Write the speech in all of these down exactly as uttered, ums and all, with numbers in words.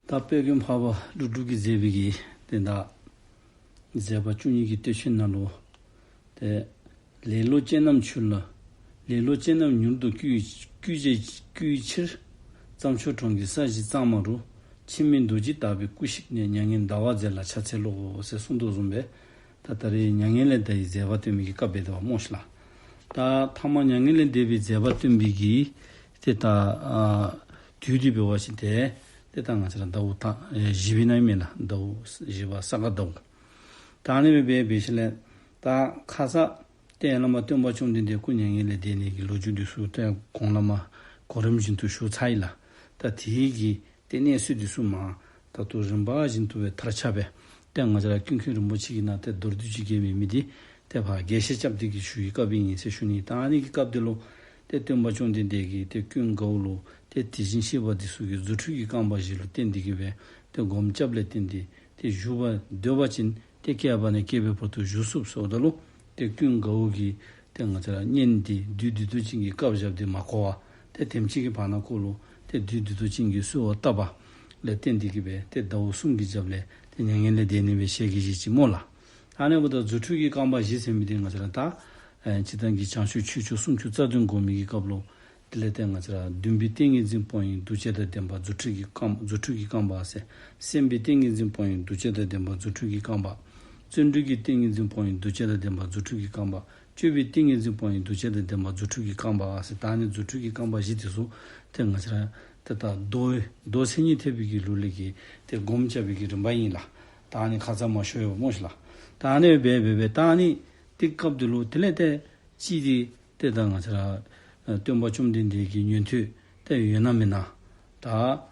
ད་དཔལ་མགོན་འཕགས་པ་ཀླུ་སྒྲུབ་ཀྱིས་མཛད་པའི་གི་དེ་ད་མཛད་པ་བཅུ་གཉིས་ཀྱི་བསྟོད་ཆེན་ནང་ལུ་ཏེ་ལེ་ལོ་ཅན་རྣམས་ཆུ་ལ། ལེ་ལོ་ཅན་རྣམས་མྱུར་དུ་བསྐུལ་བསྐུལ་བྱེད་བསྐུལ་ཕྱིར། རྩྭ་མཆོག་གྲོང་གི་ས་གཞི་གཙང་མ་རུ། འཆི་མེད་རྡོ་རྗེ་ལྟ་བུའི་སྐུ་གཤེགས་ནས། མྱ་ངན་འདའ་བར་མཛད་ལ་ཕྱག་འཚལ་ལོ་ཟེར་གསུངས་དོ་བཟུམ་སྦེ། ད་ད་རེས་མྱ་ངན་ལས་འདའ་བའི་མཛད་པ་སྟོན་པའི་གི་སྐབས་འབད་དོ་བ་སྨོ་ཤིག་ལགས། ད་ཐ་མ་མྱ་ངན་ལས་འདའ་བའི་མཛད་པ་སྟོན་པའི་གི་ཏེ་ད་ཨ་དུས་འདི་འབད་བ་ཅིན་ཏེ་ཏེ་ད་ང་བཅས་ར་ཟླཝ་ད་ཨེ་བཞི་པའི་ནང་ཨིན་མས་ལགས། ཟླཝ་བཞི་པ་ས་ག་ཟླཝ། ད་ཨ་ནི་སྦེ་འབད་འབད་ཞིནམ་ལས་ད་ཁ་ཙ་ཏེ་ཡར་ལས་མར་སྟོན་པ་བཅོམ་ལྡན་འདས་སྐུ་མྱ་ངན་ལས་འདས་ནི་གི་ལོ་རྒྱུས་འདི་ཚུ་ཏེ་གོང་ལས་མར་གོ་རིམ་བཞིན་དུ་ཞུ་ཚར་ཡི་ལགས། ད་དེ་གི་ཏེ་གནས་ཚུལ་འདི་ཚུ་མར་ད་ལྟོ་རིམ་པ་བཞིན་དུ་སྦེ་མཐར་ཆགས་སྦེ་ཏེ་ང་བཅས་ར་ཀུན་མཁྱེན་རིན་པོ་ཆེ་གི་ནང་ཏེ་མདོར་བསྡུས་ཅིག་གི་མེད་མི་འདི་ཏེ་ཕར་རྒྱས་བཤད་རྐྱབ་སྟེ་གི་ཞུ་བའི་སྐབས་ཨིན་ཟེར་ཞུ་ནི། ད་ཨ་ནི་གི་སྐབས་འདི་ལུ་ཏེ་སྟོན་པ་བཅོམ་ལྡན་འདས་ཀྱིས་ཏེ་ཀུན་དགའ་བོ་ལུ་ཏེ་དེ་བཞིན་གཤེགས་པ་འདི་ཚུ་གིས་རྫུ་འཕྲུལ་གྱི་རྐང་པ་བཞི་ལུ་བརྟེན་ཏེ་གི་སྦེ་ཏེ་སྒོམ་རྐྱབ་ལས་བརྟེན་ཏེ་ཏེ་བཞུགས་པར་འདོད་པ་ཅིན་ཏེ་བསྐལ་པ་ནས་བསྐལ་པའི་བར་དུ་བཞུགས་ཚུགས་ཟེརཝ་ད་ལུ་ཏེ་ཀུན་དགའ་བོ་གིས་ཏེ་ང་བཅས་ར་གཉེན་འདི་བདུད་སྡིག་ཏོ་ཅན་གྱིས་བཀའ་བཞག་སྟེ་མ་གོ་བར་ཏེ་དེམ་ཅིག་གི་བར་ན་ཁོ་ལུ་ཏེ་བདུད་སྡིག་ཏོ་ཅན་གྱིས་གསོལ་བ་བཏབ་པ་ལས་བརྟེན་ཏེ་གི་སྦེ་ཏེ་ཟླཝ་གསུམ་གྱི་རྒྱབ་ལས་ཏེ་མྱ་ངན་ལས་འདས་ནི་སྦེ་ཞལ་གྱིས་བཞེས་ཅི་སྨོ་ལགས། ཨ་ནི་འབདཝ་ད་རྫུ་འཕྲུལ་གྱི་རྐང་པ་བཞི་ཟེར་མི་འདི་ང་བཅས་ར་ད་ཨེ་སྤྱིར་བཏང་གི་བྱང་ཆུབ་ཆོས་མཆོག་སུམ་ཅུ་རྩ་བདུན་སྒོམ་མི་གི་སྐབས་ལུ་དེ་ལས་ཏེ་ང་བཅས་ར་བདུན་པའི་ཏིང་ངེ་འཛིན་སྤོང་བའི་གདུལ་བྱ་དང་ལྡན་པ་རྫུ་འཕྲུལ་གྱི་རྐང་རྫུ་འཕྲུལ་གྱི་རྐང་པ་ཟེར། སེམས་དཔའི་ཏིང་ངེ་འཛིན་སྤོང་བའི་གདུལ་བྱ་དང་ལྡན་པ་རྫུ་འཕྲུལ་གྱི་རྐང་པ། བརྩོན་འགྲུས་ཀྱི་ཏིང་ངེ་འཛིན་སྤོང་བའི་གདུལ་བྱ་དང་ལྡན་པ་རྫུ་འཕྲུལ་གྱི་རྐང་པ། སྤྱོད་པའི་ཏིང་ངེ་འཛིན་སྤོང་བའི་གདུལ་བྱ་དང་ལྡན་པ་རྫུ་འཕྲུལ་གྱི་རྐང་པ་ཟེར། ད་ཨ་ནི་རྫུ་འཕྲུལ་གྱི་རྐང་པ་བཞི་འདི་ཚུ་ཏེ་ང་བཅས་ར་ཏེ་ད་མདོ་མདོ་མཚན་ཉིད་ཐེག་པའི་གི་ལུགས་ལས་ཀྱི་ཏེ་སྒོམ་རྐྱབ་པའི་གི་རིམ་པ་ཨིན་ལགས། ད་ཨ་ནི་ཁ་ཙ་མར་ཞུ་ཡོདཔ་སྨོ་ཤིག་ལགས། ད་ཨ་ནི་སྦེ་འབད་འབད་ད་ཨ་ནི་ཏེ་སྐབས་འདི་ལུ་དེ་ལས་ཏེ་ཅིག་འདི་ཏེ་ད་ང་བཅས་ར་ཨ་སྟོན་པ་བཅོམ་ལྡན་འདས་ཀྱི་ཉན་ཐོས་ཏེ་ཡོད་ན་མེད་ན། ད་ཨ་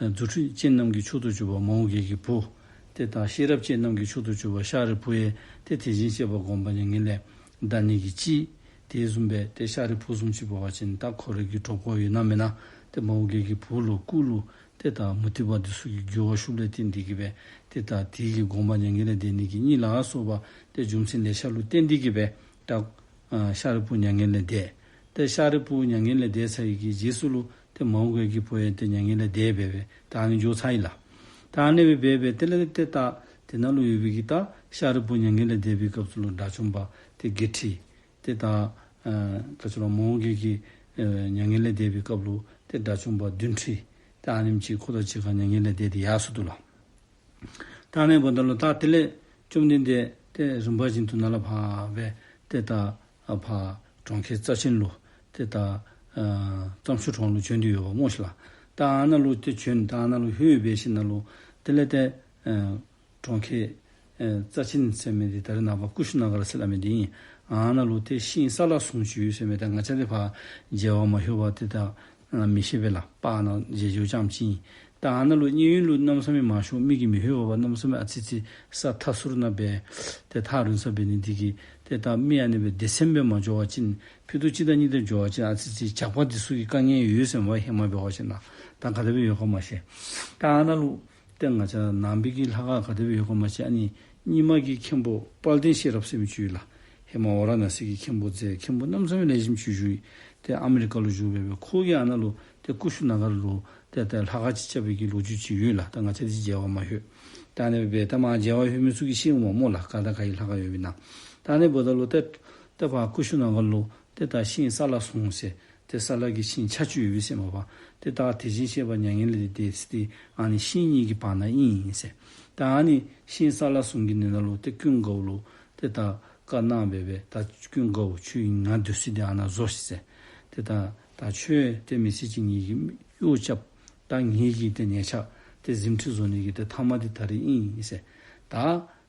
རྫུ་འཕྲུལ་ཅན་རྣམས་ཀྱི་མཆོག་ཏུ་གྱུར་པ་མོའུ་འགལ་གྱི་བུ། ཏེ་ད་ཤེས་རབ་ཅན་རྣམས་ཀྱི་མཆོག་ཏུ་གྱུར་པ་ཤཱ་རིའི་བུ་ཡང་ཏེ་དེ་བཞིན་གཤེགས་པ་སྒོམ་པ་མྱ་ངན་ལས་འདའ་ནི་གི་ཅིག། དེ་བཟུམ་སྦེ་ཏེ་ཤཱ་རིའི་བུ་བཟུམ་ཅིག་འབད་བ་ཅིན་ད་ཁོ་རའི་གི་གྲོགས་པོ་ཡོད་ན་མེད་ན་ཏེ་མོའུ་འགལ་གྱི་བུ་ལུ་སྐུ་ལུ་ཏེ་ད་མུ་སྟེགས་པ་འདི་ཚུ་གིས་འགྱུར་བ་ཞུགས་ལས་བརྟེན་ཏེ་གི་སྦེ་ཏེ་ད་དེ་གི་སྒོམ་པ་མྱ་ངན་ལས་འདའ་ནི་གི་གཉིད་ལ་སོགས་པ་ཏེ་རྒྱུ་མཚན་ལེ་ཤ་ལུ་བརྟེན་ཏེ་གི་སྦེ་ད་ཨ་ཤཱ་རིའི་བུ་མྱ་ངན་ལས་འདས། ཏེ་ཤཱ་རིའི་བུ་མྱ་ངན་ལས་འདས་ཚར་བའི་གི་རྗེས་སུ་ལུ་ཏེ་མོའུ་འགལ་གྱི་བུ་ཡང་ཏེ་མྱ་ངན་ལས་འདས་འབད་འབད་ད་ཨ་ནི་འགྱོ་ཚར་ཡི་ལགས། ད་ཨ་ནི་སྦེ་འབད་འབད་དེ་ལས་ཏེ་ད་དེ་ནང་ལུ་ཡོད་པའི་གི་ད་ཤཱ་རིའི་བུ་མྱ་ངན་ལས་འདས་པའི་སྐབས་སུ་ལུ་དགྲ་བཅོམ་པ་ཏེ་བརྒྱད་ཁྲི་ཏེ་ད་ཨ་ག་ཅི་ལོ་མོའུ་འགལ་གྱི་ཨ་མྱ་ངན་ལས་འདས་པའི་སྐབས་ལུ་ཏེ་དགྲ་བཅོམ་པ་བདུན་ཁྲི་ཏེ་ཨ་ནེམ་ཅིག་ཁོ་དང་གཅིག་ཁར་མྱ་ངན་ལས་འདས་ཏེ་ཡར་སོ་ནུག་ལགས། ད་ཨ་ནི་འབདཝ་ད་ལུ་ད་དེ་ལས་བཅོམ་ལྡན་འདས་ཏེ་རིམ་པ་བཞིན་དུ་ནཱ་ལས་ཕར་སྦེ་ཏེ་ད་ཨ་ཕར་གྲོང་ཁྱེར་རྩ་ཆེན་ལུ་ཏེ་ད་ཨ་རྩྭ་མཆོག་གྲོང་ལུ་བྱོན་ཏེ་ཡོདཔ་སྨོ་ཤིག་ལགས། ད་ཨ་ནཱ་ལུ་ཏེ་བྱོན་ད་ཨ་ནཱ་ལུ་ལྷོད་འབད་ཞིནམ་ལས་དེ་ལས་ཏེ་ཨ་གྲོང་ཁྱེར་ཨ་རྩ་ཆེན་ཟེར་མི་འདི་ད་རེས་ནངས་པ་ཀུ་ཤུ་ན་ག་ར་ཟེར་སླབ་མི་འདི་ཨིན། ཨ་ནཱ་ལུ་ཏེ་ཤིང་ས་ལ་ཟུང་ཅིག་ཡོད་ཟེར་མི་ད་ང་བཅས་འདི་ཕར་མཇལ་བར་མ་ལྷོད་པར་ཏེ་ད་ཨ་མི་ཤེས་པས་ལགས། པར་ནང་མཇལ་རྒྱུ་ཙམ་ཅིག་ཨིན། ད་ཨ་ནཱ་ལུ་མཉན་ཡོད་ལུ་གནམ་མེད་ས་མེད་མང་ཤོས་མིག་གིས་མི་ལྷོད་པར་གནམ་མེད་ས་མེད་ཨ་ཙི་ཙི་ས་མཐའ་ཟུར་ནང་སྦེ་ཏེ་ཐག་རིང་ས་འབད་ནི་འདི་གིས་ཏེ་ད་མི་ཨ་ནི་སྦེ་སྡེ་ཚན་སྦེ་མ་འགྱོ་བ་ཅིན་ཕྱེད་དོ་གཅིག་དང་གཉིས་དེ་འགྱོ་བ་ཅིན་ཨ་ཙི་ཙི་ཇག་པ་འདི་ཚུ་གི་དཀའ་ངལ་ཡོད་ཟེར་མས་པ། ཧེ་མ་འབད་བ་ཅིན་ན་ད་ག་དེ་སྦེ་ཡོད་ག་མ་ཤེས། ད་ཨ་ནཱ་ལུ་ཏེ་ང་བཅས་ནང་པའི་གི་ལྷ་ཁང་ག་དེ་སྦེ་ཡོད་ག་མ་ཤེས། ཨ་ནི་རྙིང་མ་གི་མཁན་པོ་དཔལ་ལྡན་ཤེས་རབ་ཟེར་མི་ཅིག་ཡོད་ལགས། ཧེ་མ་ཝཱ་ར་ཎ་སི་གི་མཁན་པོ་མཛད་མཁན་པོ་གནམ་མེད་ས་མེད་ལེགས་ཤོམ་ཅིག་བཞུགས་ཡི། ཏེ་ཨ་མི་རི་ཀ་ལུ་བཞུགས་སྦེ་སྦེ་ཁོ་གིས་ཨ་ནཱ་ལུ་ཏེ་ཀུ་ཤུ་ན་གར་ལུ་ཏེ་ཏེ་ལྷ་ཁང་ཅིག་རྐྱབ་པའི་གི་ལོ་རྒྱུས་ཅིག་ཡོད་ལགས། ད་ང་བཅས་འདི་མཇལ་བར་མ་ལྷོད། ད་ཨ་ནི་སྦེ་ད་མར་མཇལ་བར་ལྷོད་མི་ཚུ་གིས་ཤེས་འོང་སྨོ་ལགས། ག་ད་ག་གི་ལྷ་ཁང་ཡོདཔ་ཨིན་ན། ད་ཨ་ནི་འབདཝ་ད་ལུ་ཏེ་ཏེ་ཕར་ཀུ་ཤུ་ན་གར་ལུ་ཏེ་ད་ཤིང་ས་ལ་ཟུང་ཟེར་ཏེ་ས་ལ་གི་ཤིང་ཆ་ཅིག་ཡོད་ཟེར་མས་པ། ཏེ་ད་དེ་བཞིན་གཤེགས་པ་མྱ་ངན་ལས་འདས་ཏེ་ཨ་ནི་ཤིང་གཉིས་ཀྱི་བར་ན་ཨིན་ཟེར། ད་ཨ་ནི་ཤིང་ས་ལ་ཟུང་གི་ནང་ན་ལུ་ཏེ་ཀུན་དགའ་བོ་ལུ་ཏེ་ད་བཀའ་གནང་སྦེ་སྦེ་ད་ཀུན་དགའ་བོ་ཁྱོད་ང་སྡོད་ས་འདི་ཨ་ནཱ་བཟོ་ཤིག་ཟེར། ཏེ་ད་ད་ཁྱོད་ཏེ་མི་ཚེ་གཅིག་ངེ་གི་གཡོག་རྐྱབ། ད་ངེ་གི་ཏེ་ཉེ་ཆར་ཏེ་གཟིམ་ཁྲི་བཟོ་ནི་གི་ཏེ་མཐའ་མ་འདི་ད་རིས་ཨིན་ཟེར། ད་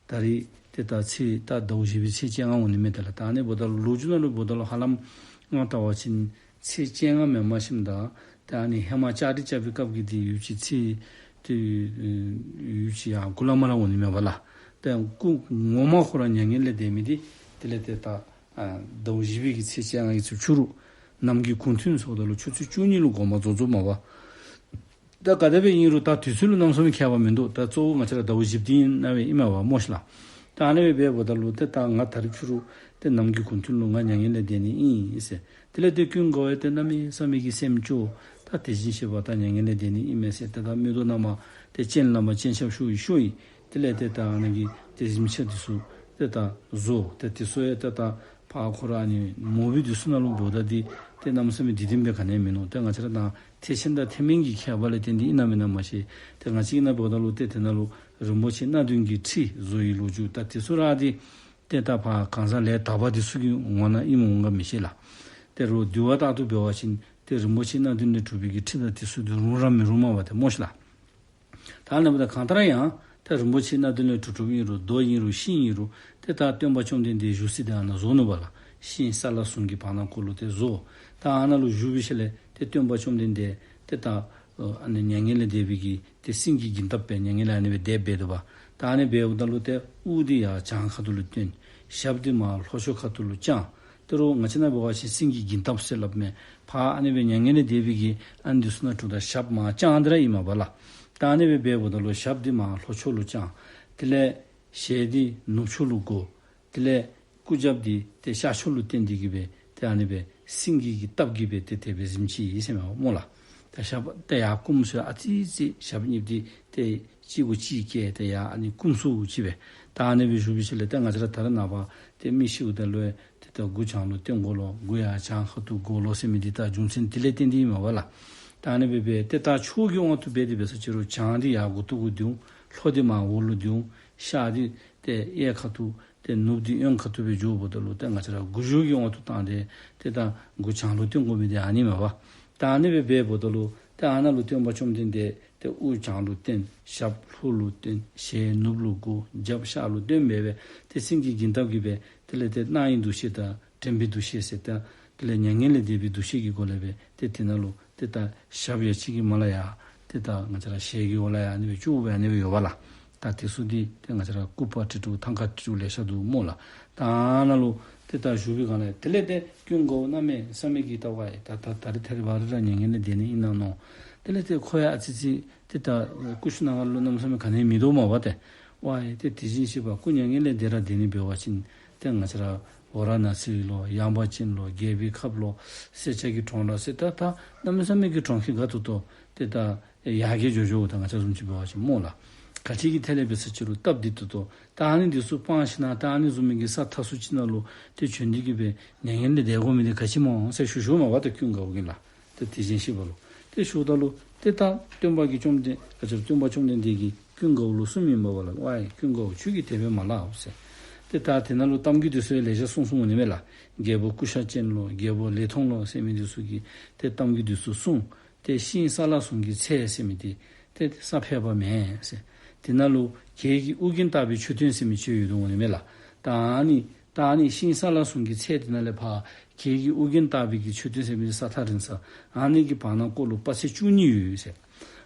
ད་རིས་ཏེ་ད་ཚེས་ད་ཟླཝ་བཞི་པའི་ཚེས་བཅོ་ལྔ་འོང་ནི་མས་ད་ལགས། ད་ཨ་ནི་འབདཝ་ད་ལུ་ལོ་རྒྱུས་ནང་ལུ་འབདཝ་ད་ལུ་ཧ་ལམ་ང་བལྟ་བ་ཅིན་ཚེས་བཅོ་ལྔ་མེན་མ་ཤེས་ད། ད་ཨ་ནི་ཧེ་མ་ལྕགས་རི་རྐྱབ་པའི་སྐབས་ཀྱི་འདི་ཡུདཔ་ཅིག་ཚེས་ཏེ་ཡུདཔ་ཅིག་ཡར་འགོ་ལས་མར་འོང་ནི་མས་པ་ལགས། ད་སྐུ་ངོ་མ་ཁོ་ར་མྱ་ངན་ལས་འདས་མི་འདི་དེ་ལས་ཏེ་ད་ཨ་ཟླཝ་བཞི་པའི་གི་ཚེས་བཅོ་ལྔ་གི་ཚེས་བཅུ་དྲུག་གནམ་གྱི་གུང་སྟོན་ཟེརཝ་ད་ལུ་ཆུ་ཚོད་བཅུ་གཉིས་ལུ་དགོངས་པ་རྫོགས་རྫོགསཔ་མས་པ། ད་ག་དེ་སྦེ་ཨིན་རུང་ད་དུས་ཚོད་ལུ་གནམ་མེད་ས་མེད་ཁྱད་པར་མིན་འདུག། ད་གཙོ་བོ་ང་བཅས་ར་ཟླཝ་བཞི་པ་འདི་ཨིན་ན་སྦེ་ཨིན་མས་པ་སྨོ་ཤིག་ལགས། ད་ཨ་ནི་སྦེ་འབདཝ་ད་ལུ་ཏེ་ད་ང་ད་རིས་ཕྱི་རུ་ཏེ་ནམ་གྱི་གུང་སྟོན་ལུ་ང་མྱ་ངན་ལས་འདས་ནི་ཨིན་ཟེར། དེ་ལས་ཏེ་ཀུན་དགའ་བོ་ཡང་ཏེ་གནམ་མེད་ས་མེད་ཀྱི་སེམས་སྐྱོ། ད་དེ་བཞིན་གཤེགས་པ་ད་མྱ་ངན་ལས་འདས་ནི་ཨིན་མས་ཟེར་ཏེ་ད་མིག་ཏོ་ནང་མར་ཏེ་སྤྱན་ལམ་པ་སྤྱན་ཆབ་ཤོར་ཡི་ཤོར་ཡི། དེ་ལས་ཏེ་ད་ཨ་ནི་གི་ཏེ་གཟིམ་ཆས་འདི་ཚུ་ཏེ་ད་བཟོ། ཏེ་དེ་ཚུ་ཡང་ཏེ་ད་ཕར་ཁོ་ར་ཨ་ནི་མོ་བི་འདི་ཚུ་ནང་ལུ་འབདཝ་ད་འདི་ཏེ་གནམ་མེད་ས་མེད་འདི་དེམ་སྦེ་ག་ནི་ཡང་མིན་ནུག། ཏེ་ང་བཅས་ར་ད་ཐེག་ཆེན་དང་ཐེག་དམན་གྱི་ཁྱད་པར་ལས་བརྟེན་ཏེ་ཨིན་ན་མེན་ན་མ་ཤེས། ཏེ་ང་བཅས་ཨིན་ན་འབདཝ་ད་ལུ་ཏེ་དེ་ནང་ལུ་རིན་པོ་ཆེ་སྣ་བདུན་གྱི་ཁྲི་བཟོ་ཡི་ལོ་རྒྱུས་ད་དེ་ཚུ་ར་འདི་ཏེ་ད་ཕར་གང་ཟག་ལས་དག་པ་འདི་ཚུ་གི་ངོ་ནང་ཨིནམ་འོང་ག་མི་ཤེས་ལགས། ཏེ་རོགས་འདུལ་བ་ལྟར་དུ་འབད་བ་ཅིན་ཏེ་རིན་པོ་ཆེ་སྣ་བདུན་ལས་གྲུབ་པའི་གི་ཁྲི་དང་དེ་ཚུ་འདི་རུང་ར་མི་རུང་མས་པ་ཏེ་སྨོ་ཤིག་ལགས། ད་ཨ་ནི་འབདཝ་ད་གང་ལྟར་ཡང་ཏེ་རིན་པོ་ཆེ་སྣ་བདུན་ལས་གྲུབ་གྲུབ་ཨིན་རུང་རྡོ་ཨིན་རུང་ཤིང་ཨིན་རུང་ཏེ་ད་སྟོན་པ་བཅོམ་ལྡན་འདས་བཞུགས་ས་འདི་ཨ་ནཱ་བཟོ་ནུག་པ་ལགས། ཤིང་ས་བླ་གཟུངས་ཀྱི་བར་ན་ཀོ་ལུ་ཏེ་བཟོ། ད་ཨ་ནཱ་ལུ་བཞུགས་པའི་ཤུལ་ལས་ཏེ་སྟོན་པ་བཅོམ་ལྡན་འདས་ཏེ་ད་ཨ་ནི་མྱ་ངན་ལས་འདས་པའི་གི་ཏེ་སེང་གེའི་རྒྱུན་བཏབ་སྦེ་མྱ་ངན་ལས་ཨ་ནི་སྦེ་འདས་འབད་དོ་པ། ད་ཨ་ནི་འབདཝ་ད་ལུ་ཏེ་དབུ་འདི་ཡར་བྱང་ཁ་ཐུག་ལུ་བསྟན། ཞབས་འདི་མར་ལྷོ་ཕྱོགས་ཁ་ཐུག་ལུ་བརྐྱང་། ཏེ་རོགས་ང་བཅས་ནང་འབད་བ་ཅིན་སེང་གེའི་རྒྱུན་བཏབ་ཟེར་སླབ་མས། ཕར་ཨ་ནི་སྦེ་མྱ་ངན་ལས་འདས་པའི་གི་ཨ་ནི་འདི་ཚུ་ནང་འཁྲུལ་ད་ཞབས་མར་བརྐྱང་འདི་ར་ཨིན་མས་པ་ལགས། ད་ཨ་ནི་སྦེ་འབདཝ་ད་ལུ་ཞབས་འདི་མར་ལྷོ་ཕྱོགས་ལུ་བརྐྱང་། དེ་ལས་ཞལ་འདི་ནུབ་ཕྱོགས་ལུ་བགོ། དེ་ལས་སྐུ་རྒྱབ་འདི་ཏེ་ཤར་ཕྱོགས་ལུ་བསྟན་ཏེ་གི་སྦེ་ཏེ་ཨ་ནི་སྦེ་སེང་གེ་གི་སྟབས་ཀྱིས་སྦེ་ཏེ་དེ་སྦེ་གཟིམ་ཅི་ཟེར་མས་པ་སྨོ་ལགས། ད་ཞབས་ཏེ་ཡར་བསྐུམ་སོང་ཨ་ཙི་ཅིག་ཞབས་གཉིས་འདི་ཏེ་གཅིག་གུ་གཅིག་བཀལ་ཏེ་ཡར་ཨ་ནི་བསྐུམ་སོང་ཅིག་སྦེ། ད་ཨ་ནི་སྦེ་བཞུགས་པའི་ཤུལ་ལས་ཏེ་ང་བཅས་ར་ད་རེས་ནངས་པ་ཏེ་མི་ཤིཝ་ད་ལུ་ཏེ་ད་མགུ་བྱང་ལུ་བསྟན་དགོ་ལོ་མགུ་ཡར་བྱང་ཁ་ཐུག་དགོ་ལོ་ཟེར་མི་འདི་ད་རྒྱུ་མཚན་འདི་ལས་བརྟེན་ཏེ་ཨིན་མས་པ་ལགས། ད་ཨ་ནི་སྦེ་འབད་ཏེ་ད་ཕྱོགས་ཀྱི་དབང་དུ་འབད་དེ་འབད་ས་ཅི་རུང་བྱང་འདི་ཡར་མགུ་ཏོ་གུ་འདི་འོང་། ལྷོ་འདི་མར་འོག་ལུ་འདི་འོང་། ཤར་འདི་ཏེ་གཡས་ཁ་ཐུག་ཏེ་ནུབ་འདི་གཡོན་ཁ་ཐུག་སྦེ་འགྱོཝ་ད་ལུ་ཏེ་ང་བཅས་ར་མགུ་ཞབས་ཀྱི་དབང་དུ་བཏང་སྟེ་ཏེ་ད་མགུ་བྱང་ལུ་བསྟན་དགོ་མི་འདི་ཨ་ནི་མས་པ། ད་ཨ་ནི་སྦེ་འབདཝ་ད་ལུ་ཏེ་ཨ་ནཱ་ལུ་སྟོན་པ་བཅོམ་ལྡན་འདས་ཏེ་དབུ་བྱང་ལུ་བསྟན། ཞབས་ལྷོ་ལུ་བསྟན། ཞལ་ནུབ་ལུ་བགོ། རྒྱབ་ཤར་ལུ་བསྟན་སྦེ་སྦེ་ཏེ་སེང་གེའི་རྒྱུན་བཏབ་ཀྱིས་སྦེ་དེ་ལས་ཏེ་སྣང་བའི་འདུ་ཤེས་དང་དྲན་པའི་འདུ་ཤེས་ཟེར་ཏེ་དེ་ལས་མྱ་ངན་ལས་འདས་པའི་འདུ་ཤེས་ཀྱི་སྒོ་ལས་སྦེ་ཏེ་དེ་ནང་ལུ་ཏེ་ད་ཞབས་ཡ་གཅིག་གི་མར་ལས་ཡར་ཏེ་ད་ང་བཅས་ར་ཞལ་གྱི་འོག་ལས་ཡར་ཨ་ནི་སྦེ་བཅུག་སྦེ་ཨ་ནི་སྦེ་ཡོད་པ་ལགས། ད་དེ་ཚུ་འདི་ཏེ་ང་བཅས་ར་སྐུ་པར་བྲིས་འདུག། ཐང་ཀ་བྲིས་འདུག། ལེ་ཤ་འདུག་སྨོ་ལགས། ད་ཨ་ནཱ་ལུ་ཏེ་ད་བཞུགས་པའི་སྒང་ལས་དེ་ལས་ཏེ་ཀུན་དགའ་བོ་གནམ་མེད་ས་མེད་ཀྱི་ལྟ་བ་ཡི་ད་ད་ད་རེས་ཐད་རི་བ་རི་ར་མྱ་ངན་ལས་འདས་ནི་ཨིན་ན་མནོ། དེ་ལས་ཏེ་ཁོ་ཡང་ཨ་ཙི་ཙི་ཏེ་ད་ཀུ་ཤུ་ནང་ལུ་གནམ་མེད་ས་མེད་ག་ནི་མིན་འདུག་མས་པ་ཏེ། ཝའི་ཏེ་དེ་བཞིན་གཤེགས་པ་སྐུ་མྱ་ངན་ལས་འདས་ར་འདས་ནི་འབད་བ་ཅིན་ཏེ་ང་བཅས་ར་ཝ་ར་ཎ་སི་ལོ་ཡངས་པ་ཅན་ལོ་རྒྱལ་པོའི་ཁབ་ལོ་སེར་སྐྱ་གི་གྲོང་ར་ཟེར་ད་ད་གནམ་མེད་ས་མེད་ཀྱི་གྲོང་ཁྱེར་དགའ་ཏོག་ཏོ་ཏེ་ད་ཡར་རྒྱས་འགྱོ་འགྱོཝ་ད་ང་བཅས་བཟུམ་ཅིག་འབད་བ་ཅིན་སྨོ་ལགས། ག་ཅི་གི་ཐད་ལས་འབད་ས་ཅི་རུང་སྟབས་བདེ་ཏོག་ཏོ་ད་ཨ་ནི་འདི་ཚུ་སྤང་ཞིནམ་ད་ཨ་ནི་བཟུམ་མའི་གི་ས་ཐ་སུ་ཅིག་ནང་ལུ་ཏེ་བྱོན་ཏེ་གི་སྦེ་མྱ་ངན་ལས་འདས་དགོ་མི་འདི་ག་ཅི་སྨོ་ཟེར་ཞུ་ཞུཝ་མས་པ་ཏེ་ཀུན་དགའ་བོ་གིས་ལགས། ཏེ་དེ་བཞིན་གཤེགས་པ་ལུ་ཏེ་ཞུཝ་ད་ལུ་ཏེ་ད་སྟོན་པ་གིས་བཅོམ་ལྡན་ཨ་ཅེ་སྟོན་པ་བཅོམ་ལྡན་འདས་ཀྱིས་ཀུན་དགའ་བོ་ལུ་གསུངམ་ཨིན་པས་པ་ལགས། ཝའི་ཀུན་དགའ་བོ་ཁྱོད་ཀྱིས་དེ་སྦེ་མ་སླབ་ཟེར། ཏེ་ད་དེ་ནང་ལུ་གཏམ་རྒྱུད་འདི་ཚུ་ལེ་ཤ་གསུངས་གསུངསམ་འོང་ནི་མས་ལགས། རྒྱལ་པོ་ཀུ་ཤ་ཅན་ལོ་རྒྱལ་པོ་ལེགས་མཐོང་ལོ་ཟེར་མི་འདི་ཚུ་གིས་ཏེ་གཏམ་རྒྱུད་འདི་ཚུ་གསུངས། ཏེ་ཤིང་ས་བླ་གཟུངས་ཀྱི་ཚལ་ཟེར་མི་འདི་ཏེ་ས་ཕལ་པ་མེན་ཟེར། དེ་ནང་ལུ་གྱད་ཀྱིས་ཨོ་རྒྱན་བཏགས་པའི་མཆོད་རྟེན་ཟེར་མི་ཅིག་ཡོདཔ་འོང་ནི་མས་ལགས། ད་ཨ་ནི་ད་ཨ་ནི་ཤིང་ས་བླ་གཟུངས་ཀྱི་ཚལ་དེ་ནང་ལས་ཕར་གྱད་ཀྱིས་ཨོ་རྒྱན་བཏགས་པའི་གི་མཆོད་རྟེན་ཟེར་མི་འདི་ས་ཐག་རིང་ས་ཨ་ནི་གི་བར་ན་ཀོ་ལུ་དཔག་ཚད་བཅུ་གཉིས་ཡོད་ཟེར།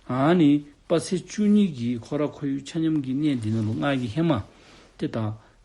ཨ་ནི་དཔག་ཚད་བཅུ་གཉིས་ཀྱི་ཁོ་ར་ཁོ་ཡུལ་ཆ་མཉམ་གྱི་གནས་འདི་ནང་ལུ་ང་གིས་ཧེ་མ་ཏེ་ད་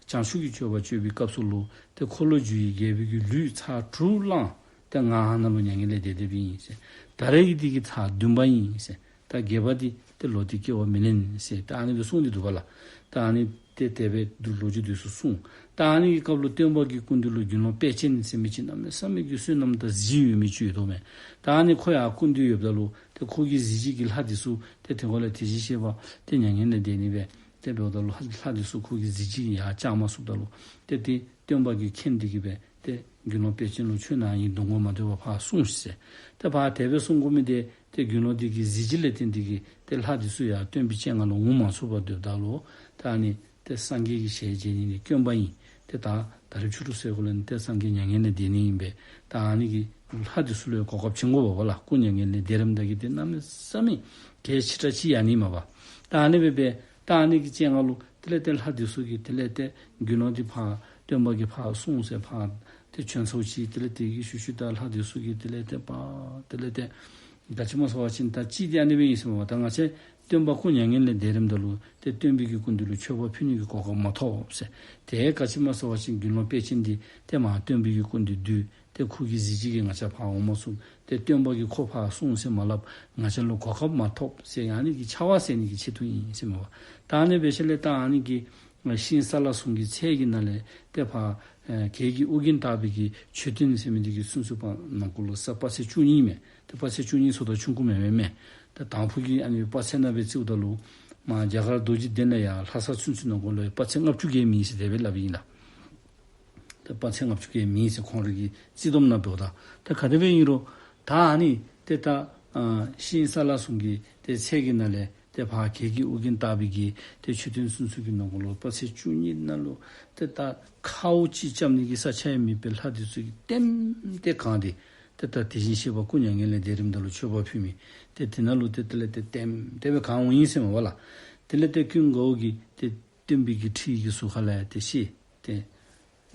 བྱང་ཆུབ་ཀྱི་སྤྱོད་པ་སྤྱོད་པའི་སྐབས་སུ་ལུ་ཏེ་འཁོར་ལོས་སྒྱུར་བའི་རྒྱལ་པོའི་གི་ལུས་ཚར་དྲུག་བླངས། ཏེ་ང་ཨ་ནཱ་ལུ་མྱ་ངན་ལས་འདས་འདསཔ་ཨིན་ཟེར། ད་རེས་ཀྱི་འདི་གིས་ཚར་བདུན་པ་ཨིན་ཟེར། ད་བརྒྱད་པ་འདི་ཏེ་ལོག་སྟེ་སྐྱེ་བ་མི་ལེན་ཟེར། ད་ཨ་ནི་སྦེ་གསུངས་ཏེ་འདུག་པ་ལགས། ད་ཨ་ནི་ཏེ་དེ་སྦེ་འདུག་ལོ་རྒྱུས་འདི་ཚུ་གསུངས། ད་ཨ་ནི་གི་སྐབས་ལུ་སྟོན་པ་གི་སྐུ་མདུན་ལུ་དགེ་སློང་དཔལ་ཅན་ཟེར་མི་ཅིག་གནམ་མེད་ས་མེད་ཀྱི་བསོད་ནམས་དང་གཟི་བརྗིད་ཡོད་མི་ཅིག་ཡོདཔ་མས། ད་ཨ་ནི་ཁོ་ཡར་སྐུ་མདུན་ཡོདཔ་ད་ལུ་ཏེ་ཁོ་གི་གཟི་བརྗིད་ཀྱིས་ལྷ་འདི་ཚུ་ཏེ་དེ་ཁར་ལས་དེ་བཞིན་གཤེགས་པ་ཏེ་མྱ་ངན་ལས་འདས་ནི་སྦེ་ཏེ་འབདཝ་ད་ལུ་ལྷ་ལྷ་འདི་ཚུ་ཁོ་གི་གཟི་བརྗིད་ཀྱིས་ཡར་བཅག་མ་ཚུགསཔ་ད་ལུ་ཏེ་ཏེ་སྟོན་པ་གིས་མཁྱེན་ཏེ་གི་སྦེ་ཏེ་དགེ་སློང་དཔལ་ཅན་ལུ་ཁྱོད་ནཱ་ཨིན་གདོང་ཁར་མ་སྡོད་པར་ཕར་སོང་ཟེར། ཏེ་ཕར་དེ་སྦེ་གསུང་དགོ་མི་འདི་ཏེ་དགེ་སློང་འདི་གི་གཟི་བརྗིད་ལས་བརྟེན་ཏེ་གི་ཏེ་ལྷ་འདི་ཚུ་ཡར་སྟོན་པའི་སྤྱན་སྔར་ལུ་འོང་མ་ཚུགས་པར་སྡོདཔ་ད་ལུ་ད་ཨ་ནི་ཏེ་སངས་རྒྱས་ཀྱི་ཞལ་མཇལ་ནི་ནི་དཀོན་པ་ཨིན། ཏེ་ད་ད་རིས་ཕྱི་རུ་ཟེར་དགོ་ལགས། ཏེ་སངས་རྒྱས་མྱ་ངན་ལས་འདས་ནི་ཨིན་པས། ད་ཨ་ནི་གི་ལྷ་འདི་ཚུ་ལུ་གོ་སྐབས་བྱིན་དགོ་པས་ལགས། སྐུ་མྱ་ངན་ལས་འདས་རནམ་ད་གི་ཏེ་གནམ་མེད་ས་མེད་གལ་ཆེ་དྲགས་ཅིག་ཨ་ནི་མས་པ། ད་ཨ་ནི་སྦེ་འབད་ད་ཨ་ནི་གི་སྤྱན་སྔར་ལུ་དེ་ལས་ཏེ་ལྷ་འདི་ཚུ་གིས་དེ་ལས་ཏེ་དགེ་སློང་འདི་ཕར་སྟོན་པ་གིས་ཕར་སོང་ཟེར་ཕར་ཏེ་བྱོན་ཚརཝ་ཅིག་དེ་ལས་དེ་གི་ཤུལ་ཤུལ་ད་ལྷ་འདི་ཚུ་གིས་དེ་ལས་ཏེ་པ་དེ་ལས་ཏེ་ག་ཅི་སྨོ་ཟེར་བ་ཅིན་ད་ཅི་འདི་ཨ་ནི་སྦེ་ཨིན་ཟེརཝ་མས་པ། ད་ང་བཅས་སྟོན་པ་སྐུ་མྱ་ངན་ལས་འདས་རནམ་ད་ལུ་ཏེ་སྟོན་པའི་གི་སྐུ་མདུན་ལུ་མཆོད་པ་ཕུལ་ནི་གི་གོ་སྐབས་མ་ཐོབ་ཟེར། ཏེ་ག་ཅི་སྨོ་ཟེར་བ་ཅིན་དགེ་སློང་དཔལ་ཅན་འདི་ཏེ་མར་སྟོན་པའི་གི་སྐུ་མདུན་བསྡུས། ཏེ་ཁོ་གི་གཟི་བརྗིད་ཀྱིས་ང་བཅས་ཕར་འོང་མ་ཚུགས། ཏེ་སྟོན་པ་གིས་ཁོ་ཕར་སོང་ཟེར་མ་སླབ། ང་བཅས་ལུ་གོ་སྐབས་མ་ཐོབ་ཟེར་ཨ་ནི་གི་ཆ་བ་སེལ་ནི་གི་ཆེད་དུ་ཨིན་ཟེར་མས་པ། ད་ཨ་ནི་སྦེ་ཞིནམ་ལས་ད་ཨ་ནི་གི་ ཤིང་ས་ལ་ཟུང་གི་ཚལ་གྱི་ནང་ལས་ཏེ་ཕར་ཨེ་གྱལ་གྱི་ཨོ་རྒྱན་བཏགས་པའི་གི་མཆོད་རྟེན་ཟེར་མི་འདི་གི་ཚུན་ཚོད་པ་ནང་འཁོད་ལུ་ས་དཔག་ཚད་བཅུ་གཉིས་མས། ཏེ་དཔག་ཚད་བཅུ་གཉིས་ཟེརཝ་ད་ཆུང་ཀུ་མེན་མས། ཏེ་དང་ཕུ་གི་ཨ་ནི་དཔག་ཚད་ནང་སྦེ་རྩིཝ་ད་ལུ་མར་རྒྱ་གར་རྡོ་རྗེ་གདན་ལས་ཡར་ལྷ་ས་ཚུན་ཚོད་ནང་འཁོད་ལུ་དཔག་ཚད་ལྔ་བཅུ་གྱལ་མེད་ཟེར་དེ་སྦེ་སླབ་ཨིན་ལགས། ཏེ་དཔག་ཚད་ལྔ་བཅུ་གྱལ་མེད་ཟེར་ཁོང་རའི་གི་རྩིས་བསྡོམས་ནང་འབདཝ་ད། ཏེ་ག་དེ་སྦེ་ཨིན་རུང་ད་ཨ་ནི་ཏེ་ད་ཨ་ཤིང་ས་ལ་ཟུང་གི་ཏེ་ཚལ་གྱི་ནང་ལས་ཏེ་ཕར་གྱལ་གྱི་ཨོ་རྒྱན་བཏགས་པའི་གི་ཏེ་མཆོད་རྟེན་ཚུན་ཚོད་ཀྱི་ནང་འཁོད་ལུ་དཔག་ཚད་བཅུ་གཉིས་ནང་ལུ་ཏེ་ད་ཁཝ་ཅིག་རྐྱབ་ནི་གི་ས་ཆ་ཡང་མེད་པར་ལྷ་འདི་ཚུ་གིས་ལྟེམ་ལྟེ་གང་སྟེ་ཏེ་ད་དེ་བཞིན་གཤེགས་པ་སྐུ་མྱ་ངན་ལས་འདས་རནམ་ད་ལུ་མཆོད་པ་ཕུལ་མི་ཏེ་དེ་ནང་ལུ་ཏེ་དེ་ལས་ཏེ་ལྟེམ་ལྟེ་སྦེ་གང་འོང་ཡི་ཟེར་མས་པ་ལགས། དེ་ལས་ཏེ་ཀུན་དགའ་བོ་གིས་ཏེ་སྟོན་པའི་གི་ཁྲི་གི་ཟུར་ཁ་ལས་ཏེ་ཤེས་ཏེ་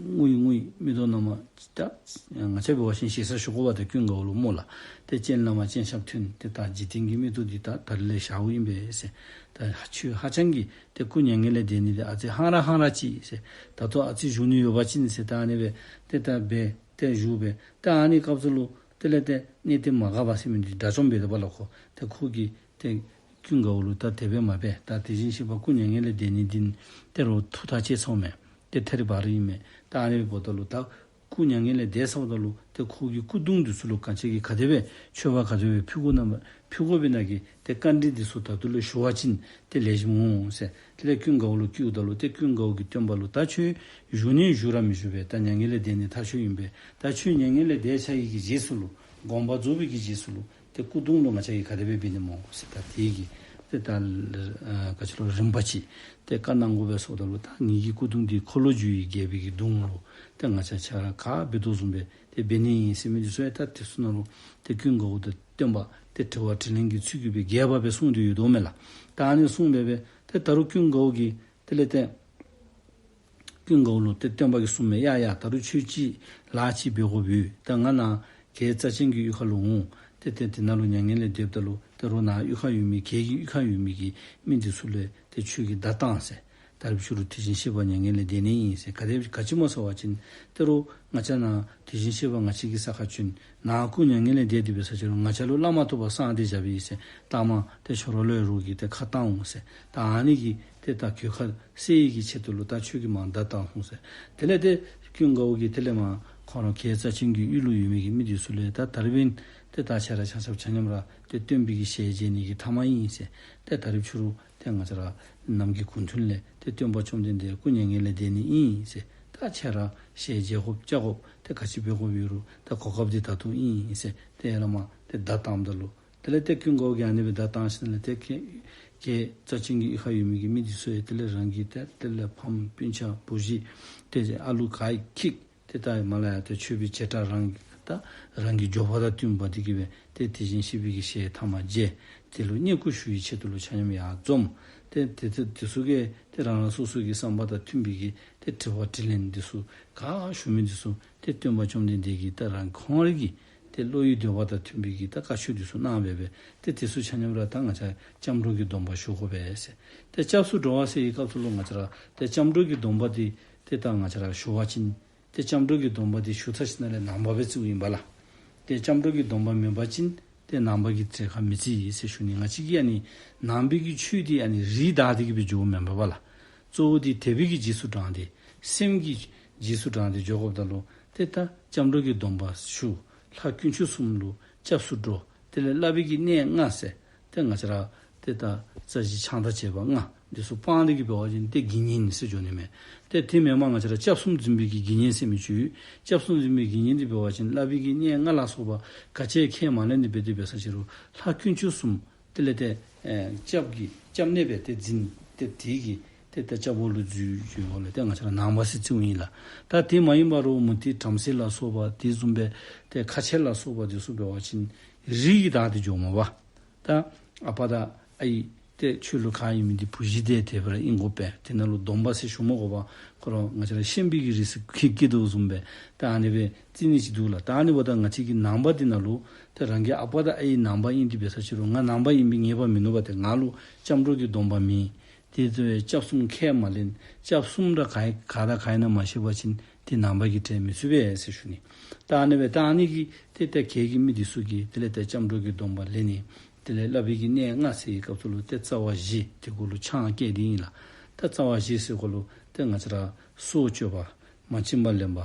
ངུ་ཡི་ངུ་ཡི་མིག་ཏོ་ནང་མར་ད་ང་བཅས་འབད་བ་ཅིན་ཞེ་ས་ཞུ་དགོ་པ་ཏེ་ཀུན་དགའ་བོ་ལུ་སྨོ་ལགས། ཏེ་སྤྱན་ལས་མར་སྤྱན་ཆབ་ཐོན་ཏེ་ད་འཇིག་རྟེན་གྱི་མིག་ཏོ་འདི་ད་ད་རིས་ལས་ཞརཝ་ཨིན་པས་ཟེར། ད་ཁྱོད་ཧ་ཅང་གི་ཏེ་སྐུ་མྱ་ངན་ལས་འདས་ནི་འདི་ཨ་ཙི་ཧང་ར་ཧང་ར་ཅིག་ཟེར། ད་ལྟོ་ཨ་ཙི་བཞུགས་ནི་ཡོད་པ་ཅིན་ཟེར། ད་ཨ་ནི་སྦེ་ཏེ་ད་འབད་ཏེ་བཞུགས་པས། ད་ཨ་ནི་སྐབས་སུ་ལུ་དེ་ལས་ཏེ་གནས་བརྟན་མ་དགའ་བ་ཟེར་མི་འདི་དགྲ་བཅོམ་འབད་དོ་པ་ལགས་ཁོ། ཏེ་ཁོ་གིས་ཏེ་ཀུན་དགའ་བོ་ལུ་ད་དེ་སྦེ་མ་འབད། ད་དེ་བཞིན་གཤེགས་པ་སྐུ་མྱ་ངན་ལས་འདས་ནི་འདི་ཏེ་རོགས་ཐུགས་ཐག་བཅད་ཚརཝ་མས། ཏེ་ཐད་རི་བ་རི་ཨིན་མས། ད་ཨ་ནི་འབདཝ་ད་ལུ་ད་སྐུ་མྱ་ངན་ལས་འདས་ཚརཝ་ད་ལུ་ཏེ་ཁོ་གི་སྐུ་གདུང་འདི་ཚུ་ལུ་ག་ཅི་གི་ག་དེ་སྦེ་མཆོད་པ་ག་དེ་སྦེ་ཕུལ་དགོ་ན་ཕུལ་དགོ་པའི་ནང་གི་ཏེ་བཀའ་འདྲི་འདི་ཚུ་ད་ལྟོ་ལས་ཞུ་བ་ཅིན་ཏེ་ལེགས་ཤོམ་འོང་ཟེར། དེ་ལས་ཀུན་དགའ་བོ་ལུ་བསྐུལཝ་ད་ལུ་ཏེ་ཀུན་དགའ་བོ་གིས་སྟོན་པ་ལུ་ད་ཁྱོད་བཞུགས་ནི་བཞུགས་ར་མི་བཞུགས་པས། ད་མྱ་ངན་ལས་འདས་ནི་ཐག་ཆོད་ཨིན་པས། ད་ཁྱོད་མྱ་ངན་ལས་འདས་ཚར་ཡི་གི་རྗེས་སུ་ལུ་དགོངས་པ་རྫོགས་པའི་གི་རྗེས་སུ་ལུ་ཏེ་སྐུ་གདུང་ལུ་ང་བཅས་ཀྱིས་ག་དེ་སྦེ་འབད་ནི་སྨོ་ཟེར། ད་དེ་གི་ཏེ་ད་ཨ་ག་ཅི་ལོ་རིམ་པ་ཅིག་ཏེ་བཀའ་གནང་དགོ་པས་ཟེརཝ་ད་ལུ་ད་ངེ་གི་སྐུ་གདུང་འདི་འཁོར་ལོས་སྒྱུར་བའི་རྒྱལ་པོའི་གི་གདུང་ལུ་ཏེ་ང་བཅས་ཆ་ར་ག་འབད་དོ་བཟུམ་སྦེ་ཏེ་འབད་ནི་ཨིན་ཟེར་མི་འདི་ཚུ་ཡང་ད་དེ་ཚུ་ནང་ལུ་ཏེ་ཀུན་དགའ་བོ་དང་སྟོན་པ་ཏེ་དྲི་བ་དྲིས་ལན་གྱི་ཚུལ་གྱིས་སྦེ་རྒྱས་པ་སྦེ་གསུངས་ཏེ་ཡོད་དོ་མས་ལགས། ད་ཨ་ནི་གསུངས་སྦེ་སྦེ་ཏེ་ད་རུང་ཀུན་དགའ་བོ་གིས་དེ་ལས་ཏེ་ཀུན་དགའ་བོ་ལུ་ཏེ་སྟོན་པ་གིས་གསུངས་མས། ཡ་ཡ་ད་རུང་ཁྱོད་ཅིག་ལཱ་ཅིག་འབད་དགོཔ་ཡོད། ད་ང་ནཱ་གྱལ་རྩ་ཅན་གྱི་གཡུས་ཁ་ལུ་འོང་། ཏེ་ཏེ་དེ་ནང་ལུ་མྱ་ངན་ལས་འདསཔ་ད་ལུ་ད་རུང་ནཱ་གཡུས་ཁར་ཡོད་མི་གྱལ་གྱི་གཡུས་ཁར་ཡོད་མི་གི་མི་འདི་ཚུ་ལུ་ཏེ་ཁྱོད་ཀྱིས་བརྡ་བཏང་ཟེར། ད་རིས་ཕྱི་རུ་དེ་བཞིན་གཤེགས་པ་མྱ་ངན་ལས་འདས་ནི་ཨིན་ཟེར། ག་དེ་ག་ཅི་སྨོ་ཟེར་བ་ཅིན་ད་རུང་ང་བཅས་ནཱ་དེ་བཞིན་གཤེགས་པ་ང་བཅས་ཀྱི་ས་ཁར་བྱོན། ནཱ་སྐུ་མྱ་ངན་ལས་འདས་ཏེ་འབད་ས་ཅིག་རུང་ང་བཅས་ལུ་བླ་མ་ཐུབ་པ་གསང་སྟེ་བཞག་པའི་ཟེར། ལྟག་མ་ཏེ་ཁྱོད་ར་ལུ་ཡང་རོགས་ཀྱིས་ཏེ་ཁ་བཏང་འོང་ཟེར། ད་ཨ་ནི་གི་ཏེ་ད་གོད་ཁ་སེལ་ནི་གི་ཆེད་དུ་ལུ་ད་ཁྱོད་ཀྱིས་མར་བརྡ་བཏང་འོང་ཟེར། དེ་ལས་ཏེ་ཀུན་དགའ་བོ་གིས་དེ་ལས་མར་ཁོང་ར་གྱལ་རྩ་ཅན་གྱི་གཡུས་ལུ་ཡོད་མི་གི་མི་འདི་ཚུ་ལུ་ད་ད་རིས་འབདན་ཏེ་ད་ཁྱེད་ར་ཆ་ཁྱབ་ཆ་མཉམ་ར་ཏེ་སྟོན་པའི་གི་ཞལ་མཇལ་ནི་གི་ཐ་མ་ཨིན་ཟེར། ཏེ་ད་རིས་ཕྱི་རུ་ཏེ་ང་བཅས་ར་གནམ་གྱི་གུང་ཐུན་ལས་ཏེ་སྟོན་པ་བཅོམ་ལྡན་འདས་སྐུ་མྱ་ངན་ལས་འདས་ནི་ཨིན་ཟེར། ད་ཁྱེད་ར་ཞལ་མཇལ་དགོཔ་བཅར་དགོཔ་ཏེ་ག་ཅི་འབད་དགོཔ་ཡོད་རུང་ད་གོ་སྐབས་འདི་ད་ལྟོ་ཨིན་ཟེར། ཏེ་ཡར་ལས་མར་ཏེ་བརྡ་བཏངམ་ད་ལུ་དེ་ལས་ཏེ་ཀུན་དགའ་བོ་གིས་ཨ་ནི་སྦེ་བརྡ་བཏང་ཞིནམ་ལས་ཏེ་གྱལ་གྱལ་རྩ་ཅན་གྱི་གཡུས་ཁར་ཡོད་མི་གི་མི་འདི་ཚུ་ཡང་དེ་ལས་རང་གི་ཏེ་དེ་ལས་ཕམ་སྤུན་ཆ་བུ་གཞི་ཏེ་ཨ་ལུ་ག་ཡང་འཁྱིད། ཏེ་ད་མར་ལས་ཡར་ཏེ་མཆོད་པའི་བྱེ་བྲག་རང་གི་ད་རང་གི་འབྱོར་པ་དང་བསྟུན་པ་འདི་གིས་སྦེ་ཏེ་དེ་བཞིན་གཤེགས་པའི་གི་ཞལ་ཐ་མ་མཇལ། དེ་ལུ་བསྙེན་བཀུར་ཞུ་བའི་ཆེད་དུ་ལུ་ཆ་མཉམ་ཡར་འཛོམས། ཏེ་དེ་དེ་དེ་ཚུ་གིས་ཏེ་རང་རང་སོ་སོ་གི་བསམ་པ་དང་མཐུན་པའི་གི་ཏེ་དྲི་བ་དྲིས་ལན་འདི་ཚུ་ག་ཞུ་མི་འདི་ཚུ་ཏེ་སྟོན་པ་བཅོམ་ལྡན་འདས་ཀྱིས་ད་རང་ཁོང་རའི་གི་ཏེ་བློ་ཡི་འདོད་པ་དང་མཐུན་པའི་གི་ད་བཀའ་ཆོས་འདི་ཚུ་གནང་སྦེ་སྦེ་ཏེ་དེ་ཚུ་ཆ་མཉམ་ར་ད་ང་བཅས་སྐྱབས་འགྲོ་གི་སྡོམ་པ་ཞུ་དགོ་པས་ཟེར། ཏེ་སྐྱབས་སུ་འགྲོ་བ་ཟེར་བའི་སྐབས་སུ་ལུ་ང་བཅས་ར་ཏེ་སྐྱབས་འགྲོ་གི་སྡོམ་པ་འདི་ཏེ་ད་ང་བཅས་ར་ཞུ་བ་ཅིན་ཏེ་སྐྱབས་འགྲོ་གི་སྡོམ་པ་འདི་ཞུ་ཚར་ཞིནམ་ལས་ནང་པ་སྦེ་བརྩིཝ་ཨིན་པས་ལགས། ཏེ་སྐྱབས་འགྲོ་གི་སྡོམ་པ་མེན་པ་ཅིན་ཏེ་ནང་པ་གི་གྲལ་ཁར་མི་བརྩི་ཡི་ཟེར་ཞུ་ནི། ང་བཅས་ཀྱི་ཨ་ནི་ནང་པའི་གི་ཆོས་འདི་ཨ་ནི་རིགས་བདག་སྟེ་གི་སྦེ་འགྱོཝ་མེན་པས་ལགས། གཙོ་བོ་འདི་དད་པའི་གི་རྗེས་སུ་འབྲངས་ཏེ་སེམས་ཀྱི་རྗེས་སུ་འབྲངས་ཏེ་འགྱོ་དགོཔ་ད་ལུ་ཏེ་ད་སྐྱབས་འགྲོ་གི་སྡོམ་པ་ཞུ། ལྷ་དཀོན་མཆོག་གསུམ་ལུ་སྐྱབས་སུ་འགྲོ། དེ་ལས་བསླབ་པའི་གི་གནས་ལྔ་ཟེར། ཏེ་ང་བཅས་ར་ཏེ་ད་རྩ་བཞི་ཆང་དང་བཅས་པ་ལྔ་འདི་ཚུ་སྤང་སྟེ་གི་འབད་བ་ཅིན་ཏེ་དགེ་བསྙེན་ཟེར་འགྱོ་ནི་མས། ཏེ་དེ་མེན་པར་ང་བཅས་ར་སྐྱབས་གསུམ་འཛིན་པའི་གི་དགེ་བསྙེན་ཟེར་མི་ཅིག་ཡོད། སྐྱབས་གསུམ་འཛིན་པའི་དགེ་བསྙེན་འདི་འབད་བ་ཅིན་བསླབ་པའི་གི་གནས་ལྔ་ལ་སོགས་པ་ག་ཅི་ཁས་མ་ལེན་ཏེ་འབད་དེ་འབད་ས་ཅིག་རུང་ལྷ་དཀོན་མཆོག་གསུམ་དེ་ལས་ཏེ་ཨེ་སྐྱབས་ཀྱི་སྐྱབས་གནས་སྦེ་ཏེ་འཛིན་ཏེ་དེ་གི་ཏེ་ད་སྐྱབས་འོག་ལུ་འཛུལ་འགྱོ་བ་ལས་ཏེ་ང་བཅས་ར་ནང་པ་ཟེར་བརྩིཝ་ཨིན་ལགས། ད་དེ་མ་ཡིན་པ་རུང་མུ་སྟེགས་བྲམ་ཟེ་ལ་སོགས་པ་དེ་བཟུམ་སྦེ་ཏེ་ཁ་ཆེ་ལ་སོགས་པ་འདི་ཚུ་འབད་བ་ཅིན་རིགས་ཀྱི་བདག་སྟེ་འགྱོཝ་མས་པ། ད་ཨ་པ་དང་ཨའི་ཏེ་ཆོས་ལུ་ཁ་ཡོད་མི་འདི་བུ་གཞི་འདི་དེ་སྦེ་ར་ཨིན་དགོ་པས། དེ་ནང་ལུ་སྡོམ་པ་ཟེར་ཞུ་མི་དགོ་པས། ཁོ་ར་ང་བཅས་ར་ཤན་པའི་གི་རིགས་སུ་སྐྱེ་སྐྱེ་དོ་བཟུམ་སྦེ་ད་ཨ་ནི་སྦེ་བརྩི་ནི་ཅིག་འདུག་ལགས། ད་ཨ་ནི་འབདཝ་ད་ང་བཅས་ཀྱི་ནང་པ་འདི་ནང་ལུ་ཏེ་རང་གི་ཨ་པ་དང་ཨའི་ནང་པ་ཨིན་ཏེ་འབད་ས་ཅིག་རུང་ང་ནང་པ་ཨིན་པས་ངེས་པ་མིན་ནུག་པ། ཏེ་ང་ལུ་སྐྱབས་འགྲོ་གི་སྡོམ་པ་མེད། དེ་ཚུ་སྐྱབས་གསུམ་ཁས་མ་ལེན། སྐྱབས་གསུམ་ར་ག་ག་དང་ག་ཨིན་ན་མ་ཤེས་པ་ཅིན་དེ་ནང་པ་གི་གྲལ་མི་ཚུད་པས་ཟེར་ཞུ་ནི། ད་ཨ་ནི་སྦེ་ད་ཨ་ནི་གི་ཏེ་ད་གྱལ་གྱི་མི་འདི་ཚུ་གིས་དེ་ལས་ད་སྐྱབས་འགྲོ་གི་སྡོམ་པ་ལེན་ནི། དེ་ལས་བསླབ་པའི་གི་གནས་ལྔ་ཟེར་བའི་སྐབས་སུ་ལུ་ཏེ་རྩ་བ་བཞི་དེ་གུ་ལུ་ཆང་བཀལ་ཏེ་ཨིན་ལགས། ད་རྩ་བ་བཞི་ཟེར་གོ་ལུ་ཏེ་ང་བཅས་ར་སྲོག་གཅོད་པ། མ་བྱིན་པ་ལེན་པ།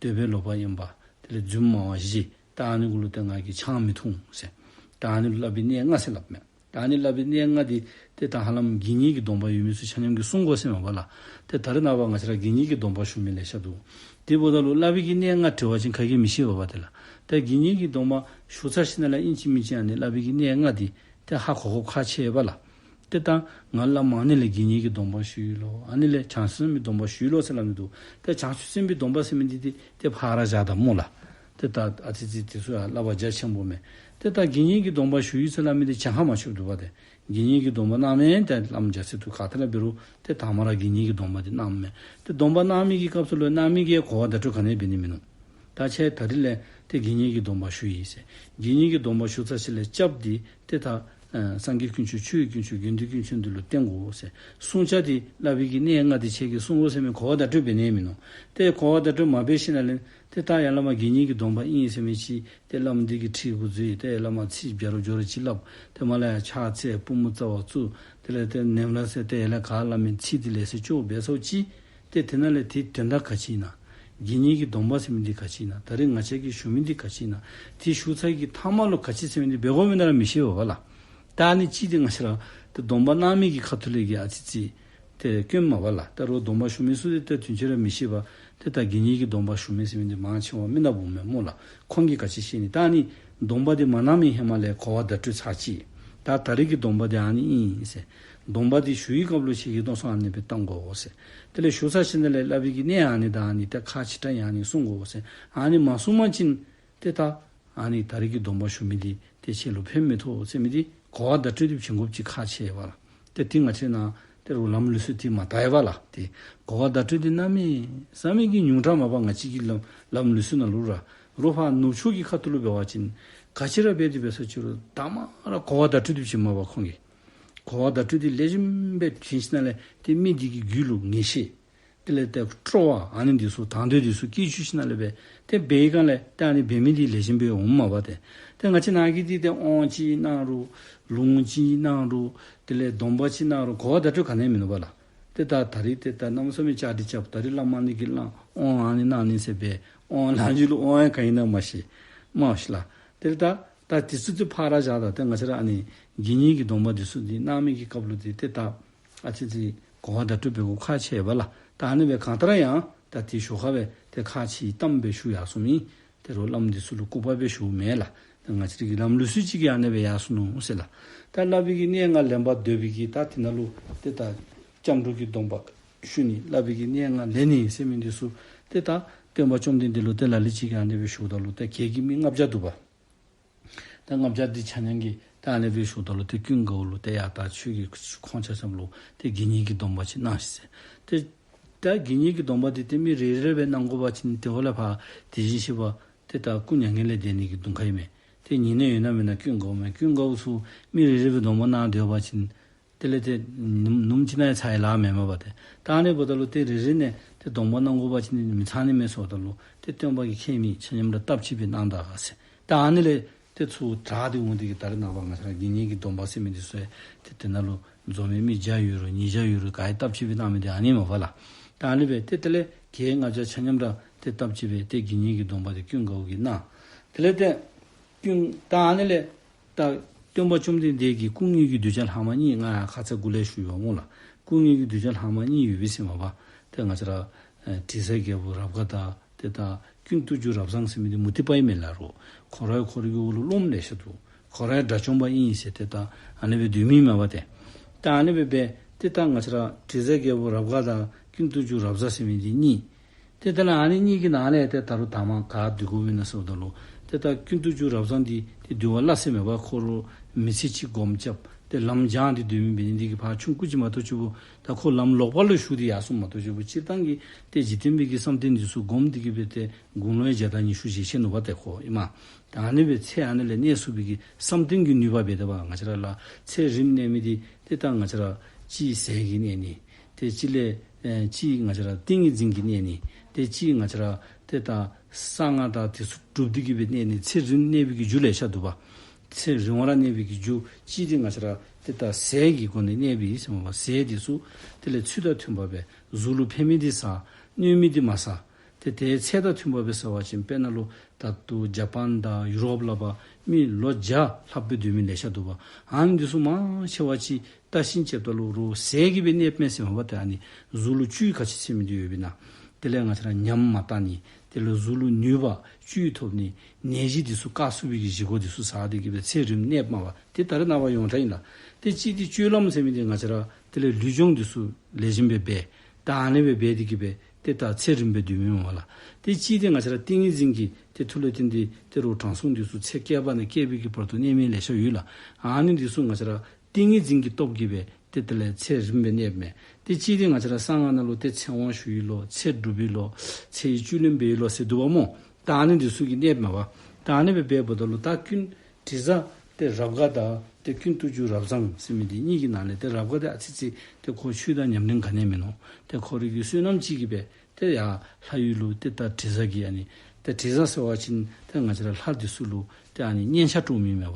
འདོད་པས་ལོག་པར་གཡེམ་པ། དེ་ལས་རྫུན་སྨྲ་བ་བཞི། ད་ཨ་ནི་གུ་ལུ་ཏེ་ང་གིས་ཆང་མི་འཐུང་ཟེར། ད་ཨ་ནི་ལུ་བསླབ་པའི་གནས་ལྔ་ཟེར་སླབ་མས། ད་ཨ་ནི་བསླབ་པའི་གནས་ལྔ་འདི་ཏེ་ད་ཧ་ལམ་དགེ་བསྙེན་གྱི་སྡོམ་པ་ཡོད་མི་ཚུ་ཆ་མཉམ་གྱིས་བསྲུང་དགོ་ཟེར་མས་པ་ལགས། ཏེ་ད་རེས་ནངས་པ་ང་བཅས་ར་དགེ་བསྙེན་གྱི་སྡོམ་པ་ཞུ་མི་ལེ་ཤ་འདུག། དེ་འབདཝ་ད་ལུ་བསླབ་པའི་གི་གནས་ལྔ་དྲི་བ་ཅིན་ག་གིས་མི་ཤེས་པས་པ་ཏེ་ལགས། ཏེ་དགེ་བསྙེན་གྱི་སྡོམ་པ་ཞུ་ཚར་ཞིནམ་ལས་ཨིན་ཅི་མིན་ཅི་ཨ་ནི་བསླབ་པའི་གི་གནས་ལྔ་འདི་ཏེ་ཧ་གོ་དགོཔ་ཁག་ཆེ་བས་ལགས། ཏེ་ད་ང་བླམ་ཨ་ནི་ལས་དགེ་བསྙེན་གྱི་སྡོམ་པ་ཞུ་ཡི་ལོ། ཨ་ནི་ལས་བྱང་ཆུབ་སེམས་དཔའི་སྡོམ་པ་ཞུ་ཡི་ལོ་ཟེར་སླབ་ནི་འདུག། ཏེ་བྱང་ཆུབ་སེམས་དཔའི་སྡོམ་པ་ཟེར་མི་འདི་ཏེ་ཏེ་ཕར་བཞག་ད་སྨོ་ལགས། ཏེ་ད་ཨ་ཙི་ཙི་དེ་ཚུ་ཡང་བསླབ་པ་རྒྱ་ཆེན་པོ་མས། ཏེ་ད་དགེ་བསྙེན་གྱི་སྡོམ་པ་ཞུ་ཡི་ཟེར་སླབ་མི་འདི་གྱངས་ཁ་མ་ཆོདཔ་འདུག་པ་ཏེ། དགེ་བསྙེན་གྱི་སྡོམ་པ་གནང་མི་ཏེ་བླམ་རྒྱལ་སྲས་དུ་ག་ཏེ་ལས་འབད་རུང་ཏེ་དང་པ་ར་དགེ་བསྙེན་གྱི་སྡོམ་པ་འདི་གནངམ་མས། ཏེ་སྡོམ་པ་གནང་མི་གི་སྐབས་སུ་ལུ་གནང་མི་གིས་གོ་བ་བརྡ་སྤྲོད་ག་ནི་འབད་ནི་མིན་ནུག། ད་ཁྱེད་ད་རིས་ལས་ཏེ་དགེ་བསྙེན་གྱི་སྡོམ་པ་ཞུ་ཡི་ཟེར། དགེ་བསྙེན་གྱི་སྡོམ་པ་ཞུ་ཚར་ཞིནམ་ལས་སྐྱབས་འདི་ཏེ་ད་ཨ་སངས་རྒྱས་དཀོན་མཆོག་ཆོས་ཀྱི་དཀོན་མཆོག་དགེ་འདུན་དཀོན་མཆོག་འདི་ལུ་བསྟེན་དགོ་ཟེར། བསྲུང་བྱ་འདི་བསླབ་པའི་གི་གནས་ལྔ་འདི་ཁྱེད་ཀྱིས་བསྲུང་དགོ་ཟེར་མི་གོ་བ་བརྡ་སྤྲོད་འབད་ནི་མིན་ནུག། ཏེ་གོ་བ་བརྡ་སྤྲོད་མ་འབད་ཞིནམ་ལས་ཏེ་ད་ཡར་ལས་མར་དགེ་བསྙེན་གྱི་སྡོམ་པ་ཨིན་ཟེར་མི་ཅིག་ཏེ་བླམ་འདི་གིས་ཁྲིད་དགོ་བཟུམ་ཏེ་ཡར་ལས་མར་ཚིག་བརྒྱ་རུ་བརྒྱ་རུ་ཅིག་སླབ། ཏེ་མར་ལས་ཡར་ཕྱག་འཚལ་པུས་མོ་ཙ་བ་བཙུགས། དེ་ལས་ཏེ་ནེམ་ལ་ཟེར་ཏེ་ཡར་ལས་ག་སླབ་མི་ཚིག་འདི་ལེ་ཤ་ཅིག་འབད་སོ་ཅི། ཏེ་དེ་ནང་ལས་དེ་དོན་དག་ག་ཅི་ཨིན་ན། དགེ་བསྙེན་གྱི་སྡོམ་པ་ཟེར་མི་འདི་ག་ཅི་ཨིན་ན། ད་རིས་ང་བཅས་ཀྱིས་ཞུ་མི་འདི་ག་ཅི་ཨིན་ན། དེ་ཞུ་ཚར་གྱི་མཐའ་མ་ལུ་ག་ཅི་ཟེར་མི་འདི་འབད་དགོ་མེན་ན་ར་མི་ཤེས་པས་པ་ལགས། ད་ཨ་ནི་ཅིག་འདི་ང་བཅས་ར་ཏེ་སྡོམ་པ་གནང་མི་གི་ཁ་ཐུག་ལས་ཀྱི་ཨ་ཙི་ཙི་ཏེ་སྐྱོནམ་མས་པ་ལགས། ད་རུང་སྡོམ་པ་ཞུ་མི་ཚུ་འདི་ཏེ་དོན་ཆེན་ར་མི་ཤེས་པས། ཏེ་ད་དགེ་བསྙེན་གྱི་སྡོམ་པ་ཞུ་མི་ཟེར་མི་འདི་མང་ཆེ་བ་མི་ནགཔ་འོང་མས་སྨོ་ལགས། ཁོང་གིས་ག་ཅི་ཤེས་ནི། ད་ཨ་ནི་སྡོམ་པ་འདི་མ་གནང་མི་ཧེ་མ་ལས་གོ་བ་བརྡ་སྤྲོད་ཚར་ཅི། ད་ད་རིས་ཀྱི་སྡོམ་པ་འདི་ཨ་ནི་ཨིན་ཟེར། སྡོམ་པ་འདི་ཞུ་བའི་སྐབས་ལུ་ཁྱེད་ཀྱིས་མནོ་བསམ་ཨ་ནི་སྦེ་བཏང་དགོ་ཟེར། དེ་ལས་ཞུ་ཚར་ཞིནམ་ལས་བསླབ་པའི་གི་གནས་ཨ་ནི་དང་ཨ་ནི་ཏེ་ཁག་ཆེ་དྲགས་ཨ་ནི་བསྲུང་དགོ་ཟེར། ཨ་ནི་མ་བསྲུང་པ་ཅིན་ཏེ་ད་ཨ་ནི་ད་རིས་ཀྱི་སྡོམ་པ་ཞུ་མི་འདི་ཏེ་ཁྱེད་ལུ་ཕན་མི་ཐོགས་ཟེར་མི་འདི་གོ་བ་བརྡ་སྤྲོད་འདི་བྱིན་དགོཔ་ཅིག་ཁག་ཆེ་བས་ལགས། ཏེ་དེ་ང་བཅས་ནང་ཏེ་རུང་ལམ་ལུགས་སྲོལ་འདི་མ་དར་བས་ལགས། ཏེ་གོ་བ་བརྡ་སྤྲོད་འདི་གནམ་མེད་ས་མེད་ཀྱི་ཉུང་དྲགས་མས་པ། ང་བཅས་ཀྱི་ལམ་ལམ་ལུགས་སྲོལ་ནང་ལུ་ར། རོགས་ཕར་ནུབ་ཕྱོགས་ཀྱི་ཁ་ཐུག་ལུ་འབད་བ་ཅིན་ག་ཅི་ར་འབད་དེ་འབད་སོ་ཅི་རུང་དང་པ་ར་གོ་བ་བརྡ་སྤྲོད་འདི་བྱིནམ་མས་པ་ཁོང་གིས། གོ་བ་བརྡ་སྤྲོད་འདི་ལེགས་ཤོམ་སྦེ་བྱིན་ཞིནམ་ལས་ཏེ་མི་འདི་གི་རྒྱུད་ལུ་ངེས་ཤེས། དེ་ལས་ཏེ་སྤྲོ་བ་ཨ་ནི་འདི་ཚུ་དང་འདོད་འདི་ཚུ་སྐྱེ་བཅུག་ཞིནམ་ལས་སྦེ་ཏེ་འབད་བའི་སྒང་ལས་ཏེ་ཨ་ནི་འབད་མི་འདི་ལེགས་ཤོམ་སྦེ་འོངམ་མས་པ་ཏེ། ཏེ་ང་བཅས་ནང་གི་འདི་ཏེ་དབང་ཅིག་གནང་རུང་ལུང་ཅིག་གནང་རུང་དེ་ལས་སྡོམ་པ་ཅིག་གནང་རུང་གོ་བ་བརྡ་སྤྲོད་ག་ནི་ཡང་མིན་ནུག་པ་ལགས། ཏེ་ད་ད་རིས་ཏེ་ད་གནམ་མེད་ས་མེད་བཅའ་སྒྲིག་རྐྱབ། ད་རིས་བླ་མ་ཨ་ནི་གིས་བླང་དབང་ཨ་ནི་གནང་ནི་ཟེར་སྦེ་དབང་ལག་འཇུ་ལུ་དབང་ཡང་ག་ཨིན་ན་མ་ཤེས་མས་ཤིག་ལགས། ཏེ་ད་ད་དེ་ཚུ་ཏེ་ཕར་བཞག་ད་ཏེ་ང་བཅས་ར་ཨ་ནི་དགེ་བསྙེན་གྱི་སྡོམ་པ་འདི་ཚུ་འདི་གནང་མི་གི་སྐབས་ལུ་འདི་ཏེ་ད་ཨ་ཙི་ཙི་གོ་བ་བརྡ་སྤྲོད་འབད་དགོཔ་ཁག་ཆེ་བས་ལགས། ད་ཨ་ནི་སྦེ་གང་ལྟར་ཡང་ད་དེ་ཞོར་ཁར་སྦེ་ཏེ་ཁག་ཆེ་གཏམ་སྦེ་ཞུ་ཡར་སོང་མི། ཏེ་རོགས་བླམ་འདི་ཚུ་ལུ་སྐུར་པ་སྦེ་ཞུཝ་མེན་ལགས། ཏེ་ང་བཅས་ར་གི་ལམ་ལུགས་སྲོལ་ཅིག་གིས་ཨ་ནི་སྦེ་ཡར་སོང་ནུག་ཟེར་ལགས། ད་བསླབ་པའི་གི་གནས་ལྔ་ལེན་པར་འདོད་པའི་གི་ད་དེ་ནང་ལུ་ཏེ་ད་སྐྱབས་འགྲོ་གི་སྡོམ་པ་ཞུ་ནི་བསླབ་པའི་གི་གནས་ལྔ་ལེན་ནི་ཟེར་མི་འདི་ཚུ་ཏེ་ད་སྟོན་པ་བཅོམ་ལྡན་འདས་ལུ་ཏེ་ལ་ལུ་ཅིག་གིས་ཨ་ནི་སྦེ་ཞུཝ་ད་ལུ་ཏེ་གྱལ་གྱི་མི་ལྔ་བརྒྱ་འདུག་པ། ད་ལྔ་བརྒྱ་འདི་ཆ་མཉམ་གྱིས་ད་ཨ་ནི་སྦེ་ཞུཝ་ད་ལུ་ཏེ་ཀུན་དགའ་བོ་ལུ་ཏེ་ཡ་ད་ཁྱོད་ཀྱིས་ཁོང་ཆ་ཁྱབ་ལུ་ཏེ་དགེ་བསྙེན་གྱི་སྡོམ་པ་ཅིག་གནང་ཤིག་ཟེར། ཏེ་ད་དགེ་བསྙེན་གྱི་སྡོམ་པ་འདི་ཏེ་མི་རེ་རེ་སྦེ་གནང་དགོ་པ་ཅིན་ཏེ་འོ་ལས་ཕར་དེ་བཞིན་གཤེགས་པ་ཏེ་ད་སྐུ་མྱ་ངན་ལས་འདས་ནི་གི་དུང་ཁ་ཨིན་མས། ཏེ་ཉེ་གནས་ཡོད་ན་མེད་ན་ཀུན་དགའ་བོ་མས། ཀུན་དགའ་བོ་ཚུ་མི་རེ་རེ་སྦེ་སྡོམ་པ་གནང་སྡོད་པ་ཅིན་དེ་ལས་ཏེ་ནུབ་ནུབ་ཅིག་ནང་ཡང་ཚར་ཡི་ལཱ་མེན་མས་པ་ཏེ། ད་ཨ་ནི་འབདཝ་ད་ལུ་ཏེ་རེ་རེ་ནས་ཏེ་སྡོམ་པ་གནང་དགོ་པ་ཅིན་མི་ཚར་ནི་མས་ཟེརཝ་ད་ལུ་ཏེ་སྟོན་པ་གིས་མཁྱེན་མི་ཆ་མཉམ་ར་སྟབས་གཅིག་སྦེ་གནང་ད་ཟེར། ད་ཨ་ནི་ལས་ཏེ་ཚུར་དྲག་སྟེ་འོང་སྟེ་གིས་ད་རེས་ནངས་པ་ང་བཅས་ར་དགེ་བསྙེན་གྱི་སྡོམ་པ་ཟེར་མི་འདི་ཚུ་ཡང་ཏེ་དེ་ནང་ལུ་འཛོམས་མི་མི་བརྒྱ་ཡོད་རུང་ཉིས་བརྒྱ་ཡོད་རུང་ག་ཡང་སྟབས་གཅིག་སྦེ་གནང་མི་འདི་ཨ་ནི་མས་པ་ལགས། ད་ཨ་ནི་སྦེ་ཏེ་དེ་ལས་གྱལ་ལྔ་བརྒྱ་ཆ་མཉམ་ར་ཏེ་སྟབས་གཅིག་སྦེ་ཏེ་དགེ་བསྙེན་གྱི་སྡོམ་པ་འདི་ཀུན་དགའ་བོ་གིས་གནང་། དེ་ལས་ཏེ་ཀུན་ད་ཨ་ནི་ལས་ད་སྟོན་པ་བཅོམ་ལྡན་འདས་ཀྱི་སྐུ་དངོས་ཀྱི་གདུལ་བྱ་ལྷག་མ་གཉིས་ང་ཡང་ཁ་ཙ་འགོ་ལས་ཞུ་ཡི་པ་སྨོ་ལགས། སྐུ་དངོས་ཀྱི་གདུལ་བྱ་ལྷག་མ་གཉིས་ཡོད་པས་ཟེར་མས་པ། ཏེ་ང་བཅས་ར་ཨེ་དྲི་ཟའི་རྒྱལ་པོ་རབ་དགའ་དང་ཏེ་ད་ཀུན་ཏུ་རྒྱུ་རབ་བཟང་ཟེར་མི་འདི་མུ་སྟེགས་པ་ཨིན་མས་ལགས་རོ། ཁོ་ར་ཁོ་རའི་གི་འོག་ལུ་སློབ་མ་ལེ་ཤ་འདུག། ཁོ་ར་དགྲ་བཅོམ་པ་ཨིན་ཟེར་ཏེ་ད་ཨ་ནི་སྦེ་སྡོད་མི་མས་པ་ཏེ། ད་ཨ་ནི་སྦེ་འབད་ཏེ་ད་ང་བཅས་ར་དྲི་ཟའི་རྒྱལ་པོ་རབ་དགའ་དང་ཀུན་ཏུ་རྒྱུ་རབ་བཟང་ཟེར་མི་འདི་གཉིས། ཏེ་དེ་ལས་ཨ་ནི་གཉིས་ཀྱི་ནང་ལས་ཏེ་ད་རུང་དང་པ་ག་འདུལ་དགོཔ་ཨིན་ན་ཟེརཝ་ད་ལུ་ཏེ་ད་ཀུན་ཏུ་རྒྱུ་རབ་བཟང་འདི་ཏེ་འདུལ་བ་སླ་ཟེར་མས་པ། ཁོ་ར་མི་ཚེ་གཅིག་སྒོམ་རྐྱབ་སྟེ་ལམ་སྦྱངས་ཏེ་སྡོད་མི་འབད་ནི་འདི་གིས་ཕར་ཆུང་ཀུ་ཅིག་མ་གཏོགས་ཅིག་པོ་ད་ཁོ་ལམ་ལོག་པ་ལུ་ཞུགས་ཏེ་ཡར་སོངམ་མ་གཏོགས་ཅིག་པོ་སྤྱིར་བཏང་གི་ཏེ་འཇིག་རྟེན་པའི་གི་བསམ་གཏན་འདི་ཚུ་སྒོམ་སྟེ་གིས་སྦེ་ཏེ་དགུང་ལོ་ཡང་བརྒྱ་དང་ཉི་ཤུ་བཞེས་ཆི་ནུག་པ་ཏེ་ཁོ་ཨིན་མས། ད་ཨ་ནི་སྦེ་ཚེ་ཨ་ནི་ལས་གནས་ཚུགས་པའི་གི་བསམ་གཏན་གྱི་ནུས་པ་འབད་དེ་བ་ང་བཅས་ར་ལུ་ཚེ་རིངམ་གནས་མི་འདི་ཏེ་ད་ང་བཅས་ར་གཅིག་ཟས་ཀྱིས་གནས་ནི། ཏེ་གཅིག་ལས་ཨེ་གཅིག་ང་བཅས་ར་ཏིང་ངེ་འཛིན་གྱིས་གནས་ནི། ཏེ་གཅིག་ང་བཅས་ར་ཏེ་ད་གསང་སྔགས་དང་དེ་ཚུ་སྒྲུབ་སྟེ་གིས་སྦེ་གནས་ནི། ཚེ་རིངམ་གནས་པའི་གི་རྒྱུ་ལེ་ཤ་འདུག་པ། ཚེ་རིང་བ་ར་གནས་པའི་གི་རྒྱུ་གཅིག་འདི་ང་བཅས་ར་ ཏེ་ད་ཟས་ཀྱི་སྒོ་ནས་གནསཔ་ཨིན་ཟེར་མས་པ། ཟས་འདི་ཚུ་དེ་ལས་ཚུལ་དང་མཐུན་པ་སྦེ་གཟུགས་ལུ་ཕན་མི་འདི་ཟ། གནོད་མི་འདི་མ་ཟ། ཏེ་དེའི་ཚད་དང་མཐུན་པ་སྦེ་ཟ་བ་ཅིན་དཔེར་ན་ལུ་ད་ལྟོ་ཇ་པཱན་དང་ཡུ་རོབ་ལུ་འབད་མི་ལོ་བརྒྱ་ལྷགཔ་སྦེ་སྡོད་མི་ལེ་ཤ་འདུག་པ། ཨ་ནི་འདི་ཚུ་མང་ཆེ་བ་ཅིག་བལྟ་ཞིནམ་ཅིག་ད་ལུ་རོགས་ཟས་ཀྱིས་སྦེ་གནསཔ་མས་ཟེར་མས་པ། ཏེ་ཨ་ནི་གཟུགས་ལུ་བཅུད་ག་ཅི་ཚུད་མི་འདི་ཡོདཔ་ཨིན་ན། དེ་ལས་ང་བཅས་ར་ཉམས་མ་བཏང་ནི། དེ་ལས་གཟུགས་ལུ་ནུས་པ་བཅུད་ཐོབ་ནི། ནད་གཞི་འདི་ཚུ་བཀག་ཚུགས་པའི་གི་བཞེས་སྒོ་འདི་ཚུ་ཟ་སྟེ་གི་སྦེ་ཚེ་རིངམ་གནསཔ་མས་པ། ཏེ་ད་རེས་ནངས་པ་ཡོངས་གྲགས་ཨིན་ལགས། ཏེ་གཅིག་འདི་སྤྱོད་ལམ་ཟེར་མི་འདི་ང་བཅས་ར་དེ་ལས་ལུས་སྦྱོང་འདི་ཚུ་ལེགས་ཤོམ་སྦེ་འབད། ད་ཨ་ནི་སྦེ་འབད་དེ་གི་སྦེ་ཏེ་ད་ཚེ་རིངམ་སྦེ་སྡོད་མི་མས་པ་ལགས། ཏེ་གཅིག་འདི་ང་བཅས་ར་ཏིང་ངེ་འཛིན་གྱི་ཏེ་མཐུ་ལུ་བརྟེན་ཏེ་ཏེ་རོགས་དྲང་སྲོང་འདི་ཚུ་ཚེ་བསྐལ་པ་ནས་བསྐལ་པའི་གི་བར་དུ་གནས་མི་ལེ་ཤ་ཡོད་ལགས། ཨ་ནི་འདི་ཚུ་ང་བཅས་ར་ཏིང་ངེ་འཛིན་གྱི་སྟོབས་ཀྱིས་སྦེ་ཏེ་དེ་ལས་ཚེ་རིངམ་སྦེ་གནསཔ་མས། ཏེ་གཅིག་འདི་ང་བཅས་ར་གསང་སྔགས་ནང་ལུ་ཏེ་ཚེ་དབང་ཞུ་ཡི་ལོ། ཚེ་སྒྲུབ་པའི་ལོ། ཚེ་ཡི་བཅུད་ལེན་འབད་ཡི་ལོ་ཟེར་འདུག་པ་སྨོ། ད་ཨ་ནི་འདི་ཚུ་གིས་གནསཔ་མས་པ། ད་ཨ་ནི་སྦེ་འབདཝ་ད་ལུ་ད་ཀུན་དྲི་ཟ་ཏེ་རབ་དགའ་དང་ཏེ་ཀུན་ཏུ་རྒྱུ་རབ་བཟང་ཟེར་མི་འདི་གཉིས་ཀྱི་ནང་ལས་ཏེ་རབ་དགའ་འདི་ཨ་ཙི་ཙི་ཏེ་ཁོ་ཆོས་དང་ཉམས་ལེན་ག་ནི་ཡང་མིན་ནུག། ཏེ་ཁོ་རའི་གི་བསོད་ནམས་ཅིག་གིས་སྦེ་ཏེ་ཡར་ལྷ་ཡུལ་ལུ་ཏེ་ད་དྲི་ཟ་གི་ཨ་ནི་ཏེ་དྲི་ཟ་ཟེར་བ་ཅིན་ཏེ་ང་བཅས་ར་ལྷ་འདི་ཚུ་ལུ་ཏེ་ཨ་ནི་སྙན་ཆ་དཀྲོག་མི་མས་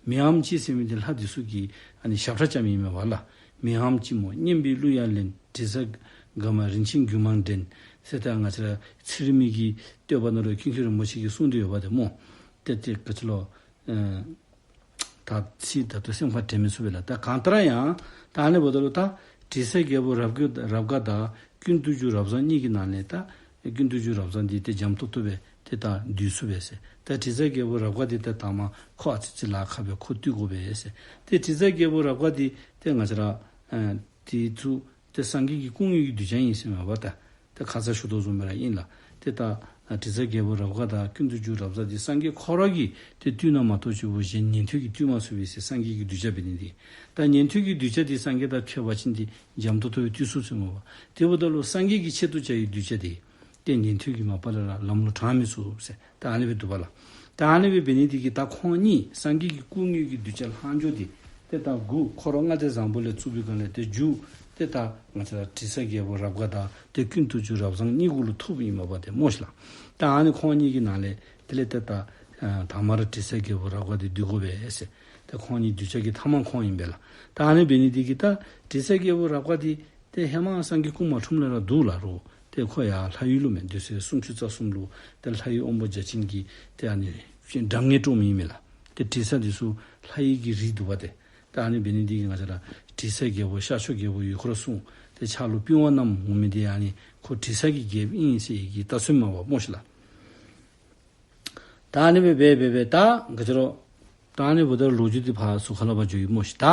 པ། མི་འམ་ཅི་ཟེར་མི་འདི་ལྷ་འདི་ཚུ་གི་ཨ་ནི་ཞབས་ཁྲ་རྐྱབ་མི་མས་པ་ལགས། མི་འམ་ཅི་སྨོ། སྙན་པའི་གླུ་ཡང་ལེན། དྲི་ཟ་དགའ་མ་རིན་ཆེན་རྒྱུད་མང་འདྲེན་ཟེར། ད་ང་བཅས་ར་ཚུལ་ཁྲིམས་ཀྱི་བསྟོད་པ་ནང་ལུ་ཀུན་མཁྱེན་རིན་པོ་ཆེ་གིས་གསུངས་ཏེ་ཡོདཔ་འདི་སྨོ། ཏེ་ཏེ་ག་ཅི་ལོ། ཨེ་ད་ཚིག་ད་ལྟོ་སེམས་ཁར་དྲན་མི་ཚུགས་པས་ལགས། ད་གང་ལྟར་ཡང་ད་ཨ་ནི་འབདཝ་ད་ལུ་ད་དྲི་ཟ་རྒྱལ་པོ་རབ་དགའ་རབ་དགའ་དང་ཀུན་ཏུ་རྒྱུ་རབ་བཟང་གཉིས་ཀྱི་ནང་ལས་ད་ཀུན་ཏུ་རྒྱུ་རབ་བཟང་འདི་ཏེ་འཇམ་ཏོང་ཏོ་སྦེ་ཏེ་ད་འདུལ་ཚུགས་པས་ཟེར། ད་དྲི་ཟ་རྒྱལ་པོ་རབ་དགའ་འདི་ཏེ་ད་མ་ཁོ་ཨ་ཙི་ཙི་ལཱ་ཁག་སྦེ་ཁོ་བཏུལ་དགོ་པས་ཟེར། ཏེ་དྲི་ཟ་རྒྱལ་པོ་རབ་དགའ་འདི་ཏེ་ང་བཅས་ར་ཨེ་འདི་ཚུ་ཏེ་སངས་རྒྱས་ཀྱི་སྐུ་དངོས་ཀྱི་གདུལ་བྱ་ཨིན་ཟེར་མས་པ། ད་ཏེ་ཁ་ཙ་ཞུ་དོ་བཟུམ་སྦེ་ར་ཨིན་ལགས། ཏེ་ད་དྲི་ཟ་རྒྱལ་པོ་རབ་དགའ་དང་ཀུན་ཏུ་རྒྱུ་རབ་བཟང་འདི་སངས་རྒྱས་ཁོ་ར་གིས་ཏེ་བཏུལ་ན་མ་གཏོགས་ཅིག་འོ་གཞན་ཉན་ཐོས་ཀྱིས་བཏུལ་མ་ཚུགས་པས་ཟེར། སངས་རྒྱས་ཀྱི་གདུལ་བྱ་འབད་ནི་འདི། ད་ཉན་ཐོས་ཀྱི་གདུལ་བྱ་འདི་སངས་རྒྱས་དང་ཕྱད་པ་ཅིན་ཏེ་འཇམ་ཏོང་ཏོ་སྦེ་བཏུལ་ཚུགས་ཟེར་མས་པ། དེ་འབདཝ་ད་ལུ་སངས་རྒྱས་ཀྱི་ཆེད་དུ་བྱ་བའི་གདུལ་བྱ་འདི་ཏེ་ཉན་ཐོས་ཀྱིས་མ་པ་ལས་ར་ལམ་ལུ་དྲངས་མི་ཚུགས་ཟེར། ད་ཨ་ནི་སྦེ་འདུག་པ་ལགས། ད་ཨ་ནི་སྦེ་འབད་ནི་འདི་གིས་ད་ཁོང་གཉིས་སངས་རྒྱས་ཀྱི་སྐུ་དངོས་ཀྱི་གདུལ་བྱ་ལྷག་འཕྲོ་འདི་ཏེ་ད་མགུ་འཁོར་ལྔ་སྡེ་བཟང་པོ་ལས་བཙུགས་པའི་སྒང་ལས་ཏེ་མཇུག་ཏེ་ད་ང་བཅས་ར་དྲི་ཟ་རྒྱལ་པོ་རབ་དགའ་དང་ཏེ་ཀུན་ཏུ་རྒྱུ་རབ་བཟང་གཉིས་གུ་ལུ་ཐུགཔ་ཨིན་མས་པ་ཏེ་སྨོ་ཤིག་ལགས། ད་ཨ་ནི་ཁོང་གཉིས་ཀྱི་ནང་ལས་དེ་ལས་ཏེ་ད་ཨ་དང་པ་ར་དྲི་ཟ་རྒྱལ་པོ་རབ་དགའ་འདི་འདུལ་དགོ་པས་ཟེར། ཏེ་ཁོང་གཉིས་གདུལ་བྱ་གི་ཐ་མ་ཁོང་ཨིན་པས་ལགས། ད་ཨ་ནི་འབད་ནི་འདི་གིས་ད་དྲི་ཟ་རྒྱལ་པོ་རབ་དགའ་འདི་ཏེ་ཧེ་མ་སངས་རྒྱས་སྐུ་མ་འཁྲུངས་ལས་ར་འདུག་ལགས་རོ། ཏེ་ཁོ་ཡར་ལྷ་ཡུལ་ལུ་མས། དུས་ཚོད་སུམ་ཅུ་རྩ་གསུམ་ལུ་ཏེ་ལྷ་ཡུལ་དབོན་པོ་བརྒྱ་བྱིན་གྱིས་ཏེ་ཨ་ནི་དགྲ་ངན་དཀྲོག་མི་ཨིན་མས་ལགས། ཏེ་དྲི་ཟ་འདི་ཚུ་ལྷ་ཡི་གི་རིགས་འདུག་པ་ཏེ། ད་ཨ་ནི་འབད་ནི་འདི་གིས་ང་བཅས་ར་དྲི་ཟ་རྒྱལ་པོ་ཤར་ཕྱོགས་རྒྱལ་པོ་ཡུལ་འཁོར་སྲུང་ཏེ་ཕྱག་ལུ་པི་ཝང་བསྣམས་འོང་མི་འདི་ཨ་ནི་ཁོ་དྲི་ཟ་གི་རྒྱལཔོ་ཨིན་ཟེར་གྱི་ལྟ་ཚུལ་མས་པ་སྨོ་ཤིག་ལགས། ད་ཨ་ནི་སྦེ་འབད་འབད་འབད་ད་ག་ཅི་རོ། ད་ཨ་ནི་འབདཝ་ད་ལོ་རྒྱུས་འདི་ཕར་ཟུར་ཁ་ལས་ཕར་འགྱོ་ཡི་སྨོ་ཤིག། ད་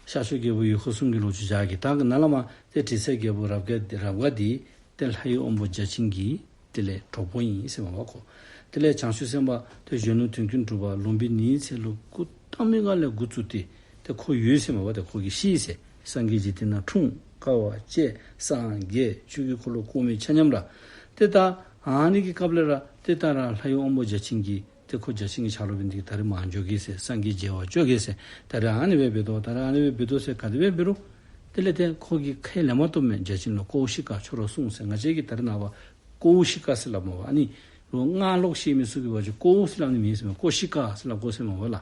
ཤར་ཕྱོགས་རྒྱལ་པོ་ཡུལ་འཁོར་སྲུང་གི་ལོ་རྒྱུས་བཞག་གེ། ད་གི་ནང་ལས་མར་ཏེ་དྲི་ཟ་རྒྱལ་པོ་རབ་དགའ་རབ་དགའ་འདི་ཏེ་ལྷ་ཡི་དབོན་པོ་བརྒྱ་བྱིན་གྱི་དེ་ལས་གྲོགས་པོ་ཨིན་ཟེར་མས་པ་ཁོ། དེ་ལས་བྱང་ཆུབ་སེམས་དཔའ་ཏེ་གཞོན་ནུ་དོན་ཀུན་གྲུབ་པ་ལུམ་བི་ནིའི་ཚལ་ལུ་སྐུ་བལྟམས་པའི་སྒང་ལས་འགོ་བཙུགས་ཏེ་ཏེ་ཁོ་ཡོད་ཟེར་མས་པ། ཏེ་ཁོ་གིས་ཤེས་ཟེར། སངས་རྒྱས་འཇིག་རྟེན་ན་འཁྲུངས། དཀའ་བ་སྤྱད། སངས་རྒྱས། ཆོས་ཀྱི་འཁོར་ལོ་བསྐོར་མི་ཆ་མཉམ་ར། ཏེ་ད་ཨ་ནི་གི་སྐབས་ལས་ར་ཏེ་ད་ར་ལྷ་ཡི་དབོན་པོ་བརྒྱ་བྱིན་གྱིས་ཏེ་ཁོ་བརྒྱ་བྱིན་གྱི་ཆ་ལུགས་འབད་ནི་འདི་གིས་ད་རེས་མར་འགྱོ་གེ་ཟེར། སངས་རྒྱས་མཇལ་བར་འགྱོ་གེ་ཟེར། ད་རེས་ཨ་ནི་སྦེ་འབད་དོ། ད་རེས་ཨ་ནི་སྦེ་འབད་དོ་ཟེར་ག་དེ་སྦེ་འབད་རུང་དེ་ལས་ཏེ་ཁོ་གིས་ཁས་ལེན་མ་བཏུབ་མས། བརྒྱ་བྱིན་ལུ་ཀོའུ་ཤི་ཀ་ཁྱོད་ར་སོང་ཟེར། ང་བཅས་ཀྱིས་ད་རེས་ནངས་པ་ཀོའུ་ཤི་ཀ་ཟེར་སླབ་མས་པ། ཨ་ནི་རོགས་སྔགས་ཀློག་ཤེས་མི་ཚུ་གིས་འབད་བ་ཅིན་ཀོའུ་ཟེར་སླབ་ནི་མེད་ཟེར་མས། ཀོའུ་ཤི་ཀ་ཟེར་སླབ་དགོ་ཟེར་མས་པ་ལགས།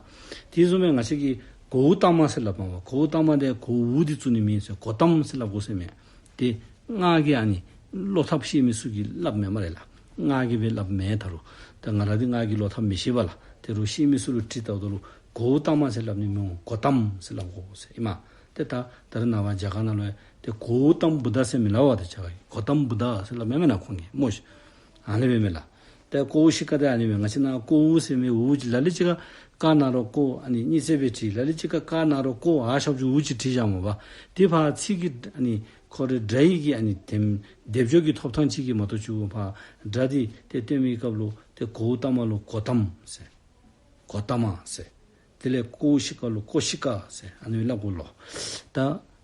དེ་བཟུམ་སྦེ་ང་བཅས་ཀྱིས་གོའུ་ཏ་མ་ཟེར་སླབ་མས་པ། གོའུ་ཏ་མ་འདི་གོའུ་འདི་བཙུགས་ནི་མེད་ཟེར། གོ་ཏམ་ཟེར་སླབ་དགོ་ཟེར་མས། ཏེ་སྔགས་ཀྱི་ཨ་ནི་སློབ་ཐབས་ཤེས་མི་ཚུ་གིས་སླབ་མས་སྨ་རེ་ལགས། སྔགས་ཀྱི་སྦེ་སླབ་མས་ད་རུང་། ད་ང་ར་འདི་སྔགས་ཀྱི་སློབ་ཐབས་མི་ཤེས་པས་ལགས། དེ་རུང་ཤེས་མི་ཚུ་ལུ་དྲི་བལྟཝ་ད་ལུ་གོའུ་ཏ་མ་ཟེར་སླབ་ནི་མི་འོང་། གོ་ཏམ་ཟེར་སླབ་དགོ་ཟེར་ཨིན་མས། ཏེ་ད་ད་རེས་ནངས་པ་རྒྱ་གར་ནང་ལུ་ཏེ་གོའུ་ཏམ་བུདྡྷ་ཟེར་མི་སླབ་པས། ཏེ་རྒྱ་གར་གོ་ཏམ་བུདྡྷ་ཟེར་སླབ་མས་མེན་ན་ཁོང་གིས་སྨོ་ཤིག། ཨ་ནི་སྦེ་མས་ལགས། ཏེ་ཀོའུ་ཤི་ཀ་འདི་ཨ་ནི་སྦེ་ང་བཅས་ནཱ་ཀོའུ་ཟེར་མི་འུ་ཅིག་ལ་ལུ་ཅིག་ཁར་ཀ་ན་རོ་ཀོ་ཨ་ནི་གཉིས་བརྩེགས་སྦེ་བྲིས། ལ་ལུ་ཅིག་ཁར་ཀ་ན་རོ་ཀོ་ཨ་ཞབས་ཀྱུ་འུ་ཅིག་བྲིས་བཞག་མས་པ། དེ་ཕར་ཚིག་གི་ཨ་ནི་ཁོ་རའི་སྒྲ་ཡི་གི་ཨ་ནི་དེམ་སྡེབ་སྦྱོར་གྱི་ཐོབ་ཐང་ཅིག་གིས་མ་གཏོགས་ཅིག་ཕར་སྒྲ་འདི་ཏེ་སྟོན་མི་སྐབས་ལུ་ཏེ་གོའུ་ཏ་མ་ལུ་གོ་ཏམ་ཟེར། གོ་ཏ་མ་ཟེར། དེ་ལས་ཀོའུ་ཤི་ཀ་ལུ་ཀོ་ཤི་ཀ་ཟེར་ཨ་ནི་སྦེ་སླབ་དགོ་ལོ། ད་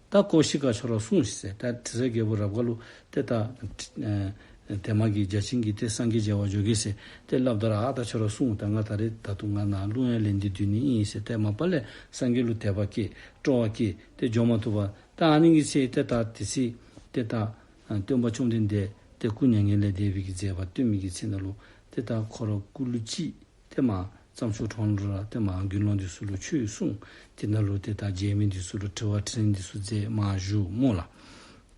ད་ཀོའུ་ཤི་ཀ་ཁྱོད་ར་སོང་ཟེར། ད་དྲི་ཟ་རྒྱལ་པོ་རབ་དགའ་ལུ་ཏེ་ད་ཨེ་དེ་མ་གི་བརྒྱ་བྱིན་གྱིས་ཏེ་སངས་རྒྱས་མཇལ་བར་འགྱོ་གེ་ཟེར་ཏེ་སླབ་ད་ར་ཨ་ད་ཁྱོད་ར་སོང་། ད་ང་ད་རེས་ད་དུང་ང་ནཱ་གླུ་དབྱངས་ལེན་ཏེ་སྡོད་ནི་ཨིན་ཟེར་ཏེ་མ་པ་ལས་སངས་རྒྱས་ལུ་དད་པ་སྐྱེས་སྤྲོ་བ་སྐྱེས་ཏེ་འགྱོ་མ་བཏུབ་པར་ད་ཨ་ནི་གི་ཚེ་ཏེ་ད་དེ་ཚེ་ཏེ་ད་ཨ་སྟོན་པ་བཅོམ་ལྡན་འདས་ཏེ་སྐུ་མྱ་ངན་ལས་འདས་པའི་གི་མཛད་པ་སྟོན་མི་གི་ཚེ་ནང་ལུ་ཏེ་ད་ཁོ་ར་སྐུ་ལུས་ཅིག་ཏེ་མར་ རྩྭ་མཆོག་གྲོང་ལུ་ར་ཏེ་མར་དགེ་སློང་འདི་ཚུ་ལུ་ཆོས་གསུངས། དེ་ནང་ལུ་ཏེ་ད་མཇལ་མི་འདི་ཚུ་ལུ་དྲི་བ་དྲིས་ལན་འདི་ཚུ་མཛད་མར་བཞུགས་སྨོ་ལགས།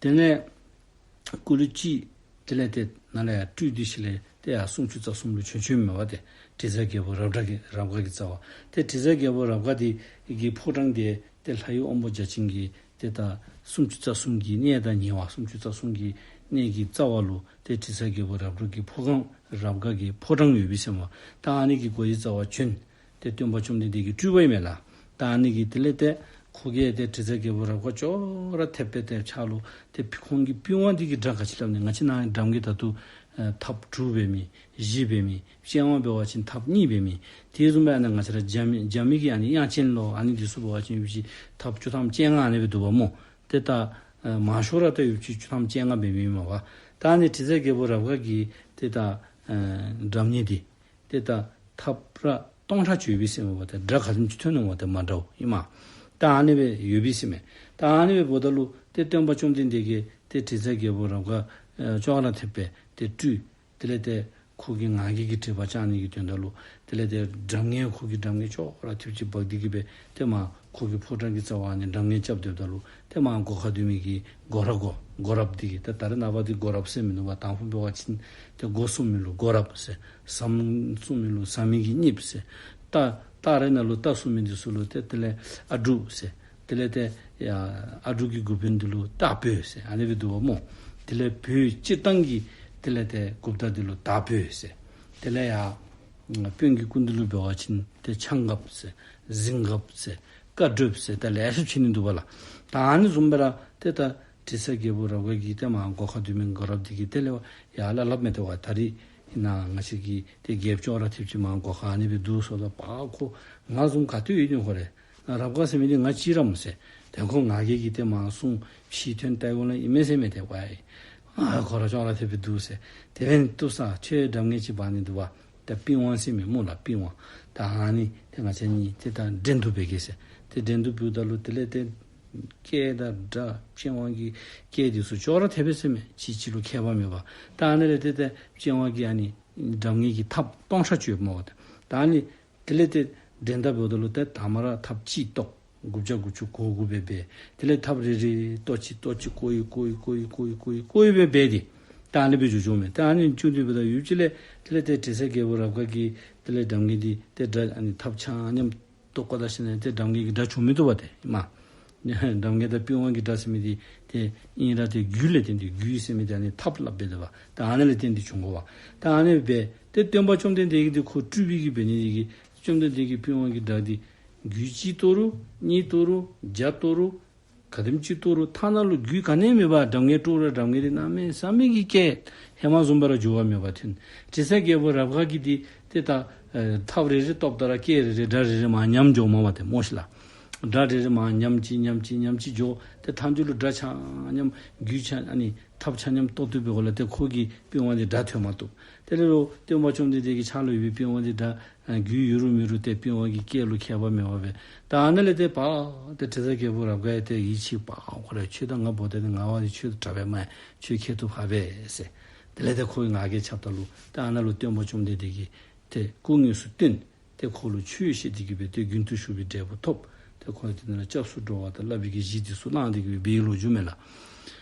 དེ་ལས་སྐུ་ལུས་ཅིག་དེ་ལས་ཏེ་ནཱ་ལས་ཡར་སྤྲུལ་ཏེ་ཞིནམ་ལས་ཏེ་ཡར་སུམ་ཅུ་རྩ་གསུམ་ལུ་བྱོན་བྱོནམ་མས་པ། ཏེ་དྲི་ཟ་རྒྱལ་པོ་རབ་སྒྲ་གི་རབ་དགའ་གི་རྩ་བ། ཏེ་དྲི་ཟ་རྒྱལ་པོ་རབ་དགའ་འདི་གི་ཕོ་བྲང་འདི་ཏེ་ལྷ་ཡུལ་དབང་པོ་བརྒྱ་བྱིན་གྱི་ཏེ་ད་སུམ་ཅུ་རྩ་གསུམ་གྱི་གནས་དང་ཉེ་བ། སུམ་ཅུ་རྩ་གསུམ་གྱི་གནས་ཀྱི་རྩ་བ་ལུ་ཏེ་དྲི་ཟ་རྒྱལ་པོ་རབ་སྒྲ་གི་ཕོ་བྲང་རབ་དགའ་གི་ཕོ་བྲང་ཡོད་པས་ཟེར་མས། ད་ཨ་ནི་གི་སྒོ་གི་རྩ་བ་བྱོན། ཏེ་སྟོན་པ་བཅོམ་ལྡན་འདས་ཀྱི་སྤྲུལ་པ་ཨིན་མས་ལགས། ད་ཨ་ནི་གིས་དེ་ལས་ཏེ་ཁོ་གིས་ཏེ་དྲི་ཟ་རྒྱལ་པོ་རབ་དགའ་ཅོག་ར་འཐདཔ་སྦེ་ཏེ་ཕྱག་ལུ་ཏེ་ཁོང་གི་པི་ཝང་འདི་གི་སྒྲ་ག་ཅི་སླབ་ནི། ང་བཅས་ནཱ་འགྲམ་གྱི་ད་ལྟོ་ཨེ་ཐགཔ་དྲུག་འབད་མི་བཞི་འབད་མི་ཅན་དབང་འབད་བ་ཅིན་ཐགཔ་གཉིས་འབད་མི། དེ་བཟུམ་སྦེ་ཨ་ནཱ་ང་བཅས་ར་རྒྱབ་མི་རྒྱབ་མི་གི་ཨ་ནི་དབྱངས་ཅན་ལོ་ཨ་ནི་འདི་ཚུ་འབད་བ་ཅིན་ཡོད་པ་ཅིན་ཐགཔ་བཅུ་ཐམ་ཅན་ལྔ་ཨ་ནི་སྦེ་འདུག་པ་སྨོ། ཏེ་ད་ཨེ་མང་ཤོས་ར་ད་ཡོད་པ་ཅིན་བཅུ་ཐམ་ཅན་ལྔ་འབད་མི་མས་པ། ད་ཨ་ནི་དྲི་ཟ་རྒྱལ་པོ་རབ་དགའ་གི་ཏེ་ད་ཨེ་སྒྲ་སྙན་འདི་ཏེ་ད་ཐགཔ་ར་སྟོང་ཕྲག་ཅིག་ཡོད་པས་ཟེར་མས་པ། ཏེ་སྒྲ་ག་དེམ་ཅིག་ཐོན་ནུག་པ་ཏེ་མ་འདྲཝ་ཨིན་མས། ད་ཨ་ནི་སྦེ་ཡོད་པས་ཟེར་མས། ད་ཨ་ནི་སྦེ་འབདཝ་ད་ལུ་ཏེ་སྟོན་པ་བཅོམ་ལྡན་འདས་ཀྱིས་ཏེ་དྲི་ཟ་རྒྱལ་པོ་རབ་དགའ་ཨེ་ཅོག་ར་འཐདཔ་སྦེ་ཏེ་སྤྲུལ། དེ་ལས་ཏེ་ཁོ་གི་ང་རྒྱལ་གྱི་དྲེགས་པ་བཅང་ནི་གི་དོན་དག་ལུ་དེ་ལས་ཏེ་སྒྲ་སྙན་ཁོ་གི་སྒྲ་སྙན་ཅོག་ར་འཐདཔ་ཅིག་འབག་སྟེ་གི་སྦེ་ཏེ་མར་ཁོ་གི་ཕོ་བྲང་གི་རྩ་བ་ཨ་ནི་སྒྲ་སྙན་རྐྱབ་སྡོདཔ་ད་ལུ་ཏེ་མར་སྒོ་ཁར་སྡོད་མི་གི་སྒོ་ར་སྒོ་སྒོ་རཔ་འདི་གིས་ཏེ་ད་རེས་ནངས་པ་འདི་སྒོ་རཔ་ཟེར་མིན་འདུག་པ། དང་ཕུ་འབད་བ་ཅིན་ཏེ་སྒོ་སྲུང་མི་ལུ་སྒོ་རཔ་ཟེར། ཟམ་སྲུང་མི་ལུ་ཟམ་མི་གི་གཉེརཔ་ཟེར། རྟ་རྟ་རེ་ནང་ལུ་རྟ་སྲུང་མི་འདི་ཚུ་ལུ་ཏེ་དེ་ལས་ཨ་འབྲུག་ཟེར། དེ་ལས་ཏེ་ཡ་ཨ་འབྲུག་གི་འགོ་དཔོན་འདི་ལུ་རྟ་བོ་ཟེར་ཨ་ནི་སྦེ་འདུག་པ་སྨོ། དེ་ལས་བོད་སྤྱིར་བཏང་གི་དེ་ལས་ཏེ་འགོ་བདག་འདི་ལུ་དར་བོ་ཟེར། དེ་ལས་ཡ་དཔོན་གྱི་སྐུ་མདུན་ལུ་འབད་བ་ཅིན་ཏེ་ཆང་རྒཔ་ཟེར། གཟིམ་རྒཔ་ཟེར། བཀའ་སྒྲུབ་ཟེར། ད་ལེ་ཤ་བྱིན་ནི་འདུག་པ་ལགས། ད་ཨ་ནི་བཟུམ་སྦེ་ར་ཏེ་ད་དྲི་ཟ་རྒྱལ་པོ་རབ་དགའ་གིས་ཏེ་མར་སྒོ་ཁར་སྡོད་མི་སྒོ་རཔ་འདི་གིས་དེ་ལས་ཡར་སླབ་སླབ་མས། ཏེ་ཝའི་ད་རིས་ཨིན་ན་ང་བཅས་ཀྱི་ཏེ་རྒྱལཔོ་ཅོག་ར་འཐདཔ་ཅིག་མར་སྒོ་ཁར་ཨ་ནི་སྦེ་འདུག་ཟེརཝ་ད་པ་ཁོ་ང་བཟུམ་ག་ཏེ་ཡོད་ནི་ཁོ་རེ། རབ་དགའ་ཟེར་མི་འདི་ང་གཅིག་ར་མས་ཟེར། ཏེ་ཁོ་ང་རྒྱལ་གྱིས་ཏེ་མར་སྲུང་ཕྱི་ཐོན་ལྟ་དགོ་ལ་ཨིན་མས་ཟེར་མས། ཏེ་ཝའི་ཨ་ཁོ་ར་ཅོག་ར་འཐདཔ་སྦེ་འདུག་ཟེར། དེ་འབདན་བཏུབ་ས། ཁྱོད་སྒྲ་སྙན་ཅིག་འབག་ནི་འདུག་པ། ད་པི་ཝང་ཟེར་མི་སྨོ་ལགས། པི་ཝང་། ད་ཨ་ནི་ཏེ་ང་བཅས་གཉིས་ཏེ་ད་འགྲན་བསྡུར་འབད་གེ་ཟེར། ཏེ་འགྲན་བསྡུར་འབདཝ་ད་ལུ་དེ་ལས་ཏེ་སྐད་དང་སྒྲ་པི་ཝང་གི་སྐད་འདི་ཚུ་ཅོག་ར་འཐད་པས་ཟེར་མས། གཅིག་གཅིག་ལུ་ཁྱད་པར་མེད་པར། ད་ཨ་ནི་ལས་ཏེ་ཏེ་པི་ཝང་གི་ཨ་ནི་སྒྲ་སྙན་གྱི་ཐགཔ་སྟོང་ཕྲག་ཅིག་ཡོདཔ་མས་པ། ད་ཨ་ནི་དེ་ལས་ཏེ་འགྲན་ཟླ་འབདཝ་ད་ལུ་ཏེ་ད་མར་ཐགཔ་གཅིག་བཏོག། དགུ་བརྒྱ་དགུ་བཅུ་གོ་དགུ་སྦེ་འབད། དེ་ལས་ཐགཔ་རེ་རེ་བཏོག་གཅིག་བཏོག་གཅིག་བཀོ་ཡི་བཀོ་ཡི་བཀོ་ཡི་བཀོ་ཡི་བཀོ་ཡི་སྦེ་འབད་དེ། ད་ཨ་ནི་སྦེ་འགྱོ་འགྱོཝ་མས། ད་ཨ་ནི་བྱུང་སྟེ་འབདཝ་ད་ཡུདཔ་ཅིག་ལས་དེ་ལས་ཏེ་དྲི་ཟ་རྒྱལ་པོ་རབ་དགའ་གིས་དེ་ལས་སྒྲ་སྙན་འདི་ཏེ་སྒྲ་ཨ་ནི་ཐགཔ་ཆ་མཉམ་བཏོག་བཀོ་ད་ཞིནམ་ལས་ཏེ་སྒྲ་སྙན་གྱི་སྒྲ་བྱུང་མི་བཏུབ་པ་ཏེ་མ། སྒྲ་སྙན་དང་པི་ཝང་གི་སྒྲ་ཟེར་མི་འདི་ཏེ་ཨིན་ར་ཏེ་རྒྱུད་ལས་བརྟེན་ཏེ་རྒྱུད་ཟེར་མི་འདི་ཨ་ནི་ཐགཔ་ལ་འབད་དེ་པ། ད་ཨ་ནི་ལས་བརྟེན་ཏེ་བྱུང་དགོ་པ། ད་ཨ་ནི་སྦེ་ཏེ་སྟོན་པ་བཅོམ་ལྡན་འདས་ཀྱིས་ཏེ་ཁོ་སྤྲུལ་པའི་གི་འབད་ནི་འདི་གིས་བཅོམ་ལྡན་འདས་ཀྱིས་པི་ཝང་གི་སྒྲ་འདི་རྒྱུད་གཅིག་བཏོག་རུང་གཉིས་བཏོག་རུང་བརྒྱ་བཏོག་རུང་ག་དེམ་ཅིག་བཏོག་རུང་ཐ་ན་ལུ་རྒྱུད་ག་ནི་མེད་པར་སྒྲ་སྙན་དཀྲོག་རུང་སྒྲ་སྙན་འདི་གནམ་མེད་ས་མེད་ཀྱི་སྐད་ཧེ་མ་བཟུམ་སྦེ་ར་འགྱུར་བ་མེད་པར་ཐོན། དྲི་ཟ་རྒྱལ་པོ་རབ་དགའ་གིས་འདི་ཏེ་ད་ཨེ་ཐགཔ་རེ་རེ་བཏོགཔ་ད་ར་སྐད་རེ་རེ་སྒྲ་རེ་རེ་མར་ཉམས་འགྱོཝ་མས་པ་ཏེ་སྨོ་ཤིག་ལགས། སྒྲ་རེ་རེ་མར་ཉམས་ཅི་ཉམས་ཅི་ཉམས་ཅི་འགྱོ། ཏེ་མཐའ་མཇུག་ལུ་སྒྲ་ཆ་མཉམ་རྒྱུད་ཆ་ཨ་ནི་ཐགཔ་ཆ་མཉམ་བཏོག་བཏོགཔ་འབདཝ་ལས་ཏེ་ཁོ་གི་པི་ཝང་འདི་སྒྲ་ཐོན་མ་བཏུབ། དེ་ལས་རོགས་སྟོན་པ་བཅོམ་ལྡན་འདས་ཀྱི་ཕྱག་ལུ་ཡོད་པའི་པི་ཝང་འདི་སྒྲ་ཨ་རྒྱུད་ཡོད་རུང་མེད་རུང་ཏེ་པི་ཝང་གི་སྐད་ལུ་ཁྱད་པར་མེད་པར་སྦེ། ད་ཨ་ནི་ལས་ཏེ་པ་ཏེ་དྲི་ཟ་རྒྱལ་པོ་རབ་དགའ་ཡང་ཏེ་ཡིད་ཆེས་པ་ཁོ་ར་ཁྱོད་དང་ང་འབོ་ཏེ་ང་བ་འདི་ཁྱོད་དང་འདྲ་བས་མ་ཁྱོད་ཁྱད་དུ་འཕགས་པས་ཟེར། དེ་ལས་ཏེ་ཁོ་གི་ང་རྒྱལ་ཁྱབ་ད་ལུ་ཏེ་ཨ་ནཱ་ལུ་སྟོན་པ་བཅོམ་ལྡན་འདས་ཀྱིས་ཏེ་སྐུ་དངོས་སུ་བསྟན། ཏེ་ཁོ་ལུ་ཆོས་བཤད་དེ་གི་སྦེ་ཏེ་རྒྱུན་དུ་ཞུགས་པའི་འབྲས་བུ་ཐོབ། ཏེ་ཁོ་ཡང་དེ་ནང་ལུ་སྐྱབས་སུ་འགྲོ་བ་དང་བསླབ་པའི་གི་གཞི་འདི་ཚུ་བླངས་ཏེ་གི་སྦེ་འབད་བའི་ལོ་རྒྱུས་མས་ལགས།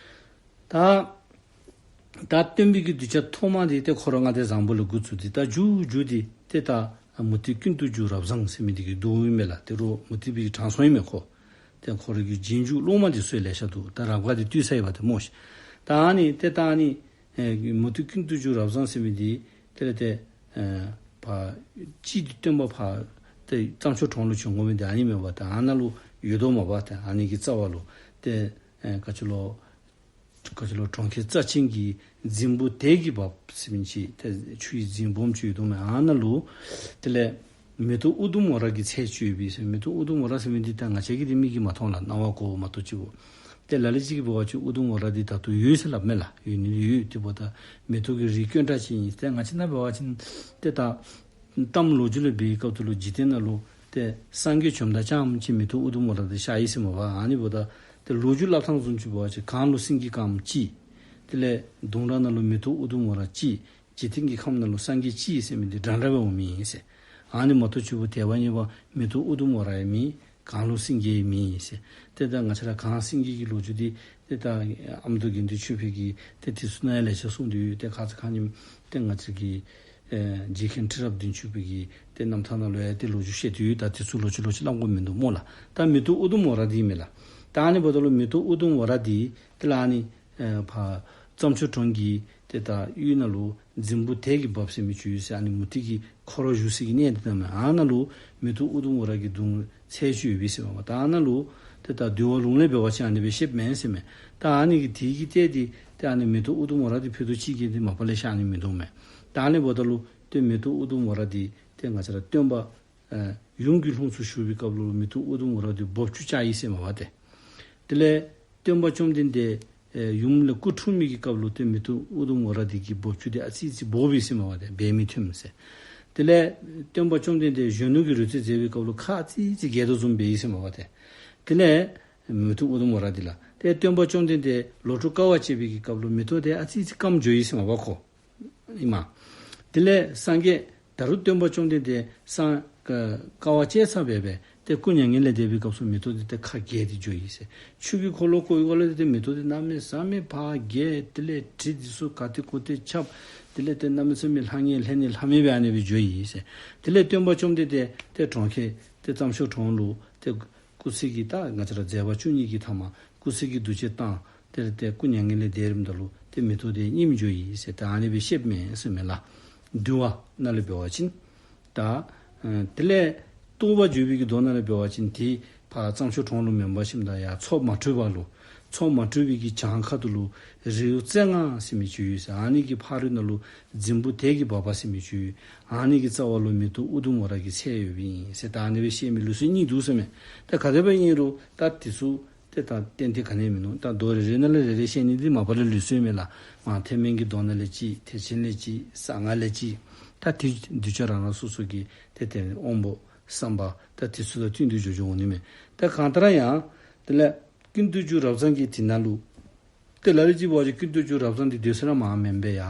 ད་ད་སྟོན་པའི་གི་གདུལ་བྱ་ཐོག་མ་འདི་ཏེ་ཁོ་ར་མངའ་སྡེ་བཟང་པོ་ལས་འགོ་བཙུགས་ཏེ་ད་མཇུག་མཇུག་འདི་ཏེ་ད་མུ་སྟེགས་ཀུན་ཏུ་རྒྱུ་རབ་བཟང་ཟེར་མི་འདི་གི་གདུང་ཨིན་མས་ལགས། ཏེ་རོགས་མུ་སྟེགས་པའི་གི་དྲང་སྲོང་ཨིན་མས་ཁོ། ཏེ་ཁོ་ར་གི་རྗེས་འཇུག་སློབ་མ་འདི་ཚུ་ལེ་ཤ་འདུག། ད་རབ་དགའ་འདི་བཏུལ་ཚར་ཡི་པ་ཏེ་སྨོ་ཤིག། ད་ཨ་ནི་ཏེ་ད་ཨ་ནི་ཨེ་མུ་སྟེགས་ཀུན་ཏུ་རྒྱུ་རབ་བཟང་ཟེར་མི་འདི་དེ་ལས་ཏེ་ཨེ་ཕར་ཅི་སྟེ་སྟོན་པ་ཕར་ཏེ་རྩྭ་མཆོག་གྲོང་ལུ་བྱོན་དགོ་མི་འདི་ཨ་ནི་མས་པ། ཏེ་ཨ་ནཱ་ལུ་ཡོད་དོ་མས་པ། ཏེ་ཨ་ནི་གི་རྩ་བ་ལུ་ཏེ་ཨེ་ག་ཅི་ལོ་ག་ཅི་ལོ་གྲོང་ཁྱེར་རྩ་ཆེན་གྱི་རྫིང་བུ་དལ་གྱིས་འབབ་ཟེར་མི་ཅིག་ཏེ་ཆུའི་རྫིང་སྦོམ་ཅིག་ཡོད་དོ་མས། ཨ་ནཱ་ལུ་དེ་ལས་མེ་ཏོག་ཨུ་དུམ་ཝ་ར་གི་ཚལ་ཅིག་ཡོད་པས་ཟེར། མེ་ཏོག་ཨུ་དུམ་ཝ་ར་ཟེར་མི་འདི་ད་ང་བཅས་ཀྱིས་འདི་མིག་གིས་མ་མཐོང་ལགས། སྣང་བ་གོ་བ་མ་གཏོགས་ཅིག་གོ། ཏེ་ལ་ལུ་ཅིག་གིས་འབད་བ་ཅིན་ཨུ་དུམ་ཝ་ར་འདི་ད་ལྟོ་ཡོད་ཟེར་སླབ་མས་ལགས། ཡོད་ནི་ཡོད། དེ་འབདཝ་ད་མེ་ཏོག་གི་རིགས་དཀོན་དྲགས་ཅིག་ཨིན། ཏེ་ང་བཅས་ནཱ་འབད་བ་ཅིན་ཏེ་ད་གཏམ་ལོ་རྒྱུས་ལུ་འབད་བའི་སྐབས་སུ་ལུ་འཇིག་རྟེན་ནང་ལུ་ཏེ་སངས་རྒྱས་བྱོནམ་ད་རྐྱངམ་ཅིག་མེ་ཏོག་ཨུ་དུམ་ཝ་ར་འདི་ཤར་ཡི་ཟེར་མས་པ། ཨ་ནི་འབདཝ་ད་ཏེ་ལོ་རྒྱུས་སླབ་ཐངས་བཟུམ་ཅིག་འབད་བ་ཅིན་གངས་ལུ་སེང་གེ་དཀརམོ་ཅིག། དེ་ལས་ལྡུམ་ར་ནང་ལུ་མེ་ཏོག་ཨུ་དུམ་ཝ་ར་ཅིག། འཇིག་རྟེན་གྱི་ཁམས་ནང་ལུ་སངས་རྒྱས་ཅིག་ཟེར་མི་འདི་འདྲན་འདྲ་སྦེ་འོང་མི་ཨིན་ཟེར། ཨ་ནི་མ་གཏོགས་ཆུ་བོ་དད་པ་གཉིས་པ་མེ་ཏོག་ཨུ་དུམ་ཝ་ར་ཡང་མེད། གངས་ལུ་སེང་གེ་ཡང་མེད་ཟེར། ཏེ་ད་ང་བཅས་ར་གངས་སེང་གེ་གི་ལོ་རྒྱུས་འདི་ཏེ་ད་ཨ་མདོ་དགེ་འདུན་ཆོས་འཕེལ་གྱིས་ཏེ་དེ་ཚུ་ནང་ཡང་ལེ་ཤ་གསུངས་ཏེ་ཡོད། ཏེ་ཁ་ཙ་ཁ་ཉིནམ་ཏེ་ང་བཅས་ཀྱི་ཨེ་རྗེ་མཁན་ཁྲི་རབས་བདུན་ཅུ་པའི་གི་ཏེ་རྣམ་ཐར་ནང་ལུ་ཡང་ཏེ་ལོ་རྒྱུས་བཤད་དེ་ཡོད། ད་དེ་ཚུ་ལོག་ཅི་ལོག་ཅི་སླབ་དགོཔ་མིན་འདུག་སྨོ་ལགས། ད་མེ་ཏོག་ཨུ་དུམ་ཝ་ར་འདི་ཨིན་མས་ལགས། ད་ཨ་ནི་འབདཝ་ད་ལུ་མེ་ཏོག་ཨུ་དུམ་ཝ་ར་འདི་ཏེ་ལགས་ཨ་ནི་ཨེ་ཕར་རྩྭ་མཆོག་གྲོང་གི་ཏེ་ད་གཡུས་ནང་ལུ་རྫིང་བུ་དད་ཀྱི་འབབ་ཟེར་མི་ཅིག་ཡོད་ཟེར། ཨ་ནི་མུ་སྟེགས་ཀྱི་འཁོར་བཞུགས་ས་གི་གནས་འདི་ད་མས། ཨ་ནཱ་ལུ་མེ་ཏོག་ཨུ་དུམ་ཝ་ར་གི་གདུང་ཚད་ཅིག་ཡོད་པས་ཟེར་མས་པ། ད་ཨ་ནཱ་ལུ་ཏེ་ད་འདུལ་བ་ལུང་ལས་འབད་བ་ཅིན་ཨ་ནི་སྦེ་བཤདཔ་མས་ཟེར་མས། ད་ཨ་ནི་གིས་དེ་གིས་བལྟས་ཏེ་ཏེ་ཨ་ནི་མེ་ཏོག་ཨུ་དུམ་ཝ་ར་འདི་ཕུད་རྡོག་གཅིག་གི་འདི་མ་པ་ལས་བཞག་ནི་མིན་འདུག་མས། ད་ཨ་ནི་འབདཝ་ད་ལུ་ཏེ་མེ་ཏོག་ཨུ་དུམ་ཝ་ར་འདི་ཏེ་ང་བཅས་ར་སྟོན་པ་ཨེ་ཡུམ་གྱི་ལྷུམས་སུ་ཞུགས་པའི་སྐབས་ལུ་མེ་ཏོག་ཨུ་དུམ་ཝ་ར་འདི་འབབ་ཆུ་བཅག་ཡི་ཟེར་མས་པ་ཏེ། དེ་ལས་སྟོན་པ་བཅོམ་ལྡན་འདས་ཨེ་ཡུམ་ལས་སྐུ་འཁྲུངས་མི་གི་སྐབས་ལུ་ཏེ་མེ་ཏོག་ཨུ་དུམ་ཝ་ར་འདི་གི་འབབ་ཆུ་འདི་ཨ་ཙི་ཙི་འབོ་བས་ཟེར་མས་པ་ཏེ། འབད་མི་ཐོནམ་ཟེར། དེ་ལས་སྟོན་པ་བཅོམ་ལྡན་འདས་གཞོན་ནུ་གི་རོལ་རྩེད་མཛད་པའི་སྐབས་ལུ་ཁ་ཨ་ཙི་ཙི་རྒྱས་དོ་བཟུམ་འབད་ཡི་ཟེར་མས་པ་ཏེ། དེ་ལས་མེ་ཏོག་ཨུ་དུམ་ཝ་ར་འདི་ལགས། ཏེ་སྟོན་པ་བཅོམ་ལྡན་འདས་ལོ་དྲུག་དཀའ་བ་སྤྱད་པའི་གི་སྐབས་ལུ་མེ་ཏོག་འདི་ཨ་ཙི་ཙི་སྐམ་འགྱོ་ཡི་ཟེར་མས་པ་ཁོ། ཨིན་མས། དེ་ལས་སངས་རྒྱས་ད་རུང་སྟོན་པ་བཅོམ་ལྡན་འདས་སངས་དཀའ་བ་སྤྱད་ཚར་བའི་སྦེ་ཏེ་སྐུ་མྱ་ངན་ལས་འདས་པའི་སྐབས་སུ་མེ་ཏོག་འདི་ཏེ་ཁ་རྒྱས་ཏེ་འགྱོ་ཡི་ཟེར། ཆུ་གི་འཁོར་ལོ་བསྐོར་བའི་སྒང་ལས་ཏེ་མེ་ཏོག་འདི་གནམ་མེད་ས་མེད་ཕར་རྒྱས། དེ་ལས་དྲི་འདི་ཚུ་ག་ཏེ་གོ་ཏེ་ཁྱབ། དེ་ལས་ཏེ་གནམ་མེད་ས་མེད་ལྷང་ངེ་ལྷང་ངེ་ལྷང་ངེ་སྦེ་ཨ་ནི་སྦེ་འགྱོ་ཡི་ཟེར། དེ་ལས་སྟོན་པ་བཅོམ་ལྡན་འདས་ཏེ་གྲོང་ཁྱེར་ཏེ་རྩྭ་མཆོག་གྲོང་ལུ་ཏེ་སྐུ་ཚེ་གི་ད་ང་བཅས་ར་མཛད་པ་བཅུ་གཉིས་ཀྱི་མཐའ་མ་སྐུ་ཚེ་གི་འདུ་བྱེད་བཏང་། དེ་ལས་ཏེ་སྐུ་མྱ་ངན་ལས་འདས་རནམ་ད་ལུ་ཏེ་མེ་ཏོག་འདི་རྙིངམ་འགྱོ་ཡི་ཟེར་ཏེ་ཨ་ནི་སྦེ་བཤདཔ་མས་ཟེར་མས་ལགས། འདུལ་བ་ནང་ལས་འབད་བ་ཅིན། ད་ཨེ་དེ་ལས་རྟོགས་པ་བརྗོད་པའི་གི་མདོ་ནང་ལས་འབད་བ་ཅིན་ཏེ་ཕར་རྩྭ་མཆོག་གྲོང་ལུ་མེན་པར་ཞིནམ་ད་ཡར་མཚོ་མ་དྲོས་པ་ལུ་མཚོ་མ་དྲོས་པའི་གི་བྱང་ཁ་ཐུག་ལུ་རི་བོ་རྩེ་ལྔ་ཟེར་མི་ཅིག་ཡོད་ཟེར། ཨ་ནི་གི་ཕ་རོལ་ནང་ལུ་རྫིང་བུ་དད་ཀྱི་འབབ་པ་ཟེར་མི་ཅིག་ཡོད། ཨ་ནི་གི་རྩ་བ་ལུ་མེ་ཏོག་ཨུ་དུམ་ཝ་ར་གི་ཚད་ཡོདཔ་ཨིན་ཟེར་ད་ཨ་ནི་སྦེ་བཤད་མི་ལུགས་སྲོལ་གཉིས་འདུག་ཟེར་མས། ད་ག་དེ་སྦེ་ཨིན་རུང་ད་དེ་ཚུ་ཏེ་ད་ཏན་ཏན་ག་ནི་ཡང་མིན་ནུག། ད་མདོ་རེ་རེ་ནང་ལས་རེ་རེ་བཤད་ནི་འདི་མ་པ་ལས་ལུགས་སྲོལ་མས་ལགས། མ་ཐེག་དམན་གྱི་མདོ་ནང་ལས་གཅིག། ཐེག་ཆེན་ལས་གཅིག། གསང་སྔགས་ལས་གཅིག། ད་དེ་གདུལ་བྱ་རང་རང་སོ་སོ་གི་ཏེ་ཏེ་དབང་པོ་བསམ་པ་ད་དེ་ཚུ་དང་བསྟུན་ཏེ་འགྱོ་འགྱོཝ་འོང་ནི་མས། ད་གང་ལྟར་ཡང་དེ་ལས་ཀུན་ཏུ་རྒྱུ་རབ་བཟང་གི་དེ་ནང་ལུ་ཏེ་ལ་ལུ་ཅིག་འབད་བ་ཅིན་ཀུན་ཏུ་རྒྱུ་རབ་བཟང་འདི་སྡོད་ས་ར་མ་མེན་པས་ཡ།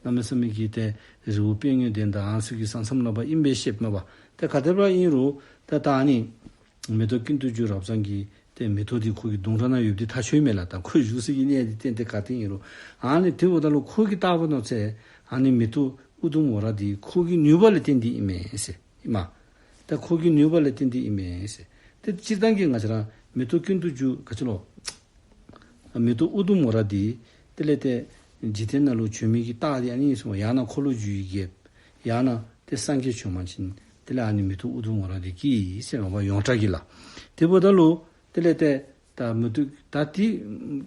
གནམ་མེད་ས་མེད་ཀྱི་ཏེ་རི་བོ་དཔལ་ངན་ལྡན་དང་ཨ་ནི་ཚུ་གི་ས་མཚམས་ནང་པ་ཨིན་པས་ཤེས་མས་པ། ཏེ་ག་དེ་སྦེ་ཨིན་རུང་ད་ད་ཨ་ནི་མེ་ཏོག་ཀུན་ཏུ་རྒྱུ་རབ་བཟང་གི་ཏེ་མེ་ཏོག་འདི་ཁོ་གི་གདུང་ར་ནང་ཡོདཔ་འདི་ཐག་ཆོད་མས་ལགས། ད་ཁོ་བཞུགས་ས་གི་གནས་འདི་ཏན་ཏན་ག་ཏེ་ཨིན་རུང་ཨ་ནི་དེ་འབདཝ་ད་ལུ་ཁོ་གིས་བལྟཝ་ད་ཚེ་ཨ་ནི་མེ་ཏོག་ཨུ་དུམ་ཝ་ར་འདི་ཁོ་གི་ནུས་པ་ལས་བརྟེན་ཏེ་ཨིན་མས་ཟེར། ཨིན་མས། ད་ཁོ་གི་ནུས་པ་ལས་བརྟེན་ཏེ་ཨིན་མས་ཟེར། ཏེ་སྤྱིར་བཏང་གི་ང་བཅས་ར་མེ་ཏོག་ཀུན་ཏུ་རྒྱུ་ག་ཅི་ལོ། མེ་ཏོག་ཨུ་དུམ་ཝ་ར་འདི་དེ་ལས་ཏེ་འཇིག་རྟེན་ནང་ལུ་བྱོན་མི་གི་རྟགས་འདི་ཨ་ནི་ཨིན་ཟེར་མས། ཡང་ན་འཁོར་ལོས་སྒྱུར་བའི་རྒྱལཔོ། ཡང་ན་ཏེ་སངས་རྒྱས་བྱོན་པ་ཅིན་དེ་ལས་ཨ་ནི་མེ་ཏོག་ཨུ་དུམ་ཝ་ར་འདི་སྐྱེ་ཡི་ཟེར་མས་པ་ཡོངས་གྲགས་ཀྱི་ལགས། དེ་འབདཝ་ད་ལུ་དེ་ལས་ཏེ་ད་མེ་ཏོག་ད་དེ་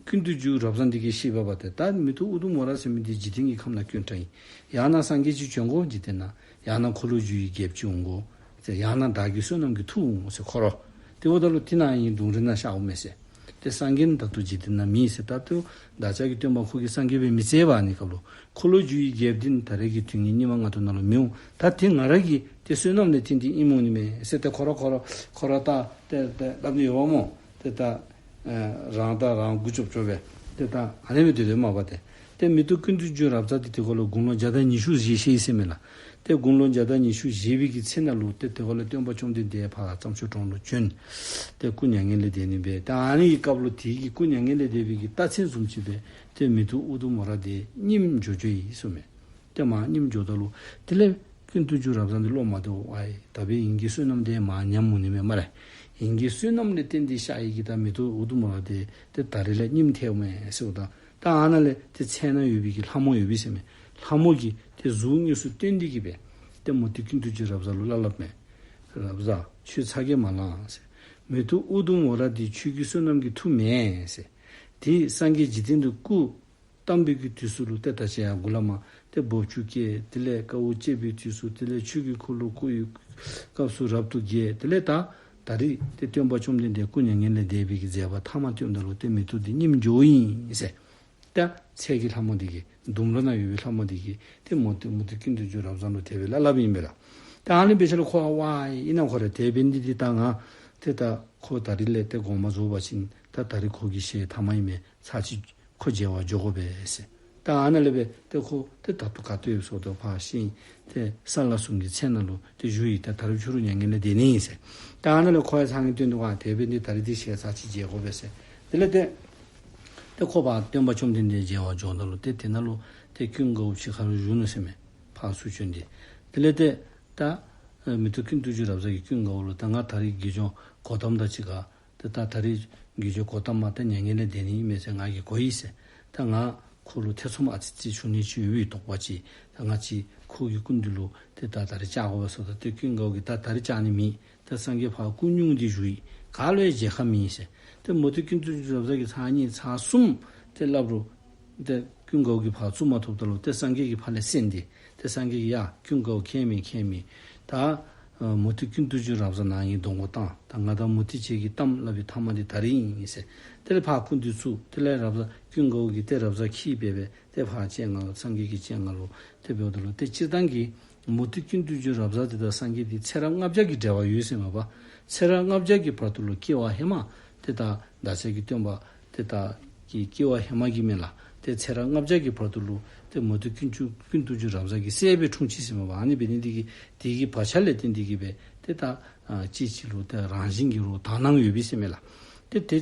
ཀུན་ཏུ་རྒྱུ་རབ་བཟང་འདི་གིས་ཤེས་པས་པ་ཏེ། ད་མེ་ཏོག་ཨུ་དུམ་ཝ་ར་ཟེར་མི་འདི་འཇིག་རྟེན་གྱི་ཁམས་ནང་དཀོན་དྲགས་ཨིན། ཡང་ན་སངས་རྒྱས་ཅིག་བྱོན་དགོ་འཇིག་རྟེན་ནང་། ཡང་ན་འཁོར་ལོས་སྒྱུར་བའི་རྒྱལཔོ་ཅིག་འོང་དགོ་ཟེར། ཡང་ན་བདག་གི་བསོད་ནམས་ཀྱི་མཐུ་འོང་ཟེར་ཁོ་ར། དེ་འབདཝ་ད་ལུ་དེ་ནང་ཨ་ནི་གདུང་ར་ནང་ཤརཝ་མས་ཟེར། ཏེ་སངས་རྒྱས་ནི་ད་ལྟོ་འཇིག་རྟེན་ནང་མེད་ཟེར། ད་ལྟོ་བདག་ཅག་གི་སྟོན་པ་ཁོ་གིས་སངས་རྒྱས་སྦེ་མི་བརྩི་བས། ཨ་ནི་སྐབས་ལུ་འཁོར་ལོས་སྒྱུར་བའི་རྒྱལཔོ་འདི་ནི་ད་རེས་ཀྱི་དུས་ངན་སྙིགས་མ་ལྔ་བདོ་ནང་ལུ་མི་འོང་། ད་དེ་ང་ར་གི་ཏེ་བསོད་ནམས་ལས་བརྟེན་ཏེ་ཨིནམ་འོང་ནི་མས་ཟེར་ཏེ་ཁོ་ར་ཁོ་ར་ཁོ་ར་ད་ཏེ་ཏེ་སླབ་ནི་ཡོདཔ་སྨོ། ཏེ་ད་ཨེ་རང་ད་རང་མགུ་ཅོབ་ཅོབ་སྦེ་ཏེ་ད་ཨ་ནེམ་སྦེ་སྡོད་སྡོདཔ་མས་པ་ཏེ། ཏེ་མེ་ཏོག་ཀུན་ཏུ་རྒྱུ་རབ་བཟང་འདི་དེ་ཁར་ལུ་དགུང་ལོ་བརྒྱ་དང་ཉི་ཤུ་བཞེས་བཞེས་ཡི་ཟེར་མས་ལགས། ཏེ་དགུང་ལོ་བརྒྱ་དང་ཉི་ཤུ་བཞེས་པའི་གི་ཚེ་ནང་ལུ་ཏེ་དེ་ཁར་ལུ་སྟོན་པ་བཅོམ་ལྡན་འདས་ཕར་རྩྭ་མཆོག་གྲོང་ལུ་བྱོན། ཏེ་སྐུ་མྱ་ངན་ལས་འདས་ནི་སྦེ། ཏེ་ཨ་ནི་གི་སྐབས་ལུ་དེ་གི་སྐུ་མྱ་ངན་ལས་འདས་པའི་གི་རྟགས་མཚན་བཟུམ་ཅིག་སྦེ་ཏེ་མེ་ཏོག་ཨུ་དུམ་ཝ་ར་འདི་རྙིངམ་འགྱོ་འགྱོཝ་ཨིན་ཟེར་མས། ཏེ་མར་རྙིངམ་འགྱོཝ་ད་ལུ་དེ་ལས་ཀུན་ཏུ་རྒྱུ་རབ་བཟང་འདི་བློ་མ་བདེཝ་ཨའི་ད་འབདན་ཨིན་གྱི་བསོད་ནམས་འདི་མར་ཉམས་འོང་ནི་མས་སྨ་རེ། ཨིན་གྱི་བསོད་ནམས་ལས་བརྟེན་ཏེ་ཤར་ཡི་གི་ད་མེ་ཏོག་ཨུ་དུམ་ཝ་ར་འདི་ཏེ་ད་རེས་ལས་རྙིངམ་ཐལཝ་མས་ཟེརཝ་ད། ད་ཨ་ནཱ་ལས་ཏེ་མཚན་ནང་ཡོད་པའི་གི་ལྷ་མོ་ཡོད་པས་ཟེར་མས། ལྷ་མོ་གིས་ཏེ་གཟུགས་དངོས་སུ་སྟོན་ཏེ་གི་སྦེ་ཏེ་མུ་སྟེགས་ཀུན་ཏུ་རྒྱུ་རབ་བཟང་ལུ་སླབ་སླབ་མས། རབ་བཟང་ཁྱོད་ཚ་གྱང་མ་ལང་ཟེར། མེ་ཏོག་ཨུ་དུམ་ཝ་ར་འདི་ཁྱོད་ཀྱི་བསོད་ནམས་ཀྱི་མཐུ་མེན་ཟེར། ཏེ་སངས་རྒྱས་འཇིག་རྟེན་དུ་སྐུ་བལྟམས་པའི་གི་དུས་སུ་ལུ་ཏེ་ད་ཅི་ཡང་འགོ་ལས་མར་ཏེ་འབབ་ཆུ་སྐྱེས། དེ་ལས་དཀའཝ་སྤྱད་པའི་དུས་སུ་དེ་ལས་ཆུ་གི་འཁོར་ལོ་བསྐོར་བའི་སྐབས་སུ་རབ་ཏུ་རྒྱས། དེ་ལས་ད་ད་རིས་ཏེ་སྟོན་པ་བཅོམ་ལྡན་འདས་སྐུ་མྱ་ངན་ལས་འདས་པའི་གི་མཛད་པ་མཐའ་མ་སྟོནམ་ད་ལུ་ཏེ་མེ་ཏོག་འདི་རྙིངམ་འགྱོཝ་ཨིན་ཟེར། ད་ཚལ་གྱི་ལྷ་མོ་འདི་གིས་ལྡུམ་ར་ནང་ཡོད་པའི་ལྷ་མོ་འདི་གིས་ཏེ་མུ་སྟེགས་མུ་སྟེགས་ཀུན་ཏུ་རྒྱུ་རབ་བཟང་ལུ་དེ་སྦེ་སླབ་སླབཔ་ཨིན་པས་ལགས། ད་ཨ་ནི་འབད་ཞིནམ་ལས་ཁོ་ཨ་ཝའི་ཨིན་ན་ཁོ་ར་དེ་འབད་ནི་འདི་ད་ང་ཏེ་ད་ཁོ་ད་རིས་ལས་ཏེ་དགོངས་པ་རྫོགས་པ་ཅིན་ད་ད་རིས་ཁོ་གི་ཞལ་ཐ་མ་ཨིན་མས། ཚར་གཅིག་ཁོ་མཇལ་བར་འགྱོ་དགོ་པས་ཟེར། ད་ཨ་ནཱ་ལས་སྦེ་ཏེ་ཁོ་ཏེ་ད་ལྟོ་ག་ཏེ་ཡོདཔ་སྨོ་ཟེར་བ་ཅིན་ཏེ་ས་བླ་གསུམ་གྱི་ཚལ་ནང་ལུ་ཏེ་བཞུགས་ཡི། ད་ད་རིས་ཕྱི་རུ་མྱ་ངན་ལས་འདས་ནི་ཨིན་ཟེར། ད་ཨ་ནཱ་ལས་ཁོ་ཡང་ཚང་གི་སྟོན་དོ་ག། དེ་སྦེ་ནི་ད་རིས་འདི་ཞལ་ཚར་གཅིག་མཇལ་དགོ་པས་ཟེར། དེ་ལས་ཏེ་ཏེ་ཁོ་ཕར་སྟོན་པ་བཅོམ་ལྡན་འདས་མཇལ་བར་འགྱོཝ་ད་ལུ་ཏེ་དེ་ནང་ལུ་ཏེ་ཀུན་དགའ་བོ་ཕྱི་ཁར་བཞུགས་ནུག་ཟེར་མས། ཕར་ཚུར་བྱོན་ཏེ། དེ་ལས་ཏེ་ད་མུ་སྟེགས་ཀུན་ཏུ་རྒྱུ་རབ་བཟང་གིས་ཀུན་དགའ་བོ་ལུ་ད་ང་ད་རིས་དགེ་སྦྱོང་གོ་ཏམ་དང་གཅིག་ཁར་ཏེ་ད་ད་རིས་དགེ་སྦྱོང་གོ་ཏམ་མ་ད་མྱ་ངན་ལས་འདས་ནི་ཨིན་མས་ཟེར་ང་གིས་གོ་ཡི་ཟེར། ད་ང་ཁོ་ལུ་ཐེ་ཚོམ་ཨ་ཙི་ཙི་བྱུང་ནི་ཅིག་ཡོད་པའི་དོགས་པ་ཅིག། ད་ང་ཅིག་ཁོ་གི་སྐུ་མདུན་ལུ་ཏེ་ད་ད་རིས་བཅར་དགོ་པས་ཟེརཝ་ད་ཏེ་ཀུན་དགའ་བོ་གིས་ད་ད་རིས་བཅར་ནི་མེད། ད་སངས་རྒྱས་ཕར་སྐུ་སྙུང་སྟེ་བཞུགས་ཡི། ག་ལུ་ཡང་མཇལ་ཁ་མེད་ཟེར། ཏེ་མུ་སྟེགས་ཀུན་ཏུ་རྒྱུ་རབ་བཟང་གིས་ཚར་གཉིས་ཚར་གསུམ་ཏེ་སླབ་རུང་ཏེ་ཀུན་དགའ་བོ་གིས་ཕར་བཙུགས་མ་ཐུབ་ད་ལུ་ཏེ་སངས་རྒྱས་ཀྱིས་ཕར་ལས་གསན་ཏེ་ཏེ་སངས་རྒྱས་ཀྱིས་ཡ་ཀུན་དགའ་བོ་ཁྱད་མེད་ཁྱད་མེད། ད་ཨ་མུ་སྟེགས་ཀུན་ཏུ་རྒྱུ་རབ་བཟང་ནཱ་ཨིན་གདོང་པོ་བཏང་། ད་ང་དང་མུ་སྟེགས་ཅིག་གིས་གཏམ་སླབ་པའི་མཐའ་མ་འདི་ད་རིས་ཨིན་ཟེར། དེ་ལས་ཕར་སྐུ་མདུན་བཙུགས། དེ་ལས་རབ་བཟང་ཀུན་དགའ་བོ་གིས་ཏེ་རབ་བཟང་འཁྱིད་སྦེ་སྦེ་ཏེ་ཕར་སྤྱན་སྔར་ལུ་སངས་རྒྱས་ཀྱི་སྤྱན་སྔར་ལུ་ཏེ་འབདཝ་ད་ལུ་ཏེ་སྤྱིར་བཏང་གི་མུ་སྟེགས་ཀུན་ཏུ་རྒྱུ་རབ་བཟང་དེ་དང་སངས་རྒྱས་དེ་ཚེ་རབས་ལྔ་བརྒྱ་གི་འབྲེལ་བ་ཡོད་ཟེར་མས་པ། ཚེ་རབས་ལྔ་བརྒྱ་གི་བར་དུ་ལུ་སྐྱེ་བ་ཧེ་མ་ཏེ་ད་བདག་ཅག་གི་སྟོན་པ་ཏེ་ད་གི་སྐྱེ་བ་ཧེ་མ་གི་མེན་ལགས། ཏེ་ཚེ་རབས་ལྔ་བརྒྱ་གི་བར་དུ་ལུ་ཏེ་མུ་སྟེགས་ཀུན་ཏུ་ཀུན་ཏུ་རྒྱུ་རབ་བཟང་གི་སྲས་སྦེ་འཁྲུངས་ཅི་ཟེར་མས་པ། ཨ་ནི་འབད་ནི་དེ་གིས་དེ་གི་བག་ཆགས་ལས་བརྟེན་ཏེ་གིས་སྦེ་ཏེ་ད་ཨ་ཅིག་ཅིག་ལུ་ཏེ་རང་བཞིན་གྱི་རོ་དག་སྣང་ཡོད་པས་ཟེར་མས་ལགས། ཏེ་དེ་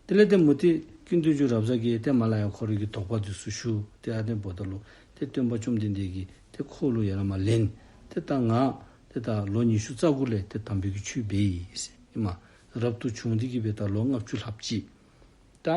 དེ་ལས་ཏེ་མུ་སྟེགས་ཀུན་ཏུ་རྒྱུ་རབ་བཟང་གིས་ཏེ་མར་ལས་ཡར་ཁོ་རའི་གི་དོགས་པ་འདི་ཚུ་ཞུ། ཏེ་ཨ་ནི་འབདཝ་ད་ལུ་ཏེ་སྟོན་པ་བཅོམ་ལྡན་འདས་ཀྱིས་ཏེ་ཁོ་ལུ་ཡར་ལས་མར་ལན། ཏེ་ད་ང་ཏེ་ད་ལོ་ཉི་ཤུ་རྩ་དགུ་ལས་ཏེ་དམ་པའི་གི་ཆོས་འབད་ཡི་ཟེར། ཨིན་མས། རབ་ཏུ་བྱུང་སྟེ་གིས་སྦེ་ད་ལོ་ལྔ་བཅུ་ལྷགཔ་ཅིག། ད་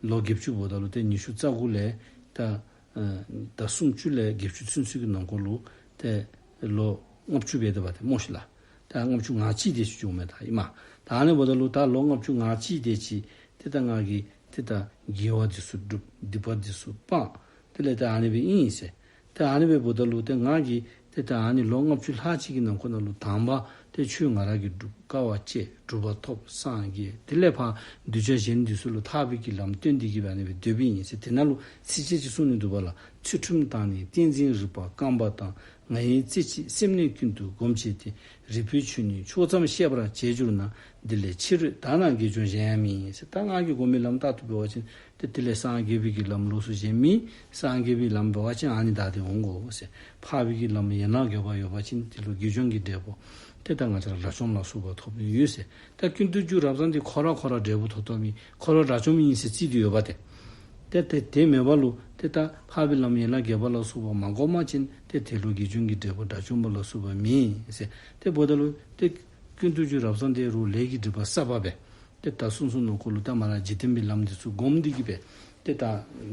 ལོ་བརྒྱད་ཅུ་འབདཝ་ད་ལུ་ཏེ་ཉི་ཤུ་རྩ་དགུ་ལས་ད་ཨ་ད་སུམ་ཅུ་ལས་བརྒྱད་ཅུ་ཚུན་ཚོད་ཀྱི་ནང་འཁོད་ལུ་ཏེ་ལོ་ལྔ་བཅུ་འབད་དེ་འབད་དེ་སྨོ་ཤིག་ལགས། ད་ལྔ་བཅུ་ང་གཅིག་དེ་ཅིག་འགྱོཝ་མས་ད་ཨིན་མས། ད་ཨ་ནི་འབདཝ་ད་ལུ་ད་ལོ་ལྔ་བཅུ་ང་གཅིག་དེ་ཅིག་ཏེ་ད་ང་གིས་ཏེ་ད་དགེ་བ་འདི་ཚུ་སྒྲུབ། སྡིག་པ་འདི་ཚུ་སྤང་། དེ་ལས་ད་ཨ་ནི་སྦེ་ཨིན་ཟེར། ད་ཨ་ནི་སྦེ་འབདཝ་ད་ལུ་ཏེ་ང་གིས་ཏེ་ད་ཨ་ནི་ལོ་ལྔ་བཅུ་ལྷག་ཅིག་གི་ནང་འཁོད་ནང་ལུ་དང་པ་ཏེ་ཆོས་ང་ར་གིས་སྒྲུབ། དཀའ་བ་སྤྱད། གྲུབ་པ་ཐོབ། སངས་རྒྱས། དེ་ལས་ཕར་གདུལ་བྱ་གཞན་འདི་ཚུ་ལུ་ཐར་པའི་གི་ལམ་སྟོན་ཏེ་གིས་སྦེ་ཨ་ནི་སྦེ་སྡོདཔ་ཨིན་ཟེར། དེ་ནང་ལུ་ཚིགས་བཅད་ཅིག་གསུངས་ནི་འདུག་པ་ལགས། ཚུལ་ཁྲིམས་དང་ནི་ཏིང་འཛིན་རིག་པ་བསྐང་བ་དང་། ང་ཡི་རྩེ་གཅིག་སེམས་གནས་ཀུན་ཏུ་སྒོམ་བྱས་ཏེ། རིག་པའི་ཆོས་ནི་ཕྱོགས་ཙམ་ཤེས་པར་བྱེད་གྱུར་ན། འདི་ལས་ཕྱི་རོལ་དག་ན་དགེ་སྦྱོར་གཞན་ཡང་མེད་ཟེར། ད་ང་གིས་སྒོམ་པའི་ལམ་ལྟར་དུ་འབད་བ་ཅིན་ཏེ་དེ་ལས་སངས་རྒྱས་པའི་གི་ལམ་ལོགས་སུ་གཞན་མེད། སངས་རྒྱས་པའི་ལམ་འབད་བ་ཅིན་ཨ་ནི་བདའ་སྟེ་འོང་དགོ་ཟེར། འཕགས་པའི་གི་ལམ་ཡན་ལག་བརྒྱད་པ་ཡོད་པ་ཅིན་དེ་ལུ་དགེ་སྦྱོར་གྱི་འབྲས་བུ་ཏེ་ད་ང་བཅས་ར་དགྲ་བཅོམ་ལ་སོགས་པ་ཐོབ་ནི་ཡོད་ཟེར། ད་ཀུན་ཏུ་རྒྱུ་རབ་བཟང་འདི་ཁོ་ར་ཁོ་ར་འབྲས་བུ་ཐོབ་ཐོབ་མི་ཁོ་ར་དགྲ་བཅོམ་ཨིན་ཟེར་རྩིས་ཏེ་ཡོདཔ་ཏེ། ཏེ་དེ་དེ་མེདཔ་ལུ་ཏེ་ད་འཕགས་པའི་ལམ་ཡན་ལག་བརྒྱད་པ་ལ་སོགས་པ་མ་བསྒོམ་པ་ཅིན་ཏེ་དེ་ལུ་དགེ་སྦྱོར་གྱི་འབྲས་བུ་དགྲ་བཅོམ་པ་ལ་སོགས་པ་མེད་ཟེར། དེ་འབདཝ་ད་ལུ་ཏེ་ཀུན་ཏུ་རྒྱུ་རབ་བཟང་དེ་རུང་ལས་ཀྱི་སྒྲིབ་པ་བསགས་པ་སྦེ་ཏེ་ད་གསུང་གསུངམ་ནང་འཁོད་ལུ་ད་མར་ར་འཇིག་རྟེན་པའི་ལམ་འདི་ཚུ་བསྒོམ་སྟེ་གིས་སྦེ་ཏེ་ད་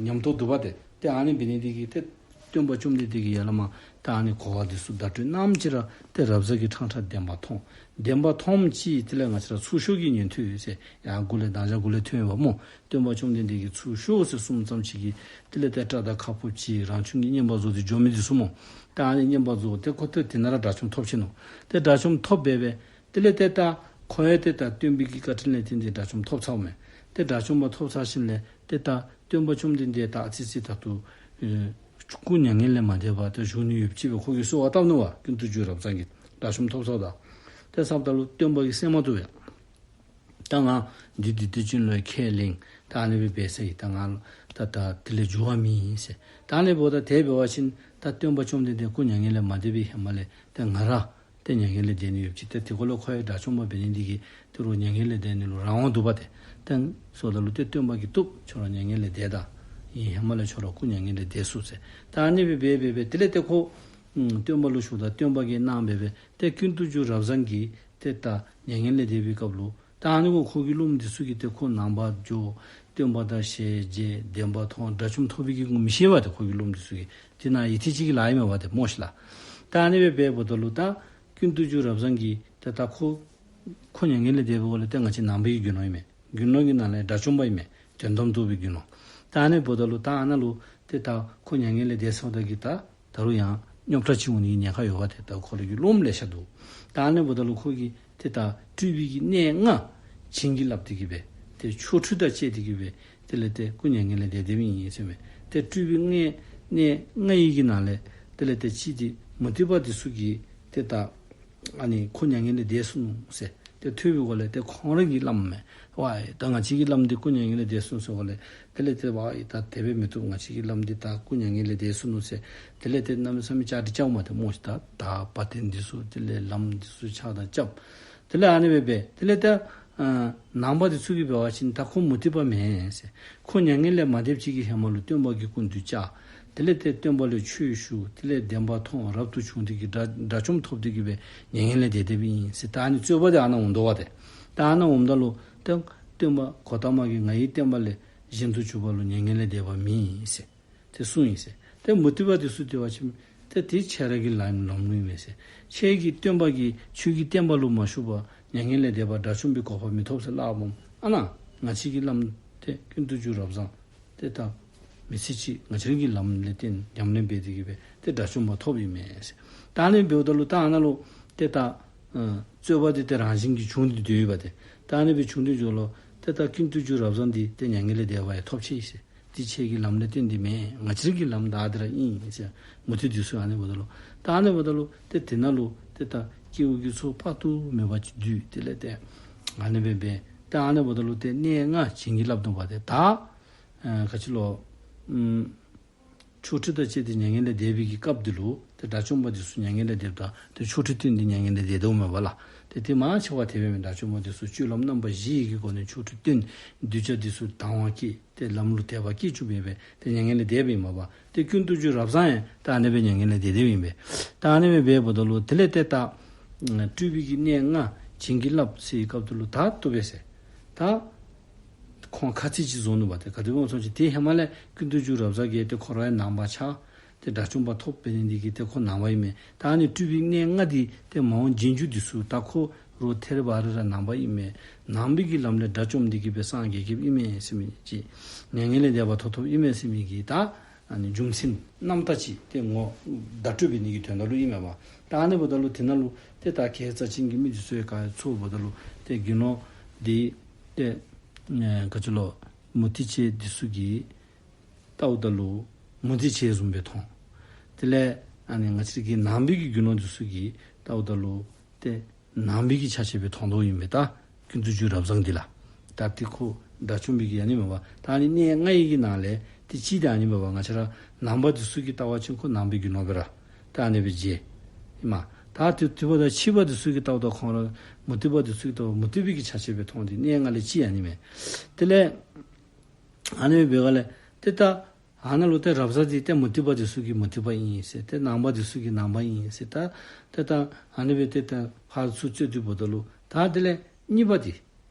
ཉམས་རྟོགས་འདུག་པ་ཏེ། ཏེ་ཨ་ནི་འབད་ནི་དེ་གིས་ཏེ་སྟོན་པ་བཅོམ་ལྡན་འདས་ཀྱིས་ཡར་ལས་མར་ད་ཨ་ནི་གོ་བ་འདི་ཚུ་བརྡ་སྤྲོད་གནངམ་ཅིག་ར་ཏེ་རབ་གསལ་གྱི་ཕྲང་ཕྲང་བདེན་པ་མཐོང་། བདེན་པ་མཐོངམ་ཅིག་དེ་ལས་ང་བཅས་ར་ཚུར་ཤོག་གི་ཉན་ཐོས་ཡོད་ཟེར། ཡར་མགུ་ལས་གདངས་ཞག་མགུ་ལས་ཐོན་ཡོདཔ་སྨོ། སྟོན་པ་བཅོམ་ལྡན་འདས་ཀྱིས་ཚུར་ཤོག་ཟེར་གསུངམ་ཙམ་ཅིག་གིས་དེ་ལས་ཏེ་སྐྲ་དང་ཁ་སྤུ་བྱས་རང་བྱུང་གི་བསྙེན་པར་རྫོགས་ཏེ་འགྱོ་མི་འདི་ཚུ་སྨོ། ད་ཨ་ནི་བསྙེན་པར་རྫོགས་ཏེ་ཁོ་ཏེ་དེ་ནང་ར་དགྲ་བཅོམ་ཐོབ་ཆི་ནུག། ཏེ་དགྲ་བཅོམ་ཐོབ་སྦེ་སྦེ་དེ་ལས་ཏེ་ད་ཁོ་ཡང་ཏེ་ད་སྟོན་པའི་གི་བཀའ་དྲིན་ལས་བརྟེན་ཏེ་དགྲ་བཅོམ་ཐོབ་ཚརཝ་མས། ཏེ་དགྲ་བཅོམ་པ་ཐོབ་ཚར་ཞིནམ་ལས་ཏེ་ད་སྟོན་པ་བཅོམ་ལྡན་འདས་ད་ཨ་ཙི་ཅིག་ད་ལྟོ་ཨེ་སྐུ་མྱ་ངན་ལས་མ་འདས་པར་ཏེ་བཞུགས་ནི་ཡོདཔ་ཅིག་སྦེ་ཁོ་གིས་གསོལ་བ་བཏབ་ནུག་པ། ཀུན་ཏུ་རྒྱུ་རབ་བཟང་གིས་དགྲ་བཅོམ་ཐོབ་ཚརཝ་ད། ཏེ་བསམ་ད་ལུ་སྟོན་པ་གིས་གསན་མ་བཏུབ་པས། ད་ང་བདུད་སྡིག་ཏོ་ཅན་ལུ་ཡང་ཁས་ལེན། ད་ཨ་ནི་སྦེ་འབད་ས་ཡི། ད་ང་ད་ད་དེ་ལས་འགྱུར་བ་མེད་ཟེར། ད་ཨ་ནི་འབདཝ་ད་དེ་འབད་བ་ཅིན་ད་སྟོན་པ་བཅོམ་ལྡན་འདས་སྐུ་མྱ་ངན་ལས་མ་འདས་པའི་ཧེ་མ་ལས་ཏེ་ང་ར་ཏེ་མྱ་ངན་ལས་འདས་ནི་ཡོདཔ་ཅིག། ཏེ་དེ་འཁོད་ལུ་ཁོ་ཡང་དགྲ་བཅོམ་པ་འབད་ནི་འདི་གིས་ཏེ་རུང་མྱ་ངན་ལས་འདས་ནི་ལུ་རང་དབང་འདུག་པ་ཏེ། ཏེ་གསོལཝ་ད་ལུ་ཏེ་སྟོན་པ་གིས་བཏུབ། ཁྱོད་ར་མྱ་ངན་ལས་འདས་ད། ཨིན་ཧེ་མ་ལས་ཁྱོད་ར་སྐུ་མྱ་ངན་ལས་འདས་ཚུགས་ཟེར། ད་ཨ་ནི་སྦེ་འབད་འབད་འབད་དེ་ལས་ཏེ་ཁོ་ཨམ་སྟོན་པ་ལུ་ཞུཝ་ད་སྟོན་པ་གིས་གནང་འབད་འབད་ཏེ་ཀུན་ཏུ་རྒྱུ་རབ་བཟང་གིས་ཏེ་ད་མྱ་ངན་ལས་འདས་པའི་སྐབས་ལུ་ད་ཨ་ནི་གུ་ཁོ་གི་སློབ་མ་འདི་ཚུ་གིས་ཏེ་ཁོ་ནང་པར་འགྱོ། སྟོན་པ་དང་ཞལ་མཇལ། བདེན་པ་མཐོང་། དགྲ་བཅོམ་ཐོབ་པའི་གི་ངོ་མི་ཤེས་པ་ཏེ། ཁོ་གི་སློབ་མ་འདི་ཚུ་གིས་དེ་ནང་ཡིད་ཐེངས་ཅིག་གི་ལཱ་ཨིན་མས་པ་ཏེ་སྨོ་ཤིག་ལགས། ད་ཨ་ནི་སྦེ་འབདཝ་ད་ལུ་ད་ཀུན་ཏུ་རྒྱུ་རབ་བཟང་གིས་ཏེ་ད་ཁོ་ཁོ་མྱ་ངན་ལས་འདས་པའི་སྐབས་ལུ་ཏེ་ང་བཅས་ནང་པའི་གི་དགེ་སློང་ཨིན་མས། དགེ་སློང་གི་ནང་ལས་དགྲ་བཅོམ་པ་ཨིན་མས། དོན་དམ་རྟོགས་པའི་དགེ་སློང་། ད་ཨ་ནི་འབདཝ་ད་ལུ་ད་ཨ་ནཱ་ལུ་ཏེ་ད་ཁོ་མྱ་ངན་ལས་འདས་སོངམ་ད་གི་ད་ད་རུང་ཡང་རྙོག་དྲ་ཅིག་འོང་ནི་གི་ཉེན་ཁ་ཡོདཔ་ཏེ། ད་ཁོ་ར་གི་སློབ་མ་ལེ་ཤ་འདུག། ད་ཨ་ནི་འབདཝ་ད་ལུ་ཁོ་གིས་ཏེ་ད་སྤྲུལ་པའི་གི་གནས་ལྔ་བྱིན་གྱིས་བརླབས་ཏེ་གི་སྦེ་ཏེ་ཆོ་འཕྲུལ་དང་བཅས་ཏེ་གི་སྦེ་དེ་ལས་ཏེ་སྐུ་མྱ་ངན་ལས་འདས་འདསཔ་ཨིན་ཟེར་མས། ཏེ་སྤྲུལ་པའི་གནས་གནས་ལྔ་ཡི་གི་ནང་ལས་དེ་ལས་ཏེ་གཅིག་འདི་མུ་སྟེགས་པ་འདི་ཚུ་གིས་ཏེ་ད་ཨ་ནི་ཁོ་མྱ་ངན་ལས་འདས་སོ་ནུག་ཟེར། ཏེ་ཐོས་པའི་སྒོ་ལས་ཏེ་ཁོང་ར་གི་བླམ་མས། ཝའི་ད་ང་བཅས་ཀྱི་བླམ་འདི་སྐུ་མྱ་ངན་ལས་འདས་སོང་ཟེར་སྒོ་ལས། དེ་ལས་ཏེ་ཝའི་ད་དེ་སྦེ་མི་བཏུབ། ང་བཅས་ཀྱི་བླམ་འདི་ད་སྐུ་མྱ་ངན་ལས་འདས་སོང་ནུག་ཟེར། དེ་ལས་ཏེ་གནམ་མེད་ས་མེད་ཆ་འདི་རྐྱབ་མས་ཏེ་སྨོ་ཤིག། ད་ད་བ་དན་འདི་ཚུ་དེ་ལས་བླམ་འདི་ཚུ་ཆ་ད་རྐྱབ། དེ་ལས་ཨ་ནི་སྦེ་འབད། དེ་ལས་ད་ཨ་ནང་པ་འདི་ཚུ་གིས་འབད་བ་ཅིན་ད་ཁོ་མུ་སྟེགས་པ་མེན་ཟེར། ཁོ་མྱ་ངན་ལས་མ་འདསཔ་ཅིག་གི་ཧེ་མ་ལུ་སྟོན་པ་གི་སྐུ་མདུན་བཅར། དེ་ལས་ཏེ་སྟོན་པ་ལས་ཆོས་ཞུ། དེ་ལས་བདེན་པ་མཐོང་རབ་ཏུ་བྱུང་སྟེ་གིས་དགྲ་དགྲ་བཅོམ་ཐོབ་སྟེ་གིས་སྦེ་མྱ་ངན་ལས་འདས་འདསཔ་ཨིན་ཟེར། ད་ཨ་ནི་རྩོད་པ་འདི་ཨ་ནཱ་འོང་དོ་བ་ཏེ། ད་ཨ་ནཱ་འོངམ་ད་ལུ་ཏེ་སྟོན་པ་གོ་ཏ་མ་གིས་ང་ཡི་བསྟན་པ་ལས་གཞན་དུ་གྱུར་པ་ལུ་མྱ་ངན་ལས་འདས་པ་མེད་ཟེར་ཏེ་གསུངས་ཡི་ཟེར། ཏེ་མུ་སྟེགས་པ་འདི་ཚུ་འབད་བ་ཅིན་ཏེ་དེ་ཁྱེད་ར་གི་ལམ་ལམ་ལུགས་ཨིན་མས་ཟེར། ཁྱེད་ཀྱིས་སྟོན་པ་གིས་ཁྱོད་ཀྱི་བསྟན་པ་ལུ་མ་ཞུགས་པར་མྱ་ངན་ལས་འདས་པ་དགྲ་བཅོམ་པའི་གོ་འཕང་མི་ཐོབ་ཟེར་སླབ་འོང་། ཨ་ནཱ་ང་བཅས་ཀྱི་བླམ་ཏེ་ཀུན་ཏུ་རྒྱུ་རབ་བཟང་ཏེ་ད་མི་ཚེ་གཅིག་ང་བཅས་ར་གི་ལམ་ལས་བརྟེན་ཉམས་ལེན་འབད་དེ་གིས་སྦེ་ཏེ་དགྲ་བཅོམ་པ་ཐོབ་ཨིན་མས་ཟེར། ད་ཨ་ནི་འབདཝ་ད་ལུ་ད་ཨ་ནཱ་ལུ་ཏེ་ད་ཨ་རྩོད་པ་འདི་ཏེ་རང་བཞིན་གྱིས་བྱུང་སྟེ་སྡོད་ཡོདཔ་ཏེ། ད་ཨ་ནི་སྦེ་བྱུང་སྟེ་འགྱོཝ་ལུ་ཏེ་ད་ཀུན་ཏུ་རྒྱུ་རབ་བཟང་འདི་ཏེ་མྱ་ངན་ལས་འདས་པ་ཡང་ཐོབ་ཅི་ཟེར། འདི་ཁྱེད་ཀྱི་ལམ་ལས་བརྟེན་ཏེ་མེན། ང་བཅས་ར་གི་ལམ་ད་འདི་ར་ཨིན་ཟེར། མུ་སྟེགས་འདི་ཚུ་ཨ་ནི་འབདཝ་ད་ལུ་ད་ཨ་ནི་འབདཝ་ད་ལུ་ཏེ་དེ་ནང་ལུ་ཏེ་ད་སྐྱེ་བོ་གི་ཚོགས་དཔག་ཏུ་མེད་པ་ཅིག་འདུས། དེ་ལས་ཏེ་ཨ་ནི་སྦེ་འབད། ད་ཨ་ནི་འབདཝ་ད་ལུ་ཏེ་གནས་ལྔ་བྱིན་གྱིས་བརླབས་འདུག་པ་ཏེ། ད་ཨ་ག་ཅི་ལོ། ཨམ་ཆོ་འཕྲུལ་དང་བཅས་ཏེ་མྱ་ངན་ལས་འདས་པའི་གི་སྐབས་འདི་ལུ་ཏེ་དགྲ་བཅོམ་པ་འདི་ཚུ་མྱ་ངན་ལས་འདསཔ་ད་ཏེ་ཆོ་འཕྲུལ་སྟོན་ཏེ་མྱ་ངན་ལས་འདས་དོ་མས་པ་ལགས། ཏེ་དེ་མང་ཆེ་བ་དེ་སྦེ་མས། དགྲ་བཅོམ་པ་འདི་ཚུ་སྤྱོད་ལམ་རྣམ་པ་བཞི་ཡི་གི་སྒོ་ནས་ཆོ་འཕྲུལ་སྟོན། གདུལ་བྱ་འདི་ཚུ་དང་བ་སྐྱེས་ཏེ་ལམ་ལུ་དད་པ་སྐྱེས་བཅུག་སྦེ་སྦེ་ཏེ་མྱ་ངན་ལས་འདསཔ་ཨིན་མས་པ། ཏེ་ཀུན་ཏུ་རྒྱུ་རབ་བཟང་ཡང་ད་ཨ་ནི་སྦེ་མྱ་ངན་ལས་འདས་འདསཔ་ཨིན་པས། ད་ཨ་ནི་སྦེ་འབདཝ་ད་ལུ་དེ་ལས་ཏེ་ད་སྤྲུལ་པའི་གི་གནས་ལྔ་བྱིན་གྱིས་བརླབས་ཟེར་བའི་སྐབས་འདི་ལུ་ད་བཏུབ་པས་ཟེར། ད་ཁོང་ཁ་ཚིག་ཅིག་བཟོ་ནུག་པ་ཏེ། ག་དེ་སྦེ་སོང་ཅི། དེ་ཧེ་མ་ལས་ཀུན་ཏུ་རྒྱུ་རབ་བཟང་གིས་ཏེ་ཁོ་ར་ཡང་ནང་པ་ཆགས། ཏེ་དགྲ་བཅོམ་པ་ཐོབ་འབད་ནི་འདི་གིས་ཏེ་ཁོ་ནང་པ་ཨིན་མས། ད་ཨ་ནི་སྤྲུལ་པའི་གནས་ལྔ་འདི་ཏེ་མ་འོངས་རྗེས་འཇུག་འདི་ཚུ་ད་ཁོ་ར་ཐད་རི་བ་རི་ར་ནང་པ་ཨིན་མས། ནང་པའི་གི་ལམ་ལས་དགྲ་བཅོམ་འདི་གིས་སྦེ་སངས་རྒྱས་རྒྱསཔ་ཨིན་མས་ཟེར་མི་ཅིག། མྱ་ངན་ལས་འདས་པ་ཐོབ་ཐོབ་ཨིན་མས་ཟེར་མི་གི་ད་ཨ་ནི་རྒྱུ་མཚན་རྣམ་དག་ཅིག་ཏེ་ངོ་བརྡ་སྤྲོད་འབད་ནི་གི་དོན་དག་ལུ་ཨིན་མས་པ། ད་ཨ་ནི་འབདཝ་ད་ལུ་དེ་ནང་ལུ་ཏེ་ད་ཁ་ཙ་ཅིག་གི་མི་འདི་ཚུ་ཡང་ག་ཚུ་འབདཝ་ད་ལུ་ཏེ་དགེ་སློང་འདི་ཏེ་ཨེ་ག་ཅི་ལོ། མུ་སྟེགས་ཅན་འདི་ཚུ་གིས་བལྟཝ་ད་ལུ་མུ་སྟེགས་ཅན་བཟུམ་སྦེ་མཐོང་། དེ་ལས་ཨ་ནི་ང་བཅས་ཀྱི་ནང་པའི་གི་དགེ་སློང་འདི་ཚུ་གིས་བལྟཝ་ད་ལུ་ཏེ་ནང་པའི་གི་ཆ་བྱད་སྦེ་མཐོང་དོ་ཨིན་པས། ད་ཀུན་ཏུ་རྒྱུ་རབ་བཟང་འདི་ལགས། ད་ཏེ་ཁོ་དགྲ་བཅོམ་པའི་གི་ཨ་ནི་མས་པ། ད་ཨ་ནི་གནས་ལྔ་ཡི་གི་ནང་ལས་ཏེ་གཅིག་འདི་ཨ་ནི་མས་པ། ང་བཅས་ར་ནང་པ་འདི་ཚུ་གིས་བལྟ་བ་ཅིན་ཁོ་ནང་པའི་དགེ་སློང་སྦེ་ར་ད་ཨ་ནི་སྦེ་མཇལ་ཨིན་མས། ད་དེ་དེ་འབདཝ་ད་ཕྱི་པ་འདི་ཚུ་གིས་བལྟཝ་ད་ཁོང་ར་མུ་སྟེགས་པ་འདི་ཚུ་གིས་བལྟཝ་མུ་སྟེགས་པའི་གི་ཆ་བྱད་སྦེ་མཐོང་། ཏེ་གནས་ལྔ་ལས་གཅིག་ཨ་ནི་མས། དེ་ལས་ཨ་ནི་སྦེ་འབད་བ་ལས་ཏེ་ད་ཨ་ནཱ་ལུ་ཏེ་རབ་གསལ་འདི་ཏེ་མུ་སྟེགས་པ་འདི་ཚུ་གིས་མུ་སྟེགས་པ་ཨིན་ཟེར། ཏེ་ནང་པ་འདི་ཚུ་གིས་ནང་པ་ཨིན་ཟེར། ད་ཏེ་ད་ཨ་ནི་སྦེ་ཏེ་ད་ཕར་ཚུར་རྩོད་དེ་འབདཝ་ད་ལུ་ད་དེ་ལས་གཉིས་པ་འདི་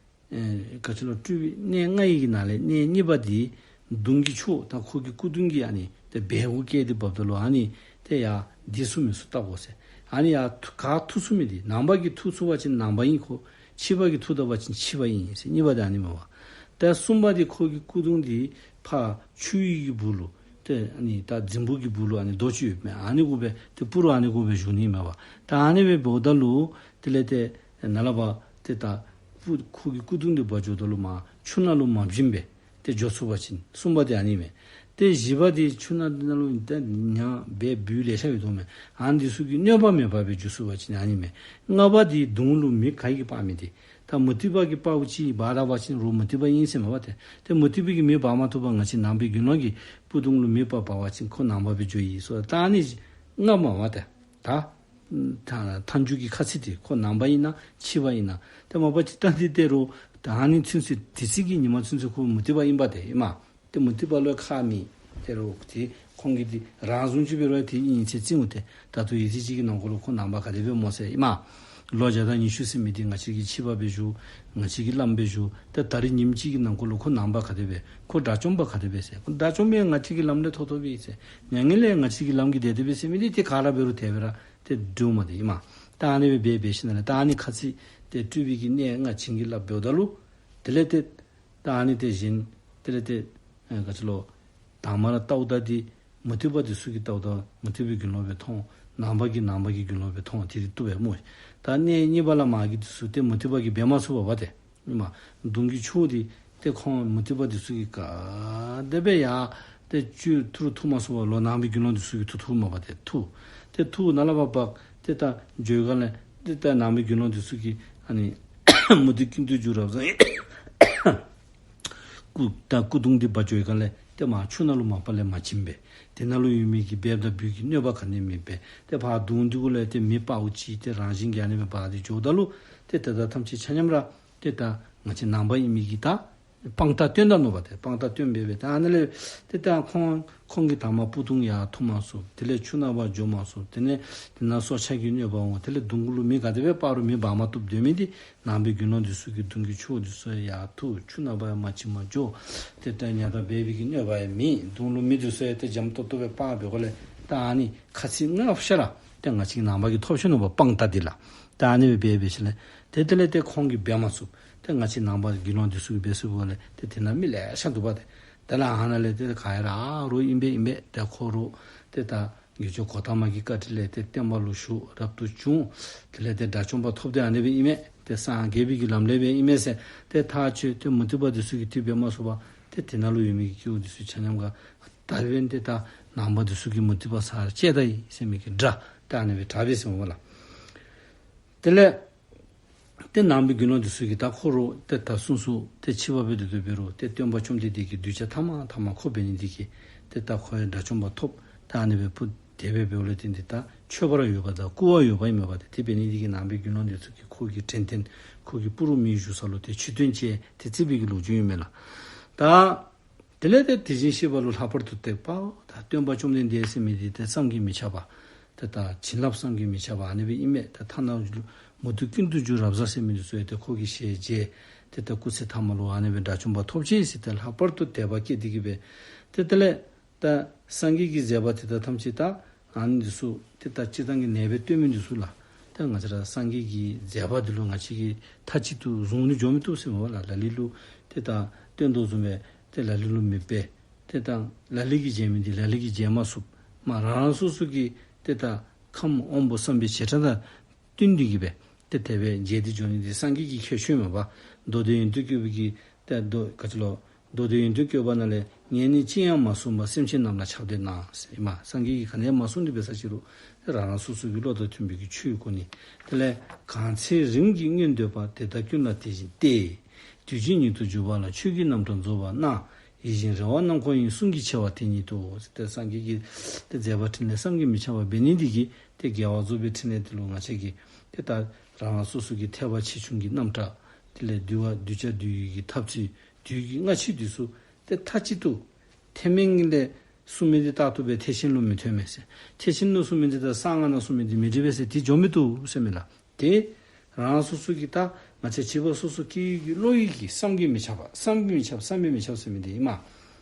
ཨེ་ག་ཅི་ལོ། སྤྲུལ་པའི་གནས་ལྔ་ཡི་གི་ནང་ལས་གནས་གཉིས་པ་འདི་གདུང་གི་ཕྱོགས་ད་ཁོ་གི་སྐུ་གདུང་གི་ཨ་ནི་ཏེ་སྦས་སྒོ་བཀལ་ཏེ་འབདཝ་ད་ལུ་ཨ་ནི་ཏེ་ཡར་འདི་ཚུ་མི་ཚུ་བལྟ་དགོ་ཟེར། ཨ་ནི་ཡར་ཐུག་ག་ཐུག་ཚུགས་མི་འདི་ནང་པ་གིས་ཐུག་ཚུགས་པ་ཅིན་ནང་པ་ཨིན། ཁོ་ཕྱི་པ་གིས་ཐུག་ད་པ་ཅིན་ཕྱི་པ་ཨིན་ཟེར། གཉིས་པ་འདི་ཨ་ནི་མས་པ། ད་གསུམ་པ་འདི་ཁོ་གི་སྐུ་གདུང་འདི་ཕར་ཆུ་ཡི་གི་སྦུག་ལུ་ཏེ་ཨ་ནི་ད་རྫིང་བུ་གི་སྦུག་ལུ་ཨ་ནི་རྡོ་ཅིག་ཡོདཔ་མས། ཨ་ནི་གུ་སྦེ་ཏེ་སྤུ་རུ་ཨ་ནི་གུ་སྦེ་བཞུགས་ནི་མས་པ། ད་ཨ་ནི་སྦེ་འབདཝ་ད་ལུ་དེ་ལས་ཏེ་ནཱ་ལས་ཕར་ཏེ་ད་སྤུ་ཁོ་གི་སྐུ་གདུང་འདི་འབག་འགྱོཝ་ད་ལུ་མར་ཆུ་ནང་ལུ་མ་བྱིངམ་སྦེ་ཏེ་འགྱོ་ཚུགས་པ་ཅིན་གསུམ་པ་འདི་ཨ་ནི་མས། ཏེ་བཞི་པ་འདི་ཆུ་ནང་འདི་ནང་ལུ་ཏེ་ཉ་སྦལ་སྦུལ་ལེ་ཤ་ཡོད་དོ་མས། ཨ་ནི་འདི་ཚུ་གིས་གནོད་པ་མི་འབག་པར་འགྱོ་ཚུགས་པ་ཅིན་ཨ་ནི་མས། ལྔ་པ་འདི་གདུང་ལུ་མེ་ག་གིས་སྤར་མི་འདི་ད་མུ་སྟེགས་པ་གིས་སྤརཝ་ཅིག་འབག་ད་པ་ཅིན་རོགས་མུ་སྟེགས་པ་ཨིན་ཟེར་མས་པ་ཏེ། ཏེ་མུ་སྟེགས་པ་གིས་མེ་འབག་མ་ཚུགས་པར་ང་བཅས་ནང་པའི་དགེ་སློང་གི་སྤུ་གདུང་ལུ་མེ་སྤར་འབག་པ་ཅིན་ཁོ་ནང་པ་སྦེ་འགྱོ་ཡི་ཟེར། ད་ཨ་ནི་ལྔ་མས་པ་ཏེ། ད་ད་མཐའ་མཇུག་གི་ཁ་ཚིག་འདི་ཁོ་ནང་པ་ཨིན་ན་ཕྱི་པ་ཨིན་ན། ཏེ་མ་པ་ཅིག་ད་འདི་ཏེ་རོགས་ད་ཨ་ནི་ཚུན་ཚོད་དེ་ཚེ་གི་ཉིན་མ་ཚུན་ཚོད་ཁོ་མུ་སྟེགས་པ་ཨིན་པ་ཏེ་ཨིན་མས། ཏེ་མུ་སྟེགས་པ་ལུ་ཁག་མེད། ཏེ་རོགས་ཏེ་ཁོང་གིས་འདི་རང་བཟུང་ཅིག་འབད་རུང་ཏེ་ཨིན་ཟེར་བརྩིཝ་ཏེ། ད་ལྟོ་ཡུད་ཙམ་ཅིག་གི་ནང་འཁོད་ལུ་ཁོ་ནང་པ་ག་དེ་སྦེ་སྨོ་ཟེར་ཨིན་མས། ལོ་བརྒྱ་དང་ཉི་ཤུ་ཟེར་མི་འདི་ང་བཅས་ཀྱི་ཕྱི་པ་སྦེ་བཞུགས། ང་བཅས་ཀྱི་བླམ་སྦེ་བཞུགས། ཏེ་ད་རིས་ཉིནམ་གཅིག་གི་ནང་འཁོད་ལུ་ཁོ་ནང་པ་ག་དེ་སྦེ་ཁོ་དགྲ་བཅོམ་པ་ག་དེ་སྦེ་ཟེར། ཁོ་དགྲ་བཅོམ་པ་ཡང་ང་བཅས་ཀྱི་ལམ་ལས་ཐོབ་ཐོབ་ཨིན་ཟེར། མྱ་ངན་ལས་ང་བཅས་ཀྱི་ལམ་གྱིས་འདས་འདས་པས་ཟེར་མི་འདི་ཏེ་ག་ར་འབད་རུང་དེ་སྦེ་ར་ཏེ་འགྲིགཔ་མས་ཏེ་ཨིན་མས། ད་ཨ་ནི་སྦེ་འབད་འབད་ཞིནམ་ལས་ད་ཨ་ནི་ཁ་ཚིག་ཏེ་སྤྲུལ་པའི་གི་གནས་ལྔ་བྱིན་གྱིས་བརླབས་འབདཝ་ད་ལུ་དེ་ལས་ཏེ་ད་ཨ་ནི་ཏེ་གཞན་དེ་ལས་ཏེ་ཨེ་ག་ཅི་ལོ། དང་མ་ར་བལྟཝ་ད་འདི་མུ་སྟེགས་པ་འདི་ཚུ་གིས་བལྟཝ་ད་མུ་སྟེགས་པའི་དགེ་སློང་སྦེ་མཐོང་། ནང་པ་གིས་ནང་པ་གི་དགེ་སློང་སྦེ་མཐོང་། དེ་འདི་བཏུབ་པས་སྨོ། ད་གནས་གཉིས་པ་ལས་མར་གྱི་འདི་ཚུ་ཏེ་མུ་སྟེགས་པ་གིས་འབད་མ་ཚུགས་པས་པ་ཏེ། ཨིན་མས། གདུང་གི་ཕྱོགས་འདི་ཏེ་ཁོང་མུ་སྟེགས་པ་འདི་ཚུ་གིས་ག་དེ་སྦེ་ཡང་ཏེ་ཚུར་འཐུ་འཐུ་མ་ཚུགས་པར་ལོག་ནང་པའི་དགེ་སློང་འདི་ཚུ་གིས་འཐུ་འཐུཝ་མས་པ་ཏེ། འཐུ་ཏེ་འཐུ་ནཱ་ལས་ཕར་འབག་ཏེ་ད་འགྱོ་ག་ལས་ཏེ་ད་ནང་པའི་དགེ་སློང་འདི་ཚུ་གིས་ཨ་ནི་ མུ་སྟེགས་ཀུན་ཏུ་རྒྱུ་རབ་བཟང་སྐུ་ད་སྐུ་གདུང་འདི་འབག་འགྱོ་བའི་སྒང་ལས་ཏེ་མར་ཆུ་ནང་ལུ་མ་པ་ལས་མ་ཕྱིན་པས། དེ་ནང་ལུ་ཡོད་མི་གི་སྦལཔ་དང་སྦུལ་གྱི་གནོད་པ་ག་ནི་མེད་པས། ཏེ་ཕར་གདུང་འདི་གུ་ལས་ཏེ་མེ་དཔའ་བོ་ཅིག་ཏེ་རང་བཞིན་གྱིས་ཨ་ནི་སྦེ་འབར་ཏེ་འགྱོཝ་ད་ལུ་ཏེ་དེ་དག་ཐམས་ཅད་ཆ་མཉམ་ར་ཏེ་ད་ང་བཅས་ནང་པ་ཨིན་མི་གི་ད་དཔང་རྟགས་སྟོན་ད་ནུག་པ། ཏེ་དཔང་རྟགས་སྟོན་སྦེ་སྦེ་ད་ཨ་ནི་ལས་ཏེ་ད་ཁོང་ཁོང་གིས་ད་མར་སྤུ་ཏོང་ཡར་འཐུ་མ་ཚུགས། དེ་ལས་ཆུ་ནང་འབག་འགྱོ་མ་ཚུགས། དེ་ནས་དེ་ནང་སྲོག་ཆགས་ཀྱི་གནོད་པ་འོང་། དེ་ལས་གདུང་གུ་ལུ་མེ་ག་དེ་སྦེ་སྤར་རུང་མེ་འབར་མ་བཏུབ་སྡོད་མི་འདི་ནང་པའི་དགེ་སློང་འདི་ཚུ་གིས་གདུང་གི་ཆུ་བོ་འདི་ཚུ་ཡར་འཐུ། ཆུ་ནང་འབག་ཡང་མ་ཕྱིན་མ་འགྱོ། ཏེ་ད་ཉ་དང་སྦལཔ་གི་གནོད་པ་ཡང་མེད། གདུང་ལུ་མེ་འདི་ཚུ་ཡང་ཏེ་འཇམ་ཏོག་ཏོ་སྦེ་སྤར་བའི་སྒང་ལས་ད་ཨ་ནི་ཁ་ཚིག་ལྔ་བཤད་ར་ཏེ་ང་བཅས་ཀྱི་ནང་པ་གིས་ཐོབ་ཆི་ནུག་པ། དཔང་རྟགས་འདི་ལགས། ད་ཨ་ནི་སྦེ་འབད་འབད་ཞིནམ་ལས་ཏེ་དེ་ལས་ཏེ་ཁོང་གིས་འབད་མ་ཚུགས། ཏེ་ང་བཅས་ནང་པ་དགེ་སློང་འདི་ཚུ་གིས་འབད་ཚུགསཔ་ལས་ཏེ་དེ་ནང་མི་ལེ་ཤ་འདུག་པ། ཏེ་དེ་ལས་ཨ་ནཱ་ལས་ཏེ་ག་ཡ་ར་རོགས་ཨིན་པས་ཨིན་པས། ཏེ་ཁོ་རོགས་ཏེ་ད་དགེ་སྦྱོང་གོ་ཏ་མ་གི་བཀའ་དྲིན་ལས་ཏེ་བསྟན་པ་ལུ་ཞུགས་རབ་ཏུ་བྱུང་། དེ་ལས་ཏེ་དགྲ་བཅོམ་པ་ཐོབ་སྟེ་ཨ་ནི་སྦེ་ཨིན་མས། ཏེ་སངས་རྒྱས་པའི་གི་ལམ་ལས་སྦེ་ཨིན་མས་ཟེར་ཏེ་ཐག་ཆོད། ཏེ་མུ་སྟེགས་པ་འདི་ཚུ་གིས་དེ་འབད་མ་ཚུགས་པར་ཏེ་དེ་ནང་ལུ་ཡོད་མི་གི་སྐྱེ་བོ་འདི་ཚུ་ཆ་མཉམ་ག་ད་འབདན་ཏེ་ད་ནང་པ་འདི་ཚུ་གིས་མུ་སྟེགས་པ་ཚར་བཅད་ད་ཡི་ཟེར་མི་གི་སྒྲ་ཏེ་ཨ་ནི་སྦེ་གྲགས་པས་ཟེར་མས་པ་ལགས། དེ་ལས་ཏེ་ནང་པའི་དགེ་སློང་འདི་ཚུ་གིས་ད་ཁོ་རོགས་ཏེ་ད་གསུང་སུ་ཏེ་ཕྱི་པ་སྦེ་སྡོད་དོ་འབད་རུང་ཏེ་སྟོན་པ་བཅོམ་ལྡན་འདས་ཀྱིས་གདུལ་བྱ་ཐ་མ་ཐ་མ་ཁོ་འབད་ནི་འདི་གིས་ཏེ་ད་ཁོ་ཡང་དགྲ་བཅོམ་པ་ཐོབ། ད་ཨ་ནི་སྦེ་ཕུ་དེ་སྦེ་འབདཝ་ལས་བརྟེན་ཏེ་ད་མཆོད་པར་འོས་པ་དང་བཀུར་བར་འོས་པ་ཨིན་མས་པ། ཏེ་དེ་འབད་ནི་འདི་གིས་ནང་པའི་དགེ་སློང་འདི་ཚུ་གིས་ཁོ་གི་དྲན་རྟེན་ཁོ་གི་སྤུ་རོགས་མེ་བཞུ་ས་ལུ་ཏེ་མཆོད་རྟེན་བཅས་ཏེ་བརྩིགས་པའི་གི་ལོ་རྒྱུས་ཨིན་མས་ལགས། ད་དེ་ལས་ཏེ་དེ་བཞིན་གཤེགས་པ་ལུ་ལྷག་པར་དུ་བཏབ་པ། ད་སྟོན་པ་བཅོམ་ལྡན་འདས་ཟེར་མི་འདི་ཏེ་བསམ་གྱིས་མི་ཁྱབ་པ། ཏེ་ད་བྱིན་རླབས་བསམ་གྱིས་མི་ཁྱབ་པ་ཨ་ནི་སྦེ་ཨིན་མས། ད་ཐ་ན་མུ་སྟེགས་ཀུན་ཏུ་རྒྱུ་རབ་བཟང་ཟེར་མི་འདི་ཚུ་ཡང་ཏེ་ཁོ་གི་ཞལ་མཇལ། ཏེ་ད་སྐུ་ཚེ་མཐའ་མ་ལུ་ཨ་ནི་སྦེ་དགྲ་བཅོམ་པ་ཐོབ་ཅི་ཟེར་ཏེ་ལྷག་པར་དུ་དད་པ་སྐྱེས་ཏེ་གི་སྦེ་ཏེ་དེ་ལས་ད་སངས་རྒྱས་ཀྱི་མཛད་པ་དེ་དག་ཐམས་ཅད་ད་ཨ་ནི་འདི་ཚུ་ཏེ་ད་སྤྱིར་བཏང་གི་ནང་པའི་སྟོན་མི་འདི་ཚུ་ལགས། ད་ང་བཅས་ར་སངས་རྒྱས་ཀྱི་མཛད་པ་འདི་ལུ་ང་བཅས་ཀྱིས་མཐའ་གཅིག་ཏུ་བཟུང་ནི་འགྱོ་མི་བཏུབ་ཟེར་མས་པ་ལགས། ལ་ལུ་ལུ་ཏེ་ད་སྟོན་དོ་བཟུམ་སྦེ་ཏེ་ལ་ལུ་ལུ་མི་འབད། ཏེ་ད་ལ་ལུ་གིས་མཇལ་མི་འདི་ལ་ལུ་གིས་མཇལ་མ་ཚུགས། མ་རང་རང་སོ་སོ་གི་ཏེ་ད་ཁམས་དབང་པོ་བསམ་པའི་བྱེ་བྲག་དང་བསྟུན་ཏེ་གི་སྦེ་ཏེ་དེ་སྦེ་མཇལ་ཏེ་འགྱོ་ནི་འདི་སངས་རྒྱས་ཀྱི་ཁྱད་ཆོས་མས་པ། མདོ་སྡེ་ཡོན་ཏན་བཀོད་པའི་གི་ཏེ་མདོ་ག་ཅི་ལོ། མདོ་སྡེ་ཡོན་ཏན་བཀོད་པ་ནང་ལས་ངས་ནི་ཅི་ཡང་མ་གསུངས་པར་སེམས་ཅན་རྣམས་ལ་ཁྱབ་སྟེ་གནང་ཟེར་ཨིན་མས། སངས་རྒྱས་ཀྱིས་ག་ནི་ཡང་མ་གསུངས་ཏེ་འབད་ས་ཅིག་རུང་ཏེ་རང་རང་སོ་སོ་གི་བློ་དང་མཐུན་པའི་གི་ཆོས་གོ་ནི། དེ་ལས་གང་ཚེ་རིང་གི་མངོན་འདོད་པ། དེ་དག་ཀུན་ལ་དེ་བཞིན་ཏེ། དུས་གཅིག་ཉིད་དུ་འཇུག་པ་ལ། ཆོས་ཀྱི་རྣམ་གྲངས་རྫོགས་པར་སྣང་། ཡིད་བཞིན་རེ་བ་རྣམ་འཁོར་ཡིན། གསུང་གི་ཆེ་བ་དེ་ཉིད་དོ། ཏེ་སངས་རྒྱས་ཀྱི་ཏེ་མཛད་པ་འཕྲིན་ལས་བསམ་གྱིས་མི་ཁྱབ་པ་འབད་ནི་འདི་གིས་ཏེ་དགེ་བ་རྫོགས་པའི་འཕྲིན་ལས་འདི་ལུ་ང་བཅས་ཀྱིས་ཏེ་ད་རང་རང་སོ་སོ་གི་ཐེག་པ་ཆེ་ཆུང་གི་རྣམ་གྲངས། དེ་ལས་འདུལ་བ་གདུལ་བྱ་འདུལ་ནི་གི་ཐབས་ཚུལ། དུས་ཀྱི་སྔ་ཕྱི་འདི་ཚུ་ཏེ་མཐའ་གཅིག་ཏུ་ཐེག་དམན་ལས་གསུངས་མི་འདི་རྟག་ཏུ་སྦེ་ཐེག་ཆེན་ལུ་མི་ཐོན་མས་ཟེར། ཐེག་ཆེན་ལུ་གསུངས་མི་འདི་དང་གསང་སྔགས་ནང་གསུངས་མི་འདི་མི་འདྲ་བས་ཟེར་ཏེ་འགྱོ་མི་བཏུབ་ཟེར་མས་ལགས། ཏེ་རང་སོ་སོ་གི་ད་ང་བཅས་བྱིས་པ་སོ་སོ་སྐྱེ་བོའི་གི་བློ་ཡུལ་གྱི་བསམ་གྱིས་མི་ཁྱབ་པ། བསམ་གྱིས་མི་ཁྱབ་བསམ་གྱིས་མི་ཁྱབ་ཟེར་མི་འདི་ཨིན་མས།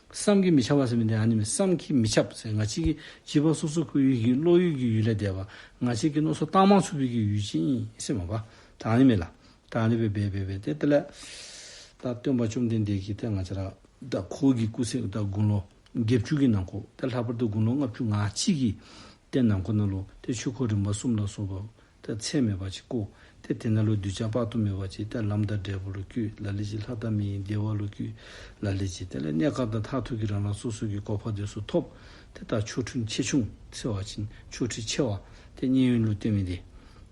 བསམ་གྱིས་མི་ཁྱབ་པ་ཟེར་མི་འདི་ཨ་ནི་མས། བསམ་གྱིས་མི་ཁྱབ་ཟེར་ང་བཅས་ཀྱི་བྱིས་པ་སོ་སོ་སྐྱེ་བོའི་གི་བློ་ཡུལ་གྱི་ཡུལ་ལས་འདས་པ། ང་བཅས་ཀྱིས་མནོ་བསམ་བཏང་མ་ཚུགས་པའི་གི་ཡུལ་ཅིག་ཨིན་ཟེར་མས་པ། ད་ཨ་ནི་མས་ལགས། ད་ཨ་ནི་སྦེ་འབད་འབད་འབད་ཏེ་དེ་ལས་ད་སྟོན་པ་བཅོམ་ལྡན་འདས་ཀྱིས་ཏེ་ང་བཅས་ར་ད་ཁོ་གི་སྐུ་ཚེ་ད་དགུང་ལོ་བརྒྱད་ཅུ་གི་ནང་འཁོད་ཏེ་ལྷག་པར་དུ་དགུང་ལོ་ལྔ་བཅུ་ང་གཅིག་གི་ཏེ་ནང་འཁོད་ནང་ལུ་ཏེ་ཆོས་འཁོར་རིམ་པ་གསུམ་ལ་སོགས་པ་ཏེ་ཚད་མེད་པ་ཅིག་བསྐོར། ཏེ་དེ་ནང་ལུ་གདུལ་བྱ་དཔག་ཏུ་མེད་པ་ཅིག་ཏེ་ལམ་དང་འབྲས་བུ་ལུ་བཀོད། ལ་ལུ་ཅིག་ལྷ་དང་མིའི་བདེ་བ་ལུ་བཀོད། ལ་ལུ་ཅིག་དེ་ལས་གནས་སྐབས་དང་མཐར་ཐུག་གི་རང་རང་སོ་སོ་གི་གོ་འཕང་དེ་ཚུ་ཐོབ། ཏེ་ད་ཆོ་འཕྲུལ་ཆེ་ཆུང་ཟེར་བ་ཅིན་ཆོ་འཕྲུལ་ཆེ་བ་ཏེ་མཉན་ཡོད་ལུ་སྟོན་མི་འདི།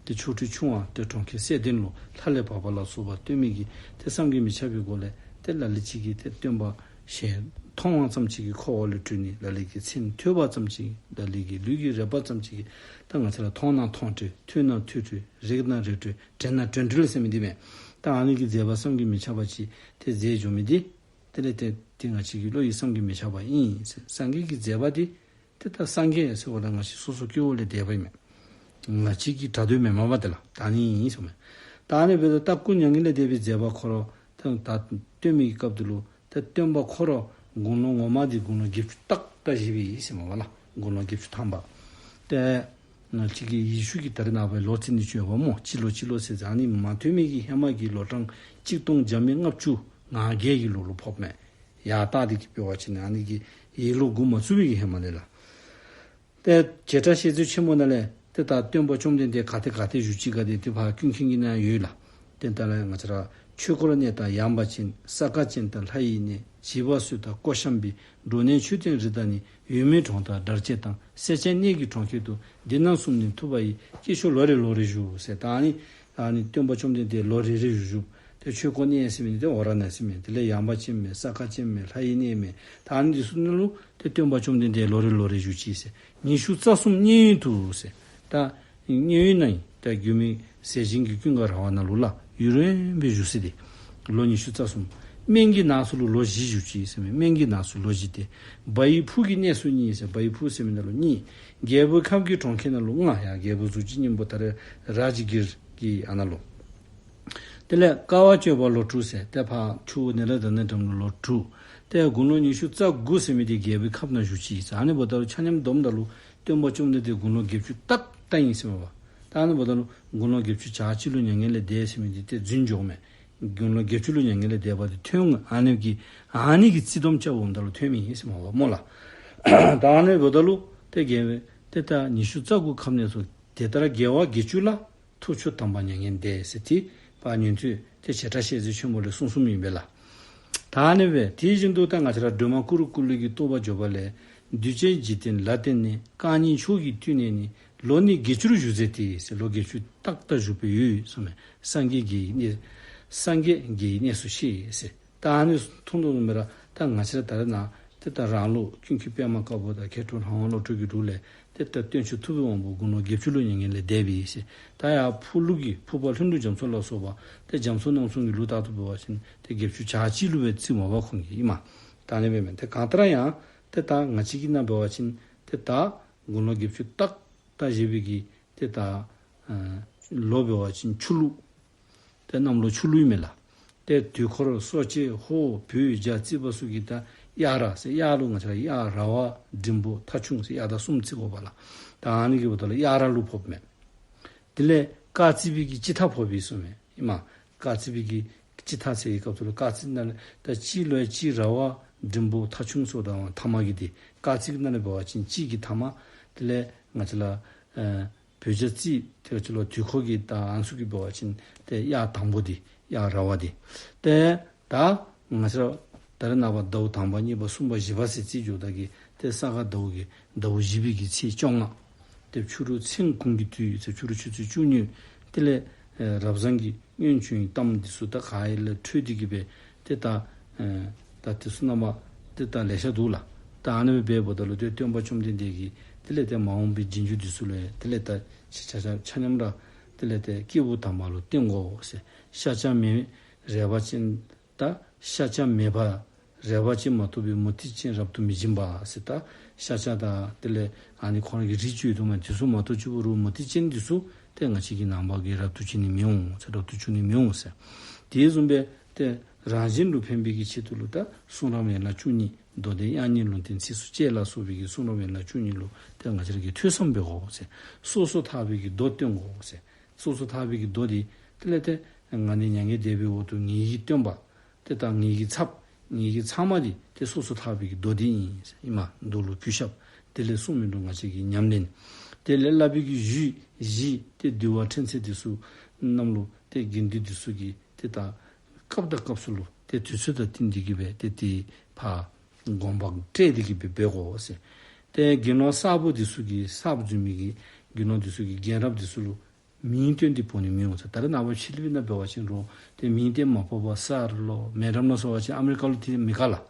ཏེ་ཆོ་འཕྲུལ་ཆུང་བ་ཏེ་གྲོང་ཁྱེར་གསལ་ལྡན་ལུ་ལྷ་ལས་བབས་པ་ལ་སོགས་པ་སྟོན་མི་གི་ཏེ་བསམ་གྱིས་མི་ཁྱབ་པའི་སྒོ་ལས་ཏེ་ལ་ལུ་ཅིག་གིས་ཏེ་སྟོན་པ་ཞལ་མཐོང་བ་ཙམ་ཅིག་གིས་འཁོར་བ་ལས་གྲོལ་ནི། ལ་ལུ་གིས་མཚན་ཐོས་པ་ཙམ་ཅིག་ལ་ལུ་གིས་ལུས་ཀྱིས་རེག་པ་ཙམ་ཅིག་གིས་ད་ང་བཅས་ར་མཐོང་ན་མཐོང་གྲོལ་ཐོས་ན་ཐོས་གྲོལ་རེག་ན་རེག་གྲོལ་དྲན་ན་དྲན་གྲོལ་ཟེར་མི་འདི་མས། ད་ཨ་ནི་གི་མཛད་པ་བསམ་གྱིས་མི་ཁྱབ་པ་ཅིག་ཏེ་མཛད་འགྱོ་མི་འདི་དེ་ལས་ཏེ་ཏེ་ང་བཅས་ཀྱི་བློ་ཡིས་བསམ་གྱིས་མི་ཁྱབ་པ་ཨིན་ཟེར། སངས་རྒྱས་ཀྱི་མཛད་པ་འདི་ཏེ་ད་སངས་རྒྱས་ཟེར་བ་ལ་ང་བཅས་སོ་སོ་སྐྱེ་བོ་ལས་འདས་པ་ཨིན་མས། ང་བཅས་ཀྱི་གྲགས་འདོད་མེན་མས་པ། དེ་ལ་ད་ཨ་ནི་ཨིན་ཟེར་མས། ད་ཨ་ནི་འབདཝ་ད་ད་སྐུ་མྱ་ངན་ལས་འདས་པའི་མཛད་པ་ཁོ་ར་ད་ད་སྟོན་མི་གི་སྐབས་འདི་ལུ་ད་སྟོན་པ་ཁོ་ར་དགུང་ལོ་ངོ་མ་འདི་དགུང་ལོ་བརྒྱད་ཅུ་ཏག་ཏག་བཞེས་པའི་ཨིན་ཟེར་མས་པ་ལགས། དགུང་ལོ་བརྒྱད་ཅུ་ཐམ་པ། ཏེ་ང་བཅས་ཀྱི་ཡེ་ཤུ་གི་ད་རེས་ནངས་པའི་ལོ་རྩིས་ནི་ཅིག་ཡོདཔ་སྨོ། སྤྱི་ལོ་སྤྱི་ལོ་ཟེར་ཨ་ནི་མ་ཐོན་མི་གི་ཧེ་མ་གི་ལོ་གྲངས་གཅིག་སྟོང་བརྒྱ་མེད་ལྔ་བཅུ་ང་བརྒྱད་ཀྱི་ལོ་ལུ་ཕོགཔ་མས། ཡར་བལྟ་སྟེ་གི་འབད་བ་ཅིན་ཨ་ནི་གི་ཡེ་ལོ་འགོ་མ་བཙུགས་པའི་གི་ཧེ་མ་ལས་ལགས། ཏེ་བྱེ་བྲག་བཤད་མཛོད་ཆེན་མོ་ནང་ལས་ཏེ་ད་སྟོན་པ་བཅོམ་ལྡན་འདས་ག་ཏེ་ག་ཏེ་བཞུགས་ཅི་ག་ཏེ་ཏེ་ཕར་ཀུན་མཁྱེན་གྱི་ནང་ཡོད་ལགས། ཏེ་ད་ལས་ང་བཅས་ར་ཆོས་འཁོར་གནས་དང་ཡངས་པ་ཅན། ས་དགའ་ཅན་དང་ལྷ་ཡི་གནས། བྱིས་པ་གསོས་དང་སྐོར་བཤམས་པའི། འགྲོ་གནས་མཆོད་རྟེན་རི་དང་ནི། ཡོད་མེད་གྲོང་དང་སྦྲ་བཅས་དང་། སེར་སྐྱའི་གནས་ཀྱི་གྲོང་ཁྱེར་དུ། འདི་རྣམས་གསུམ་ནི་ཐུབ་པ་ཡི། སྐྱེ་མཆོག་ལོ་རེ་ལོ་རེ་བཞུགས་ཟེར། ད་ཨ་ནི་ཨ་ནི་སྟོན་པ་བཅོམ་ལྡན་འདས་ལོ་རེ་རེ་བཞུགས་བཞུགས། ཏེ་ཆོས་འཁོར་གནས་ཟེར་མི་འདི་ཏེ་ཝཱ་ར་ཎ་སི་མས། དེ་ལས་ཡངས་པ་ཅན་མས། ས་ཁ་ཅན་མས། ལྷ་ཡི་གནས་མས། ད་ཨ་ནི་འདི་ཚུ་ནང་ལུ་ཏེ་སྟོན་པ་བཅོམ་ལྡན་འདས་ལོ་རེ་ལོ་རེ་བཞུགས་ཅི་ཟེར། ཉི་ཤུ་རྩ་གསུམ་མཉན་ཡོད་དུ་ཟེར། ད་མཉན་ཡོད་ན་ཨིན། ད་མགོན་མེད་ཟས་སྦྱིན་གྱི་ཀུན་དགའ་ར་བ་ནང་ལུ་ལགས་ཡུན་རིངམོ་སྦེ་བཞུགས་ཟེར་ཏེ། ལོ་ཉི་ཤུ་རྩ་གསུམ། སྨན་གྱི་ནགས་ཚལ་ལུ་ལོ་བཞི་བཞུགས་ཅི་ཟེར་མས། སྨན་གྱི་ནགས་ཚལ་ལོ་བཞི་སྟེ། བ་ཡི་ཕུག་གི་གནས་སུ་གཉིས་ཟེར། བ་ཡི་ཕུག་ཟེར་མི་ནང་ལུ་གཉིས། རྒྱལ་པོའི་ཁབ་ཀྱི་གྲོང་ཁྱེར་ནང་ལུ་ལྔ། ཡ་རྒྱལ་པོ་གཟུགས་ཅན་སྙིང་པོ་ད་རེས་རཱ་ཇ་གིར་གྱི་ཨ་ནཱ་ལུ། དེ་ལས་དཀའ་བ་སྤྱོད་པ་ལོ་དྲུག་ཟེར། ཏེ་ཕར་ཆུ་བོ་ནཻ་རཉྫ་ནའི་འགྲམ་ལུ་ལོ་དྲུག། ཏེ་དགུང་ལོ་ཉི་ཤུ་རྩ་དགུ་ཟེར་མི་འདི་རྒྱལ་པོའི་ཁབ་ནང་བཞུགས་ཅི་ཟེར། ཨ་ནི་འབདཝ་ད་ལུ་ཆ་མཉམ་བསྡོམས་ད་ལུ་སྟོན་པ་བཅོམ་ལྡན་འདས་དགུང་ལོ་བརྒྱད་ཅུ་ཏག་ཏག་ཨིན་ཟེར་མས་པ། ད་ཨ་ནི་འབདཝ་ད་ལུ་དགུང་ལོ་བརྒྱད་ཅུ་གྱ་གཅིག་ལུ་མྱ་ངན་ལས་འདས་ཟེར་མི་འདི་ཏེ་རྫུན་འགྱོཝ་མས། དགུང་ལོ་བརྒྱད་ཅུ་ལུ་མྱ་ངན་ལས་འདས་པ་འདི་ཐོན་འོང་། ཨ་ནི་གི་ཨ་ནི་གི་རྩིས་བསྡོམས་རྐྱབ་འོངམ་ད་ལུ་ཐོན་མི་ཨིན་ཟེར་མས་པ་སྨོ་ལགས། ད་ཨ་ནི་འབདཝ་ད་ལུ་ཏེ་རྒྱལ་བའི་ཏེ་ད་ཉི་ཤུ་རྩ་དགུ་ཁབ་གནས་སུ་དེ་ལྟར་རྒྱལ་བ་བརྒྱད་ཅུ་ལ། ཐུགས་མཆོག་དམ་པ་མྱ་ངན་འདས་ཟེར་ཏེ་ཕར་ཉན་ཐོས་ཏེ་བྱེ་བྲག་བཤད་མཛད་ཆེན་པོ་ལས་གསུངས་གསུངསམ་ཨིན་པས་ལགས། ད་ཨ་ནི་སྦེ་དེ་བཞིན་དུ་ད་ང་བཅས་ར་སྒྲོལ་མ་ཀུ་རུ་ཀུ་ལུ་གི་རྟོགས་པ་འཇོག་པ་ལས། གདུལ་བྱའི་འཇིག་རྟེན་ལ་བརྟེན་ནས། རྐང་གཉིས་མཆོག་གི་བཏུད་ནས་ནི། ལོ་ནི་བརྒྱད་ཅུར་བཞུགས་མཛད་དེ་ཟེར། ལོ་བརྒྱད་ཅུ་ཏག་ཏག་བཞུགས་པའི་ཡུལ་གསུངས་མས། སངས་རྒྱས་དགེ་བའི་གནས། སངས་རྒྱས་དགེ་བའི་གནས་སུ་གཤེགས་ཟེར། ད་ཨ་ནི་མཐོང་དོ་བཟུམ་སྦེ་ར་ད་ང་བཅས་ར་ད་རེས་ནཱ་ཏེ་ད་རང་ལུགས་ཀུན་མཁྱེན་པདྨ་དཀར་པོ་དང་མཁས་གྲུབ་ལྷ་དབང་བློ་གྲོས་ཀྱི་ལུགས་ལས་ཏེ་ད་སྟོན་མཆོག་ཐུབ་པའི་དབང་པོ་དགུང་ལོ་བརྒྱད་ཅུ་ལུ་མྱ་ངན་ལས་འདས་པའི་ཟེར། ད་ཡར་ཕུག་ལུགས་ཀྱི་ཕུག་པ་ལྷུན་གྲུབ་རྒྱ་མཚོ་ལ་སོགས་པ་ཏེ་རྒྱ་མཚོ་རྣམ་གསུམ་གྱི་ལུགས་ལྟར་དུ་འབད་བ་ཅིན་ཏེ་བརྒྱད་ཅུ་གྱ་གཅིག་ལུ་སྦེ་རྩིས་མས་པ་ཁོང་གིས་ཨིན་མས། ད་ཨ་ནི་སྦེ་མས། ཏེ་གང་ལྟར་ཡང་ཏེ་ད་ང་བཅས་ཀྱི་ནང་འབད་བ་ཅིན་ཏེ་ད་དགུང་ལོ་བརྒྱད་ཅུ་ཏག་ཏག་བཞེས་པའི་གི་ཏེ་ད་ཨ་ལོ་འབད་བ་ཅིན་ཆུ་ལུག། ཏེ་གནམ་ལོ་ཆུ་ལུག་ཨིན་མས་ལགས། ཏེ་དུས་འཁོར་སྲོག་བཅད་ཧོར་བོད་རྒྱ་རྩིས་པ་ཚུ་གིས་ད་གཡག་ར་ཟེར་གཡག་ལུ་ང་བཅས་ར་གཡག་ར་བ་འབྲིང་པོ་ཐ་ཆུང་ཟེར་གཡག་ཟླ་གསུམ་རྩི་དགོ་པས་ལགས། ད་ཨ་ནི་གི་འབདཝ་ད་ལུ་གཡག་ར་ལུ་ཕོགཔ་མས། དེ་ལས་སྐར་རྩིས་པའི་གི་དཔྱིད་ཐ་ཕོག་པས་གསུངས་མས་ཨིན་མས། སྐར་རྩིས་པའི་གི་དཔྱིད་ཐ་ཟེར་བའི་སྐབས་སུ་ལུ་སྐར་རྩིས་ནང་ལས་ད་དཔྱིད་ལུ་ཡང་དཔྱིད་ར་བ་འབྲིང་པོ་ཐ་ཆུང་ཟེརཝ་ད་ཐ་མ་གི་འདི་སྐར་རྩིས་ནང་ལས་འབད་བ་ཅིན་དཔྱིད་ཀྱི་ཐ་མ། དེ་ལས་ང་བཅས་ར་ཨ་བོད་རྒྱ་རྩིས་ཏེ་ང་བཅས་ལུ་དུས་འཁོར་གྱི་ད་ཨ་ནི་ཚུ་གི་འབད་བ་ཅིན་ཏེ་གཡག་དང་པོ་འདི་གཡག་ར་བ་འདི། ཏེ་ད་ང་བཅས་ར་ད་རེས་ནངས་པ་ཟླཝ་དང་པ་གཉིས་པ་གསུམ་པ་བཞི་པ་ཟེར་རྩིས་འགྱོཝ་ད་གི་ཏེ་ས་ག་ཟླཝ་གི་ཟླཝ་བཞི་པའི་གི་ཚེས་བཅོ་ལྔ། ཏེ་ཕྱི་རུ་མཚན་གུང་གི་དུས་ཟེར་ཕྱི་རུ་ཆུ་ཚོད་བཅུ་གཉིས། དེ་ལས་ཨེ་རབ་བཟང་གི་སྔོན་བྱུང་གི་གཏམ་འདི་ཚུ་ད་ག་ཡི་ལས་འཕྲོས་ཏེ་གི་སྦེ་ཏེ་ད་ཨེ་ད་འདི་ཚུ་རྣམ་པ་ཏེ་ད་ལེ་ཤ་འདུག་ལགས། ད་ཨ་ནི་སྦེ་འབདཝ་ད་ལུ་ཏེ་སྟོན་པ་བཅོམ་ལྡན་འདས་ཀྱིས་དེ་ལས་ཏེ་མ་འོངས་པའི་རྗེས་འཇུག་འདི་ཚུ་ལུ་ཡང་དེ་ལས་ད་ཆ་ཆ་ཆ་ཆ་མཉམ་ར་དེ་ལས་ཏེ་སྐྱེས་བུ་དམ་པ་ལུ་བསྟེན་དགོ་ཟེར། ཤཱཀྱ་མེ་རལ་པ་ཅན་ད་ཤཱཀྱ་མེ་ཕག་རལ་པ་ཅན་མ་ཐུབ་པའི་མུ་སྟེགས་ཅན་རབ་ཏུ་མི་འབྱིན་པ་ཟེར། ད་ཤཱཀྱ་དང་དེ་ལས་ཨ་ནི་ཁོ་ར་གི་རིགས་བཅུ་ཡོད་དོ་མས། དེ་ཚུ་མ་གཏོགས་གཅིག་པོ་རུ་མུ་སྟེགས་ཅན་འདི་ཚུ་ཏེ་ང་བཅས་ཀྱི་ནང་པ་གི་རབ་ཏུ་བྱིན་ནི་མི་འོང་ཟེར། རབ་ཏུ་བྱུང་ནི་མི་འོང་ཟེར། དེ་བཟུམ་སྦེ་ཏེ་རང་གཞན་ལུ་ཕན་པའི་གི་ཆེད་དུ་ལུ་ད་གསུང་རབ་ཡན་ལག་བཅུ་གཉིས་མདོ་སྡེ་དབྱངས་སྙན་ལུང་བསྟན་ཚིགས་སུ་བཅད་ལ་སོགས་པའི་གི་གསུང་རབ་ཡན་ལག་བཅུ་གཉིས་ལུ་ཏེ་ང་བཅས་ར་གིས་ཐོས་བསམ་འབད་དགོ་ཟེར། སོ་སོ་ཐར་པའི་གི་མདོ་བསྟེན་དགོ་ཟེར། སོ་སོ་ཐར་པའི་གི་མདོ་འདི་དེ་ལས་ཏེ་ང་ནི་མྱ་ངན་འདས་པའི་འོག་ཏུ་ངེའི་གི་སྟོན་པ་ཏེ་ད་ངེའི་གི་ཚབ་ངེའི་གི་ཚབ་མ་འདི་ཏེ་སོ་སོ་ཐར་པའི་གི་མདོ་འདི་ཨིན་ཟེར་ཨིན་མས། མདོ་ལུ་གུས་ཞབས། དེ་ལས་གསུངས་མི་ལུ་ང་བཅས་ཀྱིས་ཉམས་ལེན། དེ་ལས་བསླབ་པའི་གི་གཞི་གཞི་ཏེ་འདུལ་བ་ཕྲན་ཚེགས་འདི་ཚུ་རྣམས་ལུ་ཏེ་དགེ་འདུན་འདི་ཚུ་གིས་ཏེ་ད་སྐབས་དང་སྐབས་སུ་ལུ་ཏེ་དུས་ཚོད་དང་བསྟུན་ཏེ་གི་སྦེ་ཏེ་ཏེ་ཕར་དགོངས་པ་བཀྲལ་ཏེ་གི་སྦེ་འབད་དགོ་ཟེར། ཏེ་དགེ་སློང་གསར་པ་འདི་ཚུ་གིས་གསརཔ་འཛུལ་མི་གི་དགེ་སློང་འདི་ཚུ་གིས་རྒན་རབས་འདི་ཚུ་ལུ་མིང་བཏོན་ཏེ་འབོ་ནི་མི་འོང་ཟེར། ད་རེས་ནངས་པ་ཕྱི་གླིང་པའི་ནང་འབད་བ་ཅིན་རུང་ཏེ་མིང་བཏོན་མ་འབོ་བར་ས་རུ་ལོ་མེ་འགྲམ་ལ་སོང་བ་ཅིན་ཨ་མི་རི་ཀ་ལུ་ཏེ་མི་དགའ་ལགས།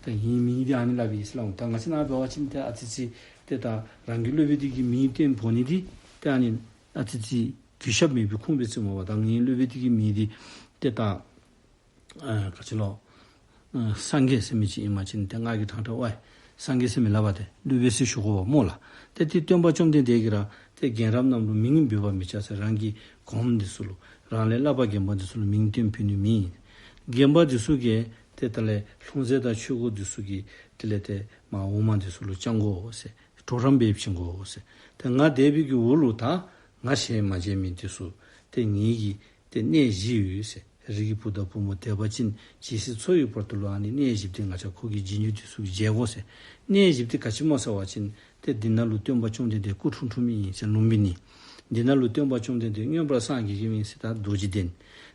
ཏེ་ངེའི་མིང་འདི་ཨ་ནི་སླབ་ཨིན་ཟེར་སླབ་འོང་། ད་ང་བཅས་ནཱ་འབད་བ་ཅིན་ཏེ་ཨ་ཙི་ཙི་ཏེ་ད་རང་གི་སློབ་དཔོན་འདི་གི་མིང་བཏོན་འབོ་ནི་འདི་ཏེ་ཨ་ནི་ཨ་ཙི་ཙི་གུས་ཞབས་མེད་པའི་ཁུངས་སྦེ་བརྩིཝ་མས་པ། ད་ངེའི་སློབ་དཔོན་འདི་གི་མིང་འདི་ཏེ་ད་ཨ་ག་ཅི་ལོ། ཨ་སངས་རྒྱས་ཟེར་མི་ཅིག་ཨིན་པ་ཅིན་ཏེ་ང་གིས་ཕྲང་ཕྲང་ཝའི་སངས་རྒྱས་ཟེར་མི་སླབ་པ་ཏེ་སློབ་དཔོན་ཟེར་ཞུ་དགོ་པས་སྨོ་ལགས། ཏེ་ཏེ་སྟོན་པ་བཅོམ་ལྡན་འདས་ཀྱིས་ར་ཏེ་རྒན་རབས་རྣམས་ལུ་མིང་འབོ་བར་མི་བྱ་ཟེར། རང་གི་གོངམ་འདི་ཚུ་ལུ་རང་ལས་བསླབ་པ་རྒན་པ་འདི་ཚུ་ལུ་མིང་བཏོན་འབོ་ནི་མེན། རྒན་པ་འདི་ཚུ་གིས་ཏེ་ད་ལས་ལྷུང་བཟེད་དང་ཆོས་གོས་འདི་ཚུ་གིས་དེ་ལས་ཏེ་མར་འོག་མ་འདི་ཚུ་ལུ་བཅང་དགོ་ཟེར། གྲོགས་རམ་འབད་བྱིན་དགོ་ཟེར། ཏེ་ང་འདས་པའི་གི་འོག་ལུ་ད་ང་ཞལ་མ་མཇལ་མི་འདི་ཚུ་ཏེ་ངེའི་གི་ཏེ་གནས་བཞི་ཡོད་ཟེར། རིགས་ཀྱི་བུ་དང་བུ་མོ་འདས་པ་ཅན་ཇི་སྲིད་འཚོ་ཡི་བར་དུ་ལུ་ཨ་ནི་གནས་བཞི་པོ་འདི་ང་བཅས་འཁོར་གྱི་རྗེས་འཇུག་འདི་ཚུ་གིས་མཇལ་དགོ་ཟེར། གནས་བཞི་པོ་འདི་ག་ཅི་སྨོ་ཟེར་བ་ཅིན་ཏེ་འདི་ནང་ལུ་སྟོན་པ་བཅོམ་ལྡན་འདས་སྐུ་འཁྲུངས་འཁྲུངསམ་ཨིན་ཟེར་ལུམ་བི་ནི། འདི་ནང་ལུ་སྟོན་པ་བཅོམ་ལྡན་འདས་མངོན་པར་སངས་རྒྱས་ཀྱི་ཨིན་ཟེར་ད་རྡོ་རྗེ་གདན།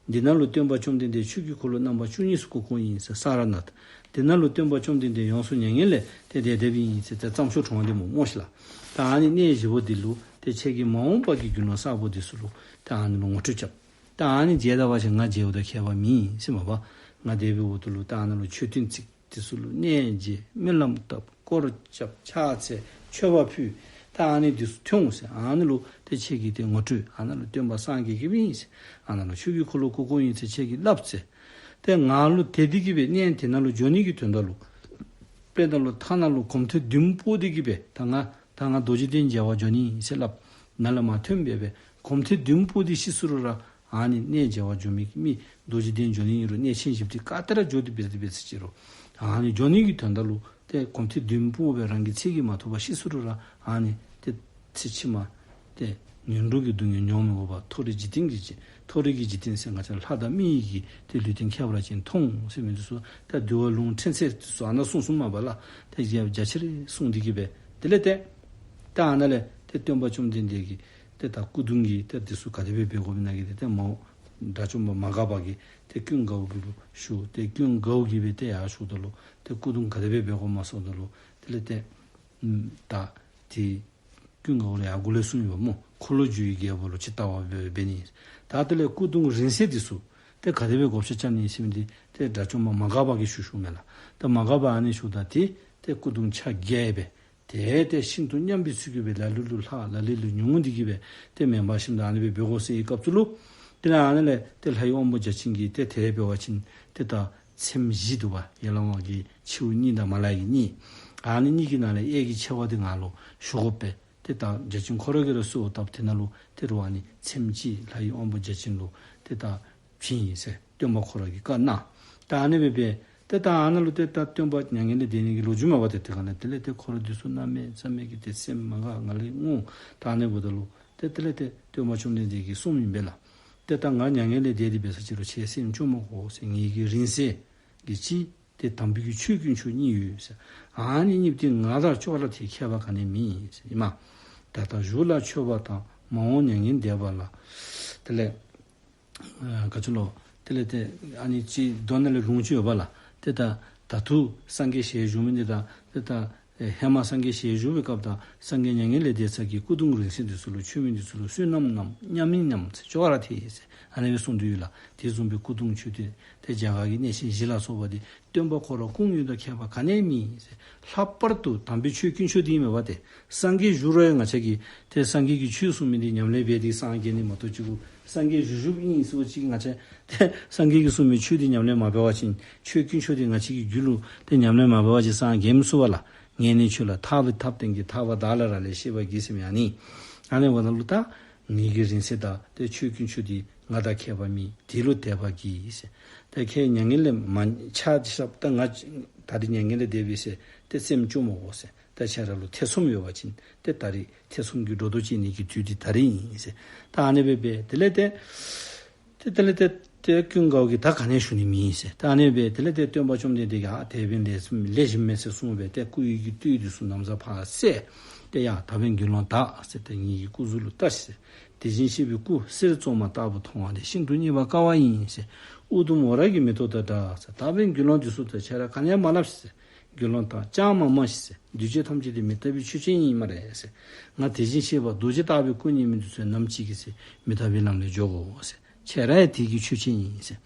འདི་ནང་ལུ་སྟོན་པ་བཅོམ་ལྡན་འདས་ཆོས་ཀྱི་འཁོར་ལོ་རྣམ་པ་བཅུ་གཉིས་སུ་བསྐོར་བསྐོརཝ་ཨིན་ཟེར་ས་ར་ནཱཐ། འདི་ནང་ལུ་སྟོན་པ་བཅོམ་ལྡན་འདས་ཡོངས་སུ་མྱ་ངན་ལས་ཏེ་འདས་འདསཔ་ཨིན་ཟེར་ཏེ་རྩྭ་མཆོག་གྲོང་འདི་སྨོ་སྨོ་ཤིག་ལགས། ད་ཨ་ནི་གནས་བཞི་པོ་འདི་ལུ་ཏེ་ཁྱེད་ཀྱིས་མ་འོངས་པ་གི་རྒྱུ་ནོར་གསརཔ་འདི་ཚུ་ལུ་ཏེ་ཨ་ནི་ལུ་ངོ་སྤྲོད་རྐྱབ། ད་ཨ་ནི་མཇལ་ད་པ་ཅིན་ང་མཇལཝ་དང་ཁྱད་པར་མེད་ཟེར་མས་པ། ང་དེ་སྦེ་འོངམ་ད་ལུ་ད་ཨ་ནཱ་ལུ་མཆོད་རྟེན་བརྩིགས། དེ་ཚུ་ལུ་གནས་མཇལ། སྨོན་ལམ་བཏབ། སྐོར་རྐྱབ། ཕྱག་འཚལ། མཆོད་པ་ཕུལ། ད་ཨ་ནི་དེ་ཚུ་ཐོན་འོང་ཟེར། ཨ་ནི་ལུ་ཏེ་ཁྱེད་ཀྱིས་ཏེ་ངོ་སྤྲོད། ཨ་ནཱ་ལུ་སྟོན་པ་སངས་རྒྱས་ཀྱི་ཨིན་ཟེར། ཨ་ནཱ་ལུ་ཆོས་ཀྱི་འཁོར་ལོ་བསྐོར་བསྐོརཝ་ཨིན་ཟེར་ཁྱེད་ཀྱིས་སླབ་ཟེར། ཏེ་ང་ལུ་དེ་འདི་གིས་སྦེ་གནས་དེ་ནང་ལུ་འགྱོ་ནི་གི་དོན་དག་ལུ། དཔེར་ན་ལུ་ཐ་ན་ལུ་གོམ་ཐེངས་བདུན་སྤོ་སྟེ་གིས་སྦེ་ད་ང་ད་ང་རྡོ་རྗེ་གདན་མཇལ་བར་འགྱོ་ནི་ཟེར་སླབ། ནཱ་ལས་མར་ཐོན་སྦེ་སྦེ་གོམ་ཐེངས་བདུན་སྤོ་སྟེ་ཤི་སོང་རུང་ར་ཨ་ནི་གནས་མཇལ་བར་འགྱོ་མི་གི་མི་རྡོ་རྗེ་གདན་འགྱོ་ནི་ཨིན་རུང་གནས་ཆེན་བཞི་པོ་དེ་ག་ཏེ་ར་འགྱོ་སྟེ་འབད་དེ་འབད་ཟེར་ཅི་རུང་ཨ་ནི་འགྱོ་ནི་གི་དོན་དག་ལུ་ཏེ་གོམ་ཐེངས་བདུན་སྤོ་སྦེ་རང་གི་ཚེ་གིས་མ་ཐོབ་པར་ཤི་སོང་རུང་ར་ཨ་ནི་ཏེ་ཚེ་ཕྱི་མ་ཏེ་ངན་འགྲོ་གི་སྡུག་བསྔལ་མྱོང་མི་དགོ་པར་མཐོ་རིས་འཇིག་རྟེན་གྱི་ཅིག་མཐོ་རིས་ཀྱི་འཇིག་རྟེན་ཟེར་ང་བཅས་ལྷ་དང་མི་ཡི་གི་ཏེ་ལུས་རྟེན་ཁྱད་པར་ཅན་མཐོང་ཟེར་མི་འདི་ཚུ་ད་འདུལ་བ་ལུང་ཕྲན་ཚེགས་འདི་ཚུ་ཨ་ནཱ་གསུངས་གསུངསམ་མས་པ་ལགས། ཏེ་རྒྱ་རྒྱ་ཆེར་གསུངས་ཏེ་གིས་སྦེ་དེ་ལས་ཏེ་ད་ཨ་ནཱ་ལས་ཏེ་སྟོན་པ་བཅོམ་ལྡན་འདས་ཀྱིས་ཏེ་ད་སྐུ་གདུང་གི་ཏེ་འདི་ཚུ་ག་དེ་སྦེ་འབད་དགོཔ་ཨིན་ན་གི་ཏེ་ཏེ་མོ་དགྲ་བཅོམ་པ་མ་འགགས་པ་གིས་ཏེ་ཀུན་དགའ་བོ་གི་ལུ་ཞུ། ཏེ་ཀུན་དགའ་བོ་གིས་སྦེ་ཏེ་ཡར་ཞུཝ་ད་ལུ་ཏེ་སྐུ་གདུང་ག་དེ་སྦེ་འབད་དགོཔ་སྨོ་ཟེརཝ་ད་ལུ་དེ་ལས་ཏེ་ད་ཏེ་ཀུན་དགའ་བོ་ལུ་ཡང་གོང་ལས་གསུངས་ཡོདཔ་སྨོ། འཁོར་ལོས་སྒྱུར་བའི་རྒྱལ་པོ་ལུ་ཇི་ལྟ་བ་སྦེ་འབད་ནི། ད་དེ་ལས་སྐུ་གདུང་རིང་བསྲེལ་འདི་ཚུ་ཏེ་ག་དེ་སྦེ་བགོ་བཤའ་རྐྱབ་ནི་ཟེར་མི་འདི་ཏེ་དགྲ་བཅོམ་པ་མ་འགགས་པ་གིས་ཞུ་ཞུཝ་མས་ལགས། ཏེ་མ་འགགས་པ་ཨ་ནི་ཞུཝ་ད་ཏེ་ཏེ་སྐུ་གདུང་ཆ་བརྒྱད་སྦེ་ཏེ་ཏེ་ཤིན་ཏུ་མཉམ་པའི་ཚུལ་གྱིས་སྦེ་ལ་ལུ་ལུ་ལྷག་ལ་ལུ་ལུ་ཉུང་ངུ་འདི་གིས་སྦེ་ཏེ་མེན་པར་ཞིནམ་ད་ཨ་ནི་སྦེ་འབད་དགོ་ཟེར་བའི་སྐབས་སུ་ལུ་དེ་ལས་ཨ་ནི་ལས་ཏེ་ལྷའི་དབང་པོ་བརྒྱ་བྱིན་གྱིས་ཏེ་དེ་འབད་བ་ཅིན་ཏེ་ད་ཚེམས་བཞི་འདུག་པ། ཡར་ལས་མར་གྱི་མཆེཝ་གཉིས་དང་མར་ལས་ཀྱི་གཉིས། ཨ་ནི་གཉིས་ཀྱི་ནང་ལས་གཡས་ཀྱི་མཆེ་བ་འདི་ང་ལུ་ཞུ་དགོ་པས། ཏེ་ད་བརྒྱ་བྱིན་ཁོ་ར་གིས་ར་གསོལཝ་བཏབ། དེ་ནང་ལུ་ཏེ་རུང་ཨ་ནི་ཚེམས་གཅིག་ལྷའི་དབང་པོ་བརྒྱ་བྱིན་ལུ་ཏེ་ད་བྱིན་ཡི་ཟེར་སྟོན་པ་ཁོ་ར་གིས་བཀའ་གནང་། ད་ཨ་ནི་སྦེ་སྦེ་ཏེ་ད་ཨ་ནཱ་ལུ་ཏེ་ད་སྟོན་པ་མྱ་ངན་ལས་འདས་ནི་གི་ལོ་རྒྱུས་མས་པ། ཏེ་དེ་ཁ་ནང་དེ་ལས་ཏེ་འཁོར་འདི་ཚུ་གནམ་མེད་ས་མེད་ཀྱི་ཏེ་སེམས་མ་དགའ་ང་ལས་ངུ། ད་ཨ་ནི་འབདཝ་ད་ལུ་ཏེ་དེ་ལས་ཏེ་སྟོན་པ་བཅོམ་ལྡན་འདས་ཀྱིས་གསུངམ་ཨིན་པས་ལགས། ཏེ་ད་ང་མྱ་ངན་ལས་འདས་ཏེ་འབད་ས་ཅི་རུང་ཁྱེད་སེམས་སྐྱོ་མི་དགོ་ཟེར། ངེ་གི་རིང་བསྲེལ་གྱི་གཅིག་ཏེ་དམ་པའི་གི་ཆོས་དཀོན་མཆོག་གཉིས་ཡོད་ཟེར། ཨ་ནི་གཉིས་འདི་ང་དང་ཅོག་ར་འཐད། ཁྱད་པར་ག་ནི་མེད་ཟེར་ཨིན་མས། ད་ལྟ་བཞུགས་ལ་མཆོད་པ་དང་། མ་འོངས་མྱ་ངན་འདས་པ་ལ། དེ་ལས་ཨ་ག་ཅི་ལོ། དེ་ལས་ཏེ་ཨ་ནི་ཅིག་མདོ་ནང་ལས་ལུང་ཅིག་ཡོད་པ་ལགས། ཏེ་ད་ད་ལྟོ་སངས་རྒྱས་ཞལ་བཞུགས་མི་འདི་དང་ཏེ་ད་ཨེ་ཧེ་མ་སངས་རྒྱས་ཞལ་བཞུགས་པའི་སྐབས་དང་སངས་རྒྱས་མྱ་ངན་ལས་འདས་ཚར་གྱི་སྐུ་གདུང་རིང་བསྲེལ་འདི་ཚུ་ལུ་མཆོད་མི་འདི་ཚུ་ལུ་བསོད་ནམས་ཨིནམ་ཉམས་ལེན་ཨིནམ་ཟེར་ཅོག་ར་འཐད་ཟེར། ཨ་ནི་སྦེ་གསུངས་ཏེ་ཡོད་ལགས། དེ་བཟུམ་སྦེ་སྐུ་གདུང་མཆོད་རྟེན་ཏེ་རྒྱ་གར་གྱི་གནས་ཆེན་བཞི་ལ་སོགས་པ་འདི་སྟོན་པ་ཁོ་ར་སྐུ་དངོས་དང་ཁྱད་པར་ག་ནི་མེད་ཟེར། ལྷག་པར་དུ་དམ་པའི་ཆོས་དཀོན་མཆོག་འདི་ཨིན་མས་པ། ཏེ་སངས་རྒྱས་བཞུགས་རུང་ཡང་ང་བཅས་ཀྱིས་ཏེ་སངས་རྒྱས་ཀྱིས་ཆོས་གསུངས་མི་འདི་ཉམས་ལེན་འབད་དེ་སངས་རྒྱས་ནི་མ་གཏོགས་ཅིག་གུ་སངས་རྒྱས་བཞུགས་བཞུགསཔ་ཨིན་ཟེར་བ་ཅིན་ང་བཅས་ཏེ་སངས་རྒྱས་ཀྱིས་གསུངས་མི་ཆོས་འདི་ཉམས་ལེན་མ་འབད་བ་ཅིན་ཆོས་དཀོན་མཆོག་འདི་ང་བཅས་ཀྱི་རྒྱུད་ལུ་ཏེ་ཉམས་ལེན་མ་འབད་བ་ཅིན་སངས་རྒྱས་མི་ཚུགས་པས་ལགས། ངས་ནི་ཆོས་ལ་ཐར་པའི་ཐབས་བསྟན་གྱི། ཐར་པ་བདག་ལ་རག་ལས་ཤེས་པར་གྱིས་ཟེར་མི་ཨ་ནི། ཨ་ནི་འབདཝ་ད་ལུ་ད་ངེ་གི་རིང་བསྲེལ་དང་ཏེ་ཆོས་དཀོན་མཆོག་འདི་ང་དང་ཁྱད་པར་མེད། དེ་ལུ་དད་པར་གྱིས་ཟེར། ཏེ་ཁྱེད་མྱ་ངན་ལས་མ་ཆ་ཤབ་ད་ང་ད་རིས་མྱ་ངན་ལས་འདས་པས་ཟེར་ཏེ་སེམས་སྐྱོ་མི་དགོ་ཟེར། ད་ཁྱེད་ར་ལུ་ཐེ་ཚོམ་ཡོད་པ་ཅིན་ཏེ་ད་རིས་ཐེ་ཚོམ་གྱི་སྒྲོ་འདོགས་བཅད་ནི་གི་དུས་འདི་ད་རིས་ཨིན་ཟེར། ད་ཨ་ནི་སྦེ་སྦེ་དེ་ལས་ཏེ་ཏེ་དེ་ལས་ཏེ་ཏེ་ཀུན་དགའ་བོ་གིས་ད་ག་ནི་ཞུ་ནི་མེད་ཟེར། ད་ཨ་ནི་སྦེ་དེ་ལས་ཏེ་སྟོན་པ་བཅོམ་ལྡན་འདས་ཀྱིས་ཨ་དེ་འབདན་ལེགས་ལེགས་ཤོམ་མས་ཟེར་གསུངས་སྦེ་ཏེ་སྐུ་ཡི་གི་བཏུད་འདི་ཚུ་ན་བཟའ་ཕར་བསལ། ཏེ་ཡ་ད་འབདན་དགེ་སློང་དག་ཟེར་ཏེ་ངེ་གི་སྐུ་གཟུགས་ལུ་བལྟ་ཤིག་ཟེར། དེ་བཞིན་གཤེགས་པའི་སྐུ་གསེར་བཙོ་མ་ལྟ་བུ་མཐོང་བ་དེ་ཤིན་ཏུ་རྙེད་པར་དཀའ་བ་ཡིན་ཟེར། ཨུ་དུམ་ཝ་ར་གི་མེ་ཏོག་དང་འདྲ་ཟེར། ད་འབདན་དགེ་སློང་འདི་ཚུ་ད་ཁྱེད་ར་ག་ནི་ཡང་མ་སླབ་ཤིག་ཟེར། དགེ་སློང་དག་ཅང་མ་སྨྲ་ཤིག་ཟེར། འདུས་བྱས་ཐམས་ཅད་དེ་མི་རྟག་པའི་ཆོས་ཅན་ཨིན་སྨ་རེ་ཟེར། ང་དེ་བཞིན་གཤེགས་པ་རྡོ་རྗེ་ལྟ་བུའི་སྐུ་རྙེད་མི་འདི་ཚུ་ནམ་ཅིག་གི་ཚེ་མི་རྟག་པའི་ལམ་ལས་འགྱོ་དགོ་ཟེར། ཁྱེད་ར་ཡང་དེ་གི་ཆོས་ཅན་ཨིན་ཟེར།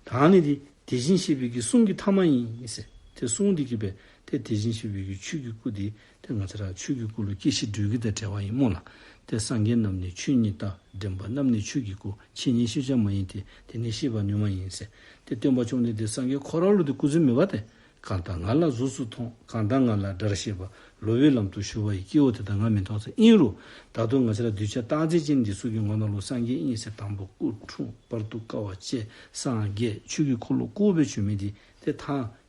ད་ཨ་ནི་འདི་དེ་བཞིན་གཤེགས་པའི་གི་གསུང་གི་ཐ་མ་ཨིན་ཟེར། ཏེ་གསུང་འདི་གིས་སྦེ་ཏེ་དེ་བཞིན་གཤེགས་པའི་གི་ཆོས་ཀྱི་སྐུ་འདི་ཏེ་ང་བཅས་ར་ཆོས་ཀྱི་སྐུ་ལུ་སྐྱེ་ཤི་འགྲོ་གི་དང་བྲལ་བ་ཨིན་སྨོ་ལགས། ཏེ་སངས་རྒྱས་རྣམས་ནི་ཆོས་ཉིད་ལྟ། འདྲེན་པ་རྣམས་ནི་ཆོས་ཀྱི་སྐུ། འཆད་ཉན་ཤེས་བྱ་མ་ཡིན་ཏེ། དེ་ནི་ཤེས་པར་ནུས་མ་ཡིན་ཟེར། ཏེ་སྟོན་པ་བཅོམ་ལྡན་འདས་སངས་རྒྱས་ཁོ་ར་ལུ་ཏེ་སྐུ་གཟུགས་མེད་པ་ཏེ། གང་དག་ང་ལ་གཟུགས་སུ་མཐོང་། གང་དག་ང་ལ་དགྲར་བཤད་པ། ལོག་པའི་ལམ་དུ་ཞུགས་པ་ཡི། སྐྱེ་བོ་དེ་དག་ང་མི་མཐོང་ཟེར། ཨིན་རུང་ད་དུང་ང་བཅས་ར་གདུལ་བྱ་རྟག་འཛིན་ཅན་འདི་ཚུ་གི་ངོ་ནང་ལུ་སངས་རྒྱས་ཨིན་ཟེར་དང་པོ་སྐུ་འཁྲུངས་བར་དུ་དཀའ་བ་སྤྱད་སངས་རྒྱས་ཆོས་ཀྱི་འཁོར་ལོ་བསྐོར་སྦེ་བྱོན་མི་འདི་ཏེ་ཐ་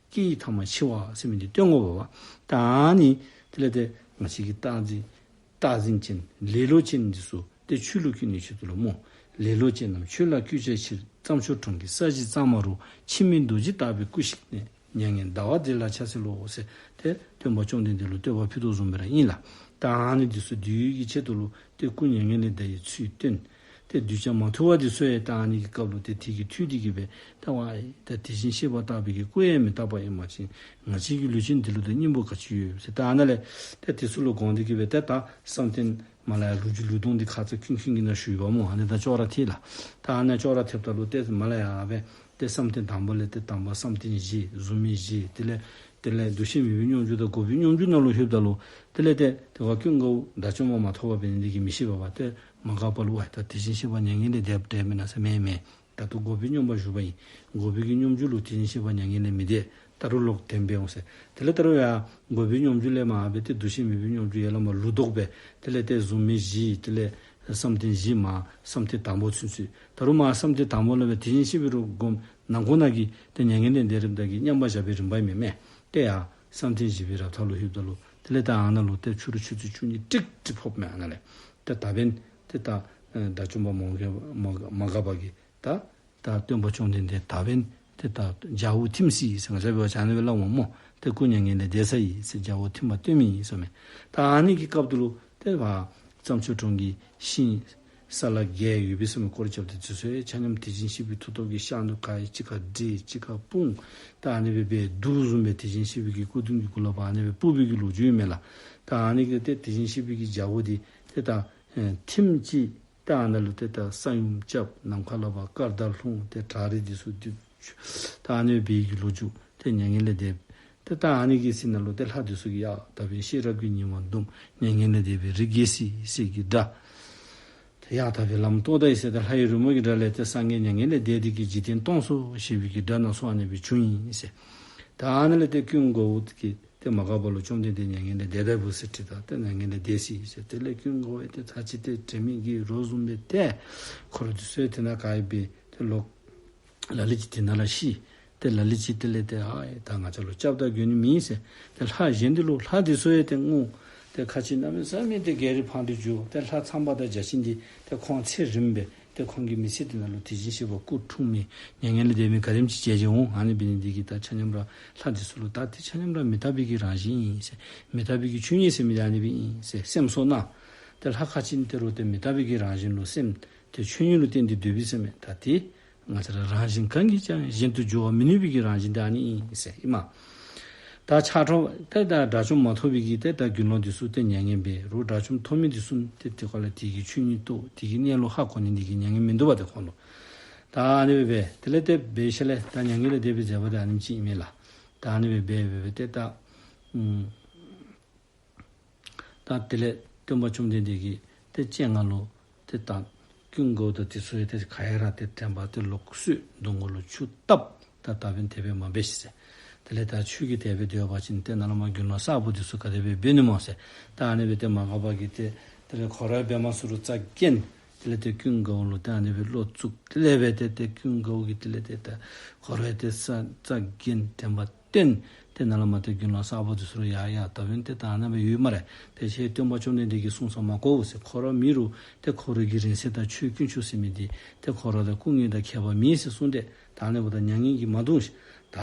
སྐྱེ་ཡི་ཐ་མ་འཆི་བ་ཟེར་མི་འདི་སྟོན་དགོ་པས་པ། ད་ཨ་ནི་དེ་ལས་ཏེ་ང་བཅས་ཀྱི་རྟག་འཛིན་རྟག་འཛིན་ཅན་ལེ་ལོ་ཅན་འདི་ཚུ་ཏེ་ཆོས་ལུ་བསྐུལ་ནི་ཆེད་དུ་ལུ་སྨོ། ལེ་ལོ་ཅན་རྣམས་ཆོས་ལ་བསྐུལ་བྱའི་ཕྱིར། རྩྭ་མཆོག་གྲོང་གི་ས་གཞི་གཙང་མ་རུ། འཆི་མེད་རྡོ་རྗེ་ལྟ་བུའི་སྐུ་ཞིག་གནས། མྱ་ངན་འདའ་བ་དེ་ལ་ཕྱག་འཚལ་ལོ་ཟེར་ཏེ་སྟོན་པ་བཅོམ་ལྡན་འདས་ལུ་བསྟོད་པ་ཕུལ་དོ་བཟུམ་སྦེ་ར་ཨིན་ལགས། ད་ཨ་ནི་འདི་ཚུ་འདུལ་བའི་གི་ཆེད་དུ་ལུ་ཏེ་སྐུ་མྱ་ངན་ལས་འདའ་བའི་ཚུལ་སྟོན། ཏེ་གདུལ་བྱ་མ་ཐུབ་པ་འདི་ཚུ་ཡང་ད་ཨ་ནི་གི་སྐབས་ལུ་ཏེ་དེ་གི་མཐུ་འདི་གིས་སྦེ་ད་ཝའི་ད་དེ་བཞིན་གཤེགས་པ་ལྟ་བུའི་གི་སྐུ་ཡང་མི་རྟག་པ་ཨིན་པ་ཅིན་ང་བཅས་ཀྱི་ལུས་ཅན་འདི་ལུ་ད་སྙིང་པོ་ག་ཅི་ཡོད་ཟེར། ད་ཨ་ནཱ་ལས་ད་དེ་ཚུ་ལུ་དགོངས་ཏེ་གིས་སྦེ་ད་ད་བསམ་གཏན་ མར་ལས་ཡར་ལུ་གུ་ལུས་དོང་འདི་ཁ་ཙ་ཁུན་ཁུན་གྱི་ནང་ཞུ་བ་སྨོ། ཨ་ནི་དང་ཅོག་ར་འཐད་ལགས། ད་ཨ་ནི་ཅོག་ར་འཐདཔ་ད་ལུ་ཏེ་མར་ལས་ཡར་སྦེ་ཏེ་བསམ་གཏན་དང་པོ་ལས་ཏེ་དང་པ་བསམ་གཏན་བཞི་གཟུགས་མེད་བཞི་དེ་ལས་དེ་ལས་འདུ་ཤེས་མེད་པའི་སྙོམས་འཇུག་དང་འགོག་པའི་སྙོམས་འཇུག་ནང་ལུ་ལྷོདཔ་ད་ལུ་དེ་ལས་ཏེ་དེ་ཁར་ཀུན་དགའ་བོ་དགྲ་བཅོམ་པ་མ་ཐོབ་པ་འབད་ནི་འདི་གིས་མི་ཤེས་པས་པ། ཏེ་མ་འགགས་པ་ལུ་ཨ་ད་དེ་བཞིན་གཤེགས་པ་མྱ་ངན་ལས་འདས་འདས་མེན་ན་ཟེར་མེན་མེན། ད་ལྟོ་འགོག་པའི་སྙོམས་པར་ཞུགས་པ་ཨིན། འགོག་པའི་གི་སྙོམས་འཇུག་ལུ་དེ་བཞིན་གཤེགས་པ་མྱ་ངན་ལས་མི་འདའ། ད་རུང་ལོག་དེ་སྦེ་འོང་ཟེར། དེ་ལས་ད་རུང་ཡང་འགོག་པའི་སྙོམས་འཇུག་ལས་མར་སྦེ་ཏེ་འདུ་ཤེས་མེད་པའི་སྙོམས་འཇུག་ཡར་ལས་མར་ལུ་ལྡོག་སྦེ་དེ་ལས་ཏེ་གཟུགས་མེད་བཞི་དེ་ལས་བསམ་གཏན་བཞི་མར་བསམ་གཏན་དང་པོ་ཚུན་ཚོད། ད་རུང་མར་བསམ་གཏན་དང་པོ་ལས་སྦེ་དེ་བཞིན་གཤེགས་པའི་རོ་སྒོམ་ནང་ཁོ་ན་གི་ཏེ་མྱ་ངན་ལས་འདའ་རནམ་ད་གི་མཉམ་པར་བཞག་པའི་རིམ་པ་མེན་མེན། ཏེ་ཡར་བསམ་གཏན་བཞི་པའི་རབ་མཐའ་ལུ་ལྷོདཔ་ད་ལུ་དེ་ལས་ད་ཨ་ནཱ་ལུ་ཏེ་ཕྱི་རུ་ཆུ་ཚོད་བཅུ་གཉིས་ཀྲིག་ཀྲི་ཕོགཔ་མས། ཨ་ནཱ་ལས་ཏེ་ད་འབདན་ཏེ་ད་དགྲ་བཅོམ་པ་མ་འགགས་མ་མ་འགགས་པ་གིས་ད་ད་སྟོན་པ་བཅོམ་ལྡན་འདས་ད་འབདན་ཏེ་ད་རྒྱལ་པོ་ཐིམ་སོ་ཡི་ཟེར་ང་བཅས་འབད་བ་ཅིན་ཨ་ནི་སྦེ་སླབ་འོང་སྨོ། ཏེ་སྐུ་མྱ་ངན་ལས་འདས་སོ་ཡི་ཟེར་རྒྱལ་པོ་ཐིམ་པ་སྟོན་མི་ཨིན་ཟེར་མས། ད་ཨ་ནི་གི་སྐབས་དེ་ལུ་ཏེ་བར་རྩྭ་མཆོག་གྲོང་གི་ཤིང་ས་ལ་བརྒལ་ཡོད་པའི་ཟེར་མི་སྐོར་ར་རྐྱབ་སྟེ་དེ་ཚུ་ཡང་ཆ་མཉམ་དེ་བཞིན་གཤེགས་པའི་མཐུ་སྟོབས་ཀྱིས་ཤར་ནུབ་ག་ཡེ་གཅིག་ཁར་འདྲེས་གཅིག་ཁར་སྤུངས། ད་ཨ་ནི་སྦེ་སྦེ་གདུགས་བཟུམ་སྦེ་དེ་བཞིན་གཤེགས་པའི་གི་སྐུ་གདུང་གི་གུ་ལས་ཕར་ཨ་ནི་སྦེ་སྤུངས་པའི་གི་ལོ་རྒྱུས་ཨིན་མས་ལགས། ད་ཨ་ནི་གི་ཏེ་དེ་བཞིན་གཤེགས་པའི་གི་རྒྱལ་པོ་འདི་ཏེ་ད་ཨེ་ཐིམ་ཅིག་ད་ཨ་ནཱ་ལུ་ཏེ་ད་ས་ཡོམ་རྐྱབ། ནམ་མཁའ་ལས་ཕར་སྐར་མདའ་ལྷུང་། ཏེ་བྲག་རི་འདི་ཚུ་རྡིབ། ད་ཨ་ནི་སྦེ་གི་ལོ་རྒྱུས། ཏེ་མྱ་ངན་ལས་འདས། ཏེ་ད་ཨ་ནི་གི་ཚེ་ནང་ལུ་ཏེ་ལྷ་འདི་ཚུ་གིས་ཡ་ད་འབདན་ཤེས་རབ་ཀྱི་ཉི་མ་བཟུམ་མྱ་ངན་ལས་འདས་པའི་རིགས་རྒྱས་སོ་ཡི་ཟེར་གྱི་སྒྲ། ཏེ་ཡ་ད་འབདན་ལམ་རྟོགས་ད་ཡི་ཟེར། ཏེ་ལྷ་ཡི་རོལ་མོ་གི་སྒྲ་ལས་ཏེ་སངས་རྒྱས་མྱ་ངན་ལས་འདས་ཏེ་གི་འཇིག་རྟེན་སྟོངས་སོ་ཞེས་པའི་གི་སྒྲ་སྣ་ཚོགས་ཨ་ནི་སྦེ་བྱུང་ཡི་ཟེར། ད་ཨ་ནི་ལས་ཏེ་ཀུན་དགའ་བོ་གིས་ཏེ་མ་འགགས་པ་ལུ་བཅོམ་ལྡན་འདས་མྱ་ངན་ལས་འདས་ད་བུ་ཟེར་དྲིས་ད་ཏེ་མྱ་ངན་ལས་འདས་སོ་ཡི་ཟེར། དེ་ལས་ཀུན་དགའ་བོ་ཏེ་ཚར་གཅིག་ཏེ་དྲན་མེད་ཀྱི་རོ་བཟུམ་སྦེ་ཏེ་འཁོར་འདི་ཚུ་ཡང་དེ་ནང་ག་ཡེ་སྦེ་ཏེ་ལོག་ལ་ལུ་ཅིག་དེ་ནང་ལུ་ཤི། ཏེ་ལ་ལུ་ཅིག་དེ་ལས་ཏེ་ཨ་ད་ང་བཅས་ལུ་སྐྱབས་དང་མགོན་ནི་མེད་ཟེར། ཏེ་ལྷ་གཞན་འདི་ལུ་ལྷ་འདི་ཚུ་ཡང་ཏེ་ངུ། ཏེ་ཁ་ཅིག་གནམ་མེད་ས་མེད་ཏེ་ག་རི་འཕང་སྟེ་རྒྱུག། ཏེ་ལྷ་ཚངས་པ་དང་བརྒྱ་བྱིན་འདི་ཏེ་ཁོང་ཚེ་རིངམ་སྦེ་ཏེ་ཁོང་གི་མི་ཚེ་འདི་ནང་ལུ་དེ་བཞིན་གཤེགས་པ་སྐུ་འཁྲུངས་མི་མྱ་ངན་ལས་འདས་མི་ག་དེམ་ཅིག་མཇལ་མཇལ་འོང་། ཨ་ནི་འབད་ནི་འདི་གིས་ད་ཆ་མཉམ་ར་ལྷ་འདི་ཚུ་ལུ་ད་ཏེ་ཆ་མཉམ་ར་མི་རྟག་པའི་གི་རང་བཞིན་ཨིན་ཟེར། མི་རྟག་པའི་གི་ཆོས་ཉིད་ཟེར་མི་ཨ་ནི་སྦེ་ཨིན་ཟེར་སེམས་གསོ་གནང་། ཏེ་ལྷ་ཁ་ཅིག་ཏེ་རུང་ཏེ་མི་རྟག་པའི་གི་རང་བཞིན་ལུ་སེམས་ཏེ་ཆོས་ཉིད་ལུ་བརྟེན་ཏེ་སྡོད་པའི་ཟེར་མས། ད་ཏེ་ང་བཅས་ར་རང་བཞིན་གང་གིས་ཀྱང་གཞན་དུ་འགྱུར་བར་མི་ནུས་པའི་གི་རང་བཞིན་དེ་ཨ་ནི་ཨིན་ཟེར་ཨིན་མས། ད་ཆགས་ཁྲོ་ཏེ་ད་དགྲ་བཅོམ་མ་ཐོབ་པའི་གི་ཏེ་ད་དགེ་སློང་འདི་ཚུ་ཏེ་མྱ་ངན་འབད་རུང་དགྲ་བཅོམ་ཐོབ་མི་འདི་ཚུ་ཏེ་དེ་ཁར་ལས་དེ་གི་ཆོས་ཉིད་རྟོགས། དེ་གི་གནས་ལུགས་ཧ་གོ་ནི་འདི་གིས་མྱ་ངན་མིན་འདུག་པ་ཏེ་ཁོང་ལུ། ད་ཨ་ནི་སྦེ་འབད་དེ་ལས་ཏེ་འབད་ཞིནམ་ལས་ད་མྱ་ངན་ལས་འདས་པའི་མཛད་པ་དེ་ཨ་ནེམ་ཅིག་ཨིན་མས་ལགས། ད་ཨ་ནི་སྦེ་འབད་འབད་འབད་ཏེ་ད་ཨུམ་ད་དེ་ལས་སྟོན་པ་བཅོམ་ལྡན་འདས་ཀྱིས་ཏེ་སྤྱན་སྔ་ལུ་ཏེ་ད་ཀུན་དགའ་བོ་དང་དེ་ཚུ་ཡང་ཏེ་ག་ཡ་ར་ཏེ་དྲན་པ་ཏེ་ལོག་སོས། གདོང་ཁ་ལུ་ཆུ་བཏབ། ད་ད་འབདན་དེ་སྦེ་མ་འབད་ཤིག་ཟེར། དེ་ལས་ད་ཁྱོད་ཀྱིས་དེ་སྦེ་སྡོད་པ་ཅིན་ཏེ་ནཱ་ལས་མར་དགེ་སློང་གསརཔ་འདི་ཚུ་ག་དེ་སྦེ་འབད་ནི་སྨོ་ཟེར། ད་ཨ་ནི་སྦེ་ཏེ་མ་འགགས་པ་གིས་ཏེ་དེ་ལས་ཁོ་ར་འབད་མ་ཚུགས་རུང་རྩ་འགེངས། དེ་ལས་ཏེ་ཀུན་དགའ་བོ་ལུ་ཏེ་ཨ་ནི་སྦེ་བློ་བཙུགས། དེ་ལས་འབད་དེ་ཏེ་ཀུན་དགའ་བོ་གིས་དེ་ལས་ཏེ་ད་ཁོ་ར་ཏེ་རྩ་རྩ་འགེངས་དྲན་པ་བཏོན། ཏེ་ནཱ་ལས་མར་ཏེ་དགེ་སློང་གསརཔ་འདི་ཚུ་ལུ་ཡ་ཡ་ད་འབདན་ཏེ་ད་ཨ་ནཱ་སྦེ་ཡོད་སྨ་རེ། ཏེ་ཁྱེད་སྟོན་པ་བཅོམ་ལྡན་འདས་ཀྱིས་གསུངས་ས་མ་གོ་ཟེར། ཁོ་ར་མེད་རུང་ཏེ་ཁོ་ར་གི་རིང་བསྲེལ་དང་ཆོས་དཀོན་མཆོག་ཟེར་མི་འདི་ཏེ་ཁོ་ར་དང་སྐུ་དངོས་དང་ཁྱད་པར་མེད་ཟེར་གསུངས་ཏེ། ད་ཨ་ནི་འབདཝ་ད་མྱ་ངན་གྱིས་མ་གདུང་ཤིག། ད་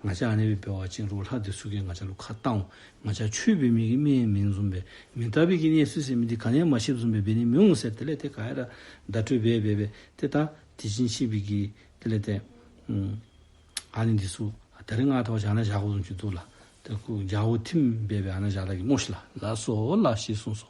ང་བཅས་ཨ་ནི་སྦེ་འབད་བ་ཅིན་རུང་ལྷ་འདི་ཚུ་གིས་ང་བཅས་ལུ་ཁ་བཏང་འོང་། ང་བཅས་ཆོས་འབད་མི་གི་མི་མིན་བཟུམ་སྦེ་མི་རྟག་པའི་གི་གནས་ཚུལ་ཟེར་མི་འདི་ག་ནི་ཡང་མ་ཤེསཔ་བཟུམ་སྦེ་འབད་ནི་མི་འོང་ཟེར། དེ་ལས་ཏེ་ག་ཡ་ར་བརྡ་སྤྲོད་འབད་འབད་འབད་ཏེ་ད་དེ་བཞིན་གཤེགས་པའི་གི་དེ་ལས་ཏེ་ཨུམ་ཨ་ནི་འདི་ཚུ་ད་རིས་ང་ཐོག་ཞག་ན་ཞག་གོ་བཟུམ་ཅིག་འདུག་ལགས། ཏེ་ཁོ་རྒྱལ་པོ་ཐིམ་འབད་འབད་ཨ་ནཱ་ཞག་ད་གི་སྨོ་ཤིག་ལགས། ལགས་སོ་ལགས་ཞེས་གསུངས་སོ།